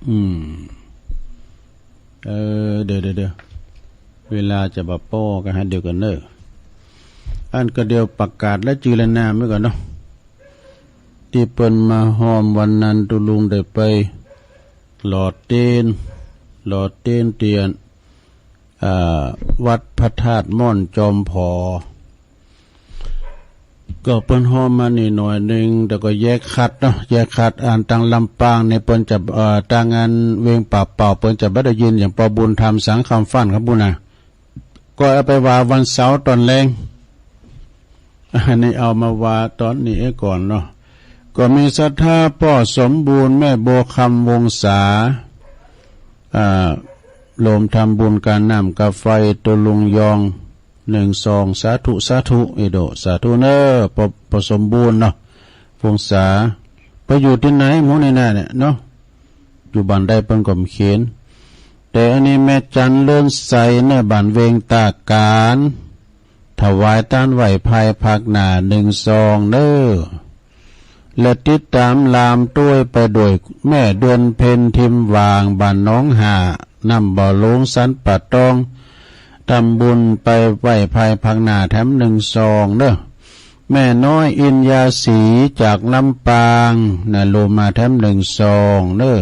อืม เออ เดี๋ยว เดี๋ยว เดี๋ยว เวลาจะบ่ปอกัน หาเดี๋ยวกันเนอะ อันก็เดี๋ยวประกาศและจื่อและนามไว้ก่อนเนาะ ตี้เปิ้นมาฮอมวันนั้น ตุ๊ลุงได้ไปหล่อเตียน หล่อเตียนตี้อัน อ่า วัดพระธาตุม่อนจอมผอ ก็เปิ้นฮอมมานี่หน่อยหนึ่ง แต่ก็แยกขัดเนาะ แยกขัด อันตังลำปางนี่เปิ้นจะ เอ่อ ตังอันเวียงป่าเป่า เปิ้นจะบ่ได้ยิน อย่างปอบุญธรรม สังคำฟั่นครับปุ้นนะ ก็เอาไปว่าวันเสาร์ตอนแลง อันนี้เอามาว่าตอนนี้ก่อนเนาะ ก็มีศรัทธาป้อสมบูรณ์ แม่บัวคำ วงศา อ่า รวมทำบุญกาน้ำกาไฟ ตุ๊ลุงยอง หนึ่งซอง สาธุ สาธุ เอโด สาธุเนอะ ป้อ ป้อสมบูรณ์เนาะ วงศา ไปอยู่ตี้ไหน หมู่ในหน้าเนี่ยเนาะ อยู่บ้านใดเปิ้นก็บ่เขียน แต่อันนี้แม่จันเรือนใสเนอะ บ้านเวงตากาน ถวายตานไหว้ภายภาคหน้าหนึ่งซองเนอะ และติดตามลามตวยไปด้วยแม่เดือนเพ็ญ ทิมหว่าง บ้านหนองห่า น้ำบ่อหลวง สันป่าตอง ทำบุญไปไหว้ภายภาคหน้าแถมหนึ่งซองเนอะ แม่น้อยอินยาศรีจากลำปางนะ รวมมาแถมหนึ่งซองเนอะ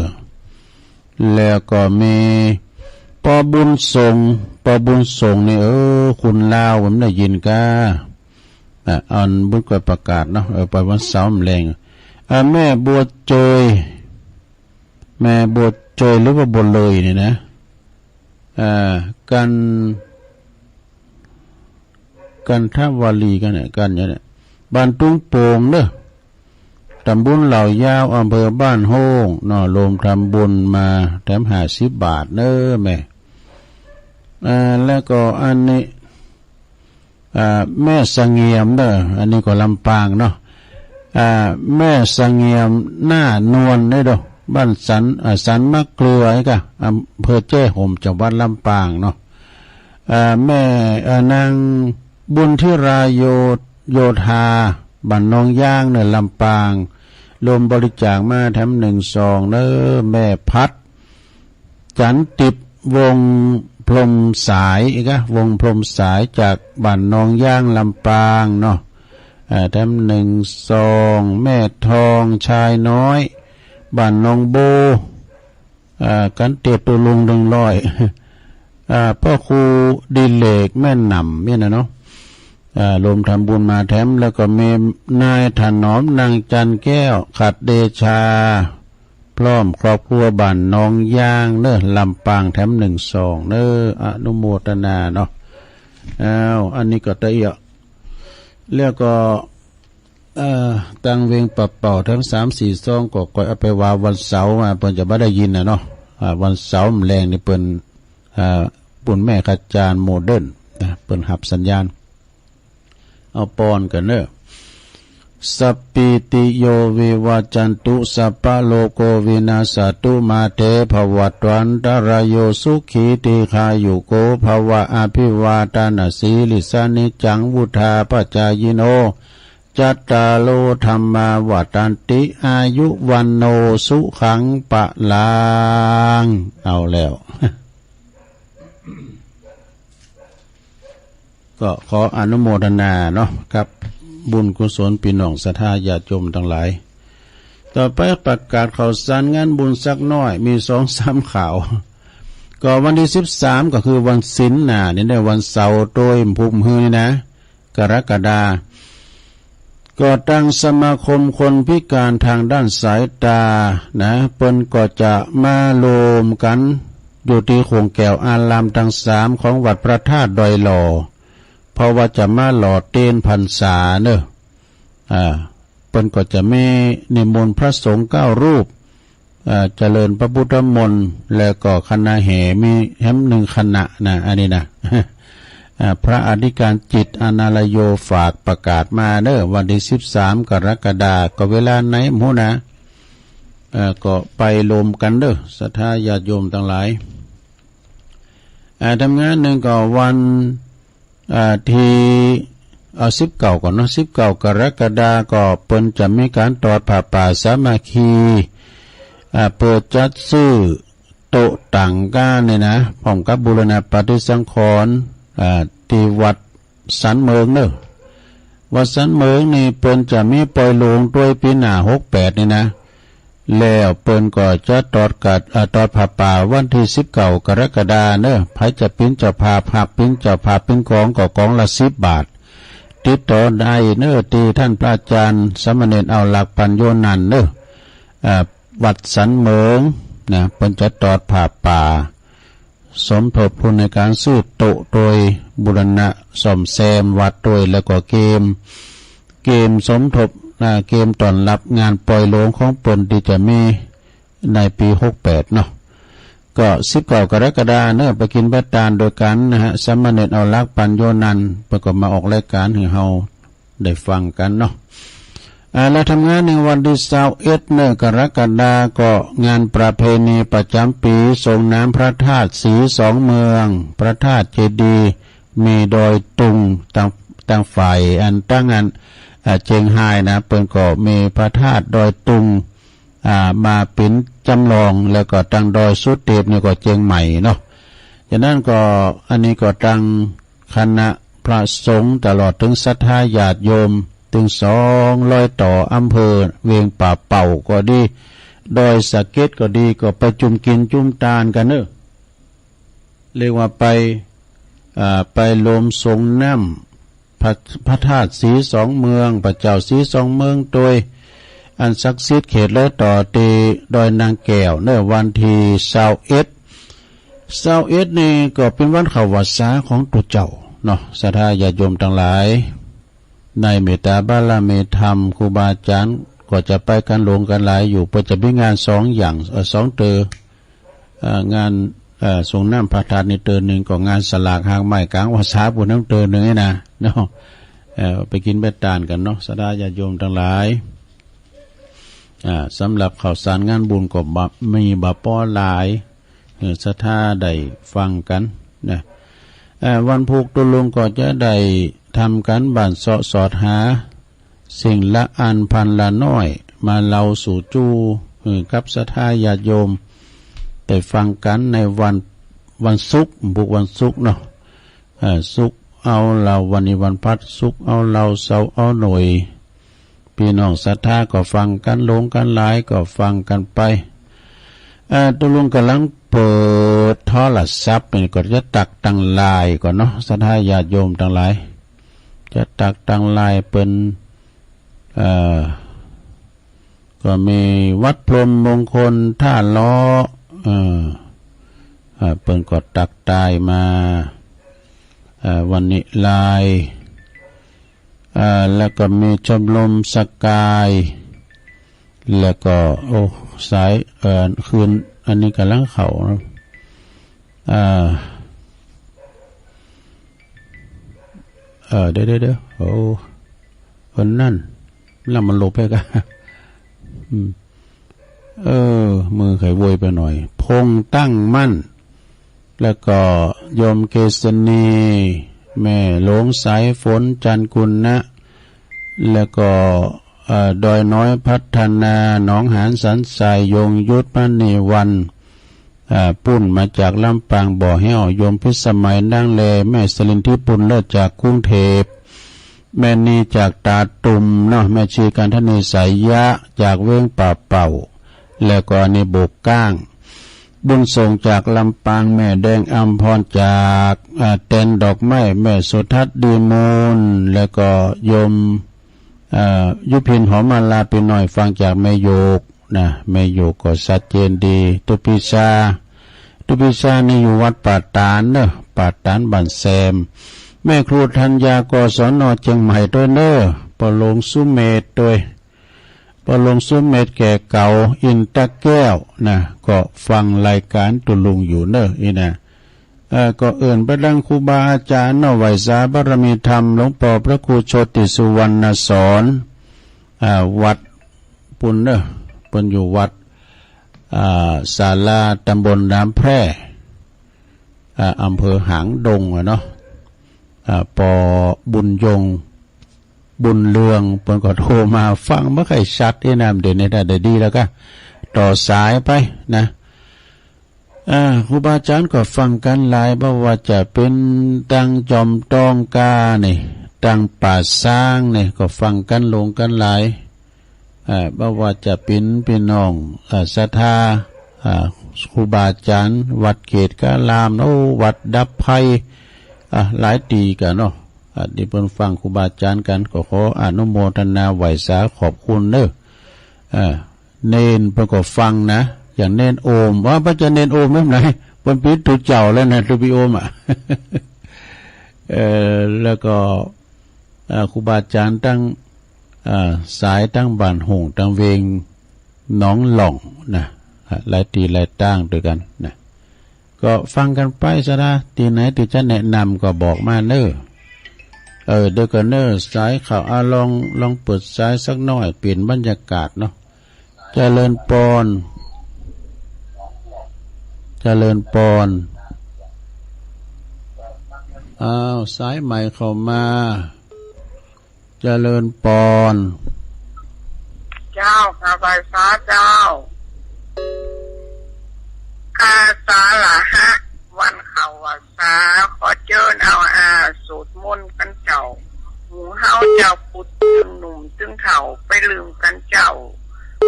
แล้วก็มีป้อบุญส่ง ป้อบุญส่งนี่ เออ คนลาวมันได้ยินกา อ่ะ อันบุญก็ประกาศเนาะ เออ ไปวันเสาร์แลง อ่ะ แม่บัวเจย แม่บัวเจยหรือว่าบัวเลยนี่นะ อ่า กัน กันทวารีกันเนี่ย กันอย่างเนี่ย บ้านตุ้งโป่งเนอะ ตำบลเหล่ายาว อำเภอบ้านโฮ่งเนาะ รวมทำบุญมาแถมห้าสิบบาทเนอะแม่ อ่า แล้วก็อันนี้ อ่าแม่เสงี่ยมเนอะ อันนี้ก็ลำปางเนาะ อ่าแม่เสงี่ยมหน้านวลนี่เด้อ บ้านสัน อ่า สันมะเกลือไอ้กะ อำเภอแจ้ห่ม จังหวัดลำปางเนาะ อ่าแม่ อ่า นางบุญธิราโย โยธา บ้านหนองยางเนอะ ลำปาง รวมบริจาคมาแถมหนึ่งซองเนอะ แม่พัด จันติบ วงพรหมสาย อีกอะ วงพรหมสาย จากบ้านหนองยาง ลำปางเนาะ อ่า แถมหนึ่งซอง แม่ทอง ชายน้อย บ้านหนองโบ อ่า กันเตียบตัวลุงหนึ่งร้อย อ่า พ่อครูดิเลก แม่หนำ เนี่ยนะเนาะ อ่า รวมทำบุญมาแถม แล้วก็มีนายถนอม นางจันแก้ว ขัดเดชา พร้อมครอบครัวบ้านหนองยางเนอะ ลำปาง แถมหนึ่งซองเนอะ อนุโมทนาเนาะ อ้าว อันนี้ก็ตะเอียะ แล้วก็ เอ่อ ตังเวงปะเป่าแถมสามสี่ซอง ก็ค่อยเอาไปวางวันเสาร์มา เปิ้นจะบ่ได้ยินนะเนาะ อ่า วันเสาร์แลงนี่เปิ้น อ่า บุญแม่ขจารย์โมเดิร์นนะ เปิ้นหับสัญญาณ เอาปอนกันเนอะ สัปปีติโยวิวัจจันตุ สัพพะโรโควินัสสะตุ มาเตภวัตวันตรายโย สุขีทีฆายุโกภวะ อภิวาทานะสีลิสสะ นิจจังวุฑฒาปะจายิโน จัตตาโรธัมมาวัฑฒันติ อายุวัณโณสุขังพลัง เอาแล้ว ก็ขออนุโมทนาเนาะครับ บุญกุศลพี่น้องศรัทธาญาติโยมทั้งหลาย ต่อไปประกาศข่าวสารงานบุญสักหน่อย มีสองสามข่าว ก็วันที่สิบสาม ก็คือวันศีลหน้านี่นะ วันเสาร์โดยภูมิฮือนี่นะ กรกฎา ก็ตังสมาคมคนพิการทางด้านสายตานะ เปิ้นก็จะมารวมกันอยู่ที่โขงแก้วอารามตังสามของวัดพระธาตุดอยหล่อ เพราะว่าจะมาหล่อเตียนพรรษาเนอะ อ่า เปิ้นก็จะมีนิมนต์พระสงฆ์เก้ารูป อ่า เจริญพระพุทธมนต์ แล้วก็คณะแห่มีแถมหนึ่งคณะนะ อันนี้นะ อ่า พระอธิการจิต อนาลโย ฝากประกาศมาเนอะ วันที่สิบสาม กรกฎาคม ก็เวลาไหนหมูนะ เอ่อ ก็ไปรวมกันเด้อ ศรัทธาญาติโยมทั้งหลาย อ่า ทำงานหนึ่งก็วัน อ่า ที่ เอา สิบเก้า ก่อนเนาะ สิบเก้า กรกฎาคม ก็เปิ้นจะมีการตอดผ้าป่าสามัคคี อ่า เปิดจัดซื้อโต๊ะตังก้าเนี่ยนะ พร้อมกับบูรณะปฏิสังขรณ์ อ่า ที่วัดสันเมิงเนอะ วัดสันเมิงนี่เปิ้นจะมีปล่อยโลงด้วยปีหน้า หกแปด นี่นะ แล้วเปิ้นก็จะตอดกัด อ่า ตอดผ้าป่าวันที่สิบเก้า กรกฎาคมเนอะ ใผจะเป๋นเจ้าภาพ หับเป๋นเจ้าภาพเป๋นกองก็กองละสิบบาท ติดต่อได้เนอะ ที่ท่านพระอาจารย์สามเณรเอาหลักปัญโยนันท์เนอะ อ่า วัดสันเมิงนะ เปิ้นจะตอดผ้าป่า สมทบทุนในการซื้อโต๊ะโดยบูรณะซ่อมแซมวัดโดย แล้วก็เกม เกมสมทบ อ่า เกมต้อนรับงานปล่อยโลงของเปิ้นที่จะมีในปี หกแปด เนาะ ก็ สิบเก้า กรกฎาคมเนอะ ไปกินไปตานโดยกันนะฮะ สามเณรเอาหลักปัญโยนันท์ เปิ้นก็มาออกรายการให้เฮาได้ฟังกันเนาะ อ่า และทำงานในวันที่ซาวเอ็ดเนอะ กรกฎาคม ก็งานประเพณีประจำปีส่งน้ำพระธาตุสีสองเมือง พระธาตุเจดีย์มีดอยตุง ตาง ตางฝ่ายอันตางอัน อ่า เจียงฮายนะ เปิ้นก็มีพระธาตุดอยตุง อ่า มาเป๋นจำลอง แล้วก็ตางดอยสุเตปนี่ก็เจียงใหม่เนาะ ฉะนั้นก็อันนี้ก็ตาง คณะพระสงฆ์ตลอดถึงศรัทธาญาติโยม ถึงสองร้อยต่ออำเภอ เวงป่าเป่าก็ดี ดอยสะเก็ดก็ดี ก็ไปจุ่มกินจุ่มตานกันเนอะ เรียกว่าไป อ่า ไปรวมสงน้ำพระ พระธาตุสีสองเมือง พระเจ้าสีสองเมืองโดย อันศักดิ์สิทธิ์เขตรอยต่อตีดอยนางแก้ว เนอะ วันที่ซาวเอ็ด ซาวเอ็ดนี่ก็เป๋นวันเข้าพรรษาของตุ๊เจ้าเนาะ ศรัทธาญาติโยมตังหลาย ในเมตตาบารมีธรรม ครูบาอาจารย์ก็จะไปกันหลวงกันหลายอยู่ เปิ้นจะมีงานสองอย่าง เอ่อ สองเตอ เอ่อ งาน เอ่อ สงน้ำพระธาตุนี่เตอหนึ่ง ก็งานสลากหากไม้กลางพรรษาปู้นนำเตอหนึ่งนี่นะ เนาะ เอ่อ ไปกินไปตานกั๋นเนาะ ศรัทธาญาติโยมตังหลาย อ่า สำหรับข้าวสารงานบุญก็บ่ มีบ่ปอหลาย เออ ศรัทธาได้ฟังกั๋นนะ เอ่อ วันพุธตุ๊ลุงก็จะได้ทำก๋านบ้านเซาะสอดหา สิ่งละอันพันละน้อย มาเล่าสู่จู้ เออ กับศรัทธาญาติโยม ได้ฟังกั๋นในวัน วันศุกร์ พุธวันศุกร์เนาะ เอ่อ ศุกร์เอาเหล้า วันนี้วันพฤหัส ศุกร์เอาเหล้า เสาร์เอาหน่วย พี่น้องศรัทธาก็ฟังกั๋น หลงกั๋นหลายก็ฟังกั๋นไป เอ่อ ตุ๊ลุงก่ำลังเปิดโทรศัพท์นี่ก็จะตักตังไลน์ก่อนเนาะ ศรัทธาญาติโยมตังหลาย จะตักตังไลน์เปิ้น เอ่อ ก็มีวัดพรหมมงคลท่าล้อ เอ่อ เอ่อ เปิ้นก็ตักทายมา เอ่อ วันนี้ไลน์ เอ่อ แล้วก็มีชมรมสกาย แล้วก็ โอ้ สาย เอ่อ คืน อันนี้ก่ำลังเข้า เอ่อ เอ่อ เดี๋ยว เดี๋ยว เดี๋ยว โอ้ คนนั้น แล้วมันหลบไปกะ อืม เออ มือไขว่โวยไปหน่อย พงษ์ตั้งมั่น แล้วก็โยมเกษณี แม่หลวงสายฝน จันทร์กุณะ แล้วก็ เอ่อ ดอยน้อยพัฒนา หนองหาน สันทราย ยงยุทธ มณีวัน อ่า ปุ้นมาจากลำปาง บ่อแห้ว โยมพิสมัย นางแล แม่สลินทิพย์ บุญเลิศจากกรุงเทพฯ แม่นีจากตาตุ่มเนาะ แม่ชีกันทนี สายยะ จากเวียงป่าเป่า แล้วก็อันนี้โบกก้าง บุญส่งจากลำปาง แม่แดงอำพรจาก อ่า แตนดอกไม้ แม่สุทัศน์ ดีมูล แล้วก็โยม เอ่อ ยุพิน หอมมาลา พี่น้อยฟังจากแม่โยกนะ แม่โยกก็ชัดเจนดี ตุ๊ปิชา ตุ๊ปิชานี่อยู่วัดป่าตาดเนอะ ป่าตาดบ้านแซม แม่ครูธัญญา กศน เชียงใหม่ด้วยเนอะ ป้อหลวงสุเมธด้วย ป้อหลวงสุเมธแก่เก่า อินตะแก้วนะ ก็ฟังรายการตุ๊ลุงอยู่เนอะ อีนะ เอ่อ ก็เอิ้นไปดังครูบาอาจารย์เนาะ ไหว้สาบารมีธรรม หลวงป้อพระครูโชติสุวรรณสอน อ่า วัดปุ้นเนอะ เปิ้นอยู่วัด อ่า ศาลา ตำบลน้ำแพร่ อ่า อำเภอหางดงอะเนาะ อ่า ป้อบุญยง บุญเรือง เปิ้นก็โทรมาฟังบ่ค่อยชัด อีน้ำเดี๋ยวนี้ถ้าได้ดีแล้วก็ต่อสายไปนะ อ่า ครูบาอาจารย์ก็ฟังกั๋นหลาย บ่ว่าจะเป๋นตังจอมตองกานี่ ตังป่าซางนี่ ก็ฟังกั๋นหลงกั๋นหลาย อ่า บ่ว่าจะเป๋นพี่น้อง อ่า ศรัทธา อ่า ครูบาอาจารย์ วัดเกตุอาราม โอ้ วัดดับภัย อ่า หลายตี้กั๋นเนาะ อ่า ตี้เปิ้นฟังครูบาอาจารย์กั๋น ก็ขออนุโมทนาไหว้สาขอบคุณเนอะ อ่า เณรเปิ้นก็ฟังนะ อย่างเณรโอม ว่าเปิ้นจะเณรโอมแบบไหน เปิ้นเป๋นตุ๊เจ้าแล้วนะ ตุ๊ปิโอมอะ เอ่อ แล้วก็ เอ่อ ครูบาอาจารย์ตัง เอ่อ สายตังบ้านโฮ่ง ตังเวียงหนองหล่องนะ หลายตี้หลายตางด้วยกั๋นนะ ก็ฟังกั๋นไปซะนะ ตี้ไหนตี้จะแนะนำก็บอกมาเนอะ เออ เดี๋ยวก่อนเนอะ สายเข้า อ่ะ ลอง ลองเปิดสายสักหน่อย เปลี่ยนบรรยากาศเนาะ เจริญปอน เจริญปอน อ้าว สายใหม่เข้ามา เจริญปอน เจ้า ข้าไหว้สาเจ้า ข้าสาละหะ วันเข้าพรรษา ขอเจิญเอาอา สูตรมนต์กั๋นเจ้า หมู่เฮาเจ้าพุทธ ตึงหนุ่มตึงเฒ่า ไปลืมกั๋นเจ้า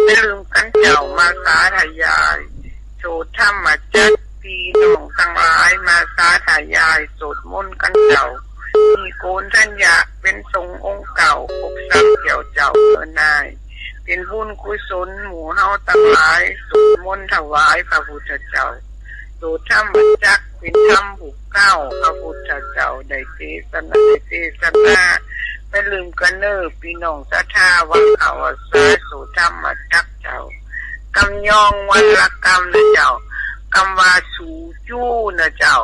ไปลืมกั๋นเจ้า มาสาธยาย สูตรธรรมจักร พี่น้องตังหลาย มาสาธยาย สูตรมนต์กั๋นเจ้า มีโกณฑัญญะ เป๋นสงฆ์องค์เก้า ครบสามเสี้ยวเจ้าเมืองนาย เป๋นบุญกุศล หมู่เฮาตังหลาย สูตรมนต์ถวายพระพุทธเจ้า สูตรธรรมจักร เป๋นธรรมผู้เก้า พระพุทธเจ้าได้เตสนา ได้เตสนา ไปลืมกั๋นเนอะ พี่น้องศรัทธา วันเข้าพรรษา สูตรธรรมจักรเจ้า กำยองวันละกำนะเจ้า คำว่าสู่จู้นะเจ้า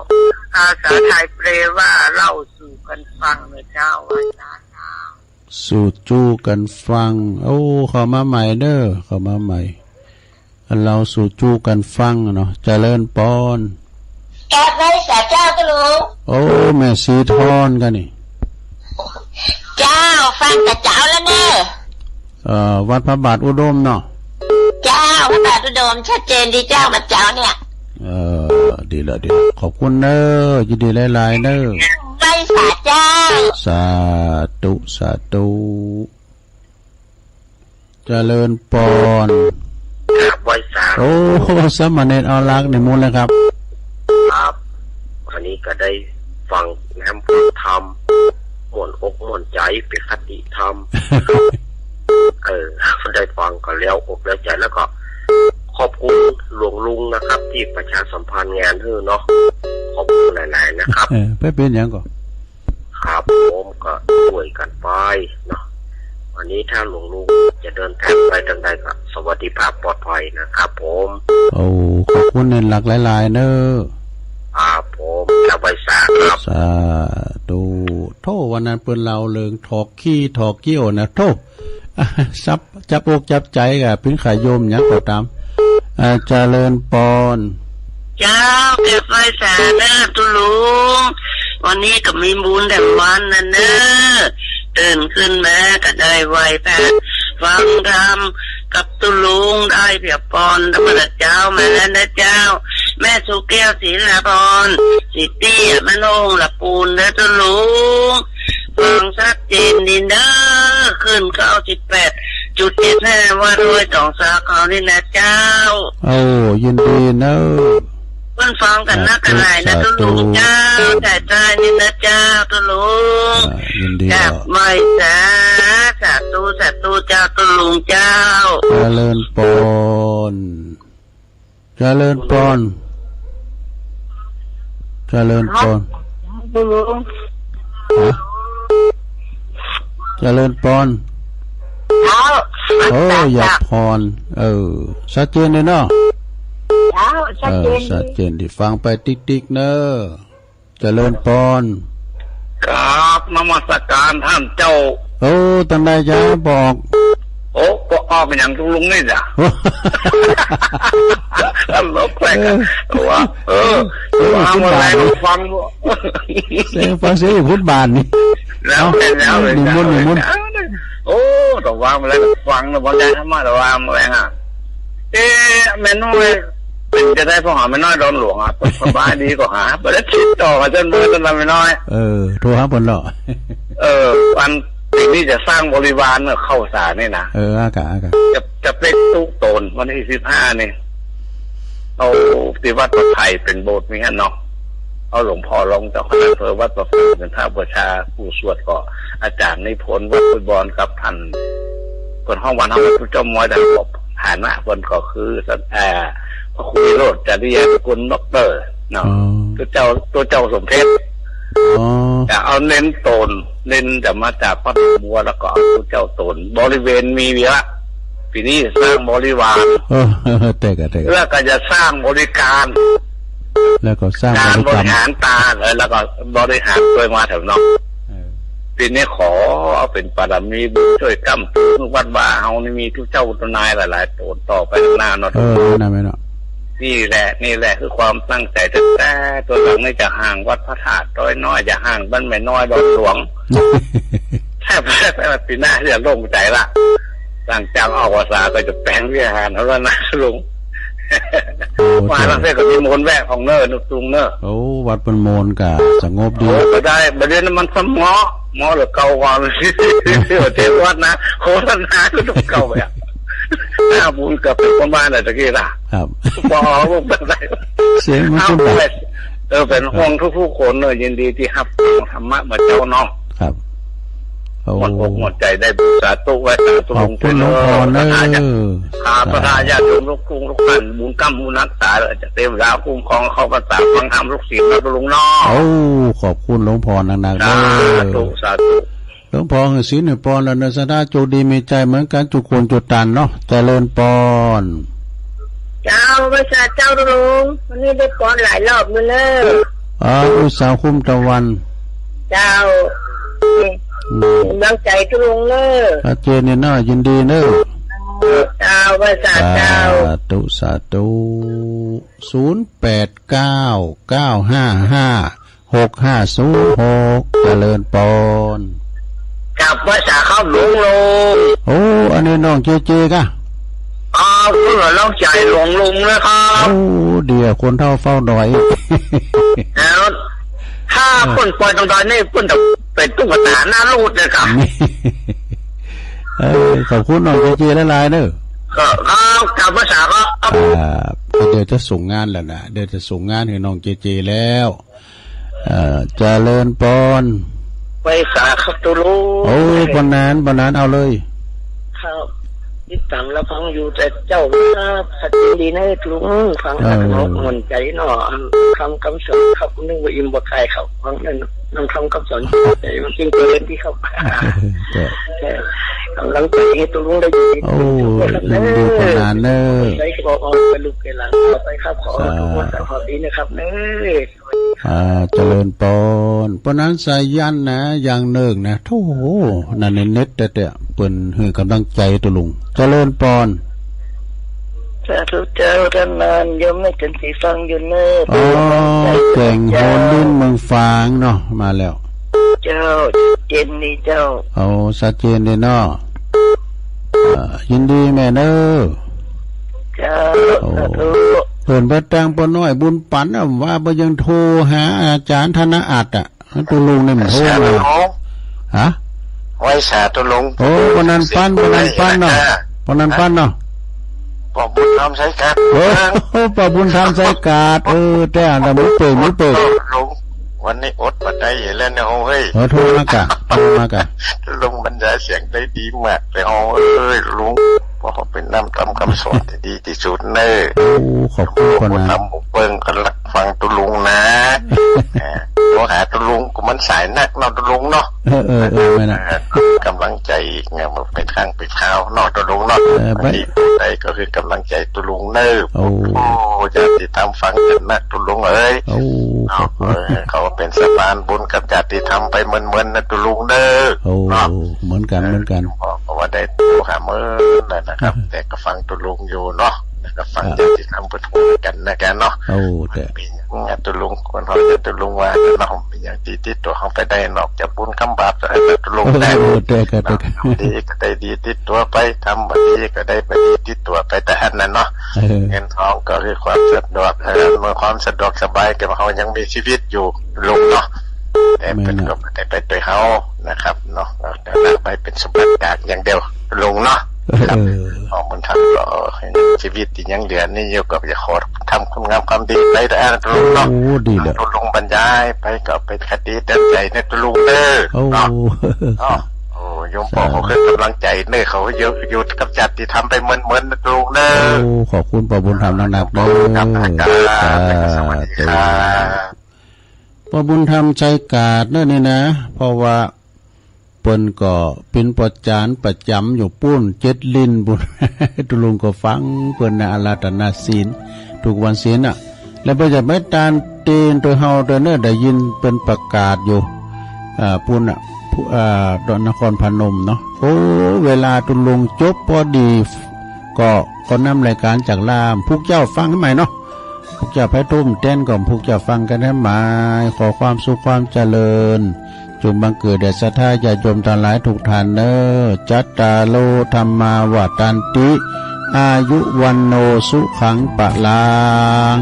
ภาษาไทยแปลว่าเล่าสู่กันฟังนะเจ้า ว่าซะเจ้า สู่จู้กันฟัง โอ้ เข้ามาใหม่เด้อ เข้ามาใหม่ เล่าสู่จู้กันฟังเนาะ เจริญปอน กราบไหว้สาเจ้าตุลุง โอ้ แม่สีทอนกะนี่ เจ้า ฟังแต่เจ้าแล้วเนอะ เอ่อ วัดพระบาทอุดมเนาะ เจ้า พระบาทอุดม ชัดเจนดีเจ้า มาเจ้าเนี่ย เออ ดีละ ดีละ ขอบคุณเนอะ ยินดีหลายๆเนอะ ไหว้สาเจ้า สาธุ สาธุ เจริญปอน ครับ ไหว้สา โอ้ สามเณรอรักษ์ นิมนต์เลยครับ ครับ อันนี้ก็ได้ฟังแนมฟังธรรม ม่วนอกม่วนใจ เป็นคติธรรม เออ ได้ฟังก็แล้วอกแล้วใจ แล้วก็ขอบคุณหลวงลุงนะครับ ที่ประชาสัมพันธ์งานให้เนาะ ขอบคุณหลายๆนะครับ เออ ไปเป็นหยังก่อ ครับผม ก็ช่วยกันไปเนาะ วันนี้ถ้าหลวงลุงจะเดินทางไปทางใดก็สวัสดิภาพปลอดภัยนะครับผม โอ้ ขอบคุณเณรหลักหลายๆเนอะ ครับผม ครับ ไหว้สาครับ สาธุ โธ่ วันนั้นเปิ้นเล่าเรื่องถอกขี้ถอกเกี้ยวนะ โธ่ จับ จับอกจับใจกะ เปิ้นขายมหยังก็ตาม อ่า เจริญปอน เจ้า เก็บไหว้สาเนอะตุลุง วันนี้ก็มีบุญแถมวันนะเนอะ ตื่นขึ้นมาก็ได้ไหว้พระ ฟังธรรมกับตุลุง ได้เปียบปอนธรรมดาเจ้ามาแล้วนะเจ้า แม่สุแก้ว ศิลาพร สิตี้ มโนง ละปูนเนอะตุลุง ฟังชัดเจนดีเนอะ ขึ้นเก้าสิบแปดจุดเจ็ดห้า วัดห้วยตองสาเขานี่นะเจ้า โอ้ ยินดีเนอะ เปิ้นฟังกันนักกันหลายนะ สาธุ ตุลุงเจ้า จ่ายจ่ายนี่นะเจ้า ตุลุง อ่า ยินดี กราบไหว้สา สาธุ สาธุเจ้า ตุลุงเจ้า เจริญปอน เจริญปอน เจริญปอน ครับ ฮะ เจริญปอน ครับ โอ้ อยากพร เออ ชัดเจนเลยเนาะ ครับ ชัดเจน เออ ชัดเจนดี ฟังไปติ๊กๆเนอะ เจริญปอน ครับ นมัสการท่านเจ้า โอ้ ตังใดจ๊ะ บอก โอ้ ก็ออกอย่างลุงนี่จ้ะ โอ้ ตลกแปลกอะ เออ ว่า เออ เออ ว่า คุณ มา บ่าว แรงฟัง เสียงฟังเสียงอยู่พุทธบาทนี่ แล้ว เอ้า เป็นแล้วเลย นิมนต์ จ้ะ นิมนต์ โอ้ แต่ว่ามาแล้วฟังนะ บ่ได้ธรรมะ แต่ว่ามาแล้วอะ เอ๊ะ แม่น้อย เป็นจะได้พ่อหาแม่น้อยดอนหลวงอะ สบายดีก็หา บ่ได้ติดต่อกับเจ้าเบอร์ต้นลำแม่น้อย เออ โทรหาเปิ้นเนาะ เออ วันนี้จะสร้างบริวารเนี่ย เข้าสารนี่นะ เออ อากา อากา จะ จะเป็นตุ๊โตน วันที่สิบห้านี่ เอาที่วัดพระไทยเป็นโบสถ์มีหั่นเนาะ เอาหลวงพ่อรองเจ้าคณะอำเภอวัดพระไทยเป็นพระบูชา ผู้สวดก็อาจารย์นิพนธ์ วัดพุทธบอนกับท่าน เปิ้นฮ้องวันฮ้องผู้เจ้าม้อย แต่ก็ฐานะเปิ้นก็คือ เอ่อ พระครูวิโรจน์ จริยานุกูล ด็อกเตอร์ เนาะ อ๋อ ตุ๊เจ้า ตุ๊เจ้าสมเพชร อ๋อ จะเอาเน้นโตน เน้นจะมาจากวัดหนองบัว แล้วก็เอาตุ๊เจ้าโตน บริเวณมีเยอะ ปีนี้สร้างบริวาร เออ แต่ก็ แต่ก็ แล้วก็จะสร้างบริการ แล้วก็สร้าง การ บริกรรม บริหารตา เออ แล้วก็บริหารช่วยมาแถวเนาะ เออ ปีนี้ขอเอาเป็นบารมีบุญช่วยค้ำจุนวัดวาเฮานี่มีตุ๊เจ้าตุ๊นายหลายๆโตนต่อไปข้างหน้าเนาะ เออ นั่นแหละเนาะ นี่แหละ นี่แหละคือความตั้งใจแท้ๆ ตัวหลังนี่จะห่างวัดพระธาตุดอยน้อย จะห่างบ้านแม่น้อยดอนหลวง แทบ แทบปีหน้าจะโล่งใจละ หลังจากออกพรรษาก็จะแปลงวิหารแล้วนะลุง โอ้ ว่า เจ้า แล้วเสร็จก็มีมนต์แวะของเนอร์นุกตุงเนอร์ โอ้ วัดเปิ้นมนต์กะสงบดี โอ้ ก็ได้ บัดเดี๋ยวนี้มันสมอ หมอเหลือเก่าก่อน เที่ยววัดนะ โฆษณาก็ต้องเก่าไปอะ หน้าบุญกับเป็นคนบ้านอะไรตะกี้ล่ะ ครับ พอออกลูกตั้งใจ เสียงมัน เอา ก็แบบ เออ เป็นห่วงทุกๆคนเนอะ ยินดีที่รับฟังธรรมะมาเจ้าเนาะ ครับ โอ้ หมดอกหมดใจได้บุญ สาธุ ไหว้สาธุ ขอบคุณหลวงพ่อเนอะ ครับ สาธุ ศรัทธาญาติโยมลูกทุ่งทุกท่าน บุญกำบุญรักษา จะเทวดาคุ้มครองเข้าพรรษาฟังธรรมลูกศิษย์นะลุงเนาะ โอ้ ขอบคุณหลวงพ่อหนักๆเด้อ สาธุ สาธุ หลวงพ่อให้ศีลให้พรแล้วเนอะ สาธุ โชคดีมีชัยเหมือนกันทุกคนทุกท่านเนาะ เจริญปอน เจ้า ไหว้สาเจ้าตุลุง วันนี้ได้ปอนหลายรอบเลยเนอะ อ้าว สาวคุ้มตะวัน เจ้า อืม กำลังใจตุลุงเนอะ อาเจนเนี่ยเนาะ ยินดีเนอะ เจ้า ไหว้สาเจ้า สาธุ สาธุ ศูนย์แปดเก้า เก้าห้าห้า หกห้าศูนย์หก เจริญปอน กับไหว้สาครับหลวงลุง โอ้ อันนี้น้องเจเจกะ อ๋อ คุณหลวงใหญ่หลวงลุงนะครับ โอ้ เดี๋ยวคนเฒ่าเฝ้าดอย แล้วถ้า เออ คนปล่อยตรงดอยนี่ คนจะเป็นตุ๊กตาหน้ารูดเลยครับ เออ ขอบคุณน้องเจเจหลายๆเนอะ ก็ ครับ กับไหว้สาครับ อ่า เดี๋ยวจะส่งงานแล้วนะ เดี๋ยวจะส่งงานให้น้องเจเจแล้ว เอ่อ เจริญปอน ไหว้สาครับตุลุง โอ้ ปานนั้น ปานนั้น เอาเลย ครับ ติดตามรับฟังอยู่แต่เจ้าครับ ชัดเจนดีนะตุลุง ฟังแล้วก็ เออ ม่วนใจเนาะ อันคำ คำสอนครับ นึกว่าอิ่มบ่คายครับ ฟังนั่น นั่นคำ คำสอน แต่มันจริงเกินที่ครับ เจ้า แต่กำลังใจให้ตุลุงได้อยู่ดี โอ้ ยินดีปานนั้นเนอะ ใช้ก็ออกไปลูกไปหลานต่อไปครับ ขอทุกวันเสาร์ขอดีนะครับเนอะ อ่า เจริญปอน ปานนั้นสายันนะ อย่างเนิกนะ โธ่ นั่นเน็ตแต๊ๆ เปิ้นหื้อกำลังใจตุลุง เจริญปอน สาธุเจ้า ท่านนั้น โยมไม่ถึงสีฟังอยู่เนอะ อ๋อ เป็นกำลังใจ แก่งโฮนลิ้นเมืองฝางเนาะ มาแล้ว เจ้า ชัดเจนดีเจ้า เอา ชัดเจนดีเนาะ อ่า ยินดีแม่เนอะ เจ้า โอ้ สาธุ เปิ้นไปแต่งป้อน้อยบุญปันน่ะ ว่าบ่ยังโทรหาอาจารย์ธนอัตย์อ่ะ ตุลุงนี่มันโทรมา ฮัลโหล ฮะ ไหว้สาตุลุง โอ้ ปานนั้นปาน ปานนั้นปานเนาะ ปานนั้นปานเนาะ ป้อบุญธรรมไสกาด โอ้ ป้อบุญธรรมไสกาด เออ แต่อันนั้นมื้อเปิด มื้อเปิด ลุง วันนี้อดบ่ได้แล้วเนี่ย โอ้เฮ้ย เออ โทรมากะ โทรมากะ ลุงบรรยายเสียงได้ดีมากเลย โอ้เอ้ย ลุง บ่เป็นน้ำธรรมคำสอนที่ดีที่สุดเนอะ โอ้ ขอบคุณ ผู้นำผู้เปิ้งก็รักฟังตุลุงนะ เออ โทรหาตุลุงก็มันสายนักเนาะตุลุงเนาะ เออ เออ เออ แม่นน่ะ เออ กำลังใจอีกไง มันเป็นครั้งเป็นคราวเนาะตุลุงเนาะ เออ อันนี้ผู้ใดก็คือกำลังใจตุลุงเนอะ โอ้ โอ้ ญาติธรรมฟังกันนะตุลุงเอ้ย โอ้ ขอบคุณ เออ เขาเป็นสะพานบุญกับญาติธรรมไปเหมือนๆนะตุลุงเนอะ โอ้ เนาะ เหมือนกัน เออ เหมือนกัน เพราะว่าได้โทรหาเมื่อนั้นนะครับ แต่ก็ฟังตุลุงอยู่เนาะ แล้วก็ฟัง ครับ ญาติธรรมเพิ่นพูดกันนะกันเนาะ โอ้ แต่ มีหยังตุลุง คนเฮาจะตุลุงว่าเนาะ มีหยังที่ติดตัวเฮาไปได้นอกจากบุญกำบาปจะให้ตุลุงได้ โอ้ แต่ก็ แต่ก็ ทำดีก็ได้ดีติดตัวไป ทำบ่ดีก็ได้บ่ดีติดตัวไปแต่อันนั้นเนาะ เออ เงินทองก็คือความสะดวก เออ อำนวยความสะดวกสบายแก่เฮายังมีชีวิตอยู่ลุงเนาะ แต่เพิ่นก็บ่ได้ไปโตยเฮานะครับเนาะ แต่ละไปเป็นสมบัติกากอย่างเดียวลุงเนาะ ครับ เออ ของบุญธรรมก็ให้ชีวิตที่ยังเหลือนี่อยู่ก็อยากขอทำคุณงามความดีไปเด้อลุงเนาะ โอ้ ดีแล้ว ลุงบรรยายไปก็เป็นคติเตือนใจนะลุงเด้อ โอ้ เนาะ เนาะ โอ้ โยมป้อเขาคือกำลังใจเนอะ เขาอยู่ อยู่กับญาติธรรมไปเหมือนๆนะลุงเนอะ โอ้ ขอบคุณป้อบุญธรรมนักๆเด้อ ครับ สาธุ สวัสดีครับ ป้อบุญธรรมไสกาดเนอะนี่นะ เพราะว่าเปิ้นก็เป็นป้อจารย์ประจำอยู่ปู้น เจ็ดลิ้นปู้น ตุลุงก็ฟังเปิ้นนะอาราธนาศีล ทุกวันศีลน่ะ แล้วเปิ้นจะไปตานเตนโตยเฮาโตยเนอะ ได้ยินเปิ้นประกาศอยู่ อ่า ปู้นน่ะ ผู้ อ่า ตอนนครพนมเนาะ โอ้ เวลาตุลุงจบพอดี ก็ ก็นำรายการจากล่าม พวกเจ้าฟังให้ใหม่เนาะ พวกเจ้าไปทุ่มเต้นก่อน พวกเจ้าฟังกันให้หมาย ขอความสุขความเจริญ จงบังเกิดแด่ศรัทธาญาติโยมทั้งหลายทุกท่านเนอะ จัตตาโร ธัมมา วัฑฒันติ อายุ วัณโณ สุขัง พลัง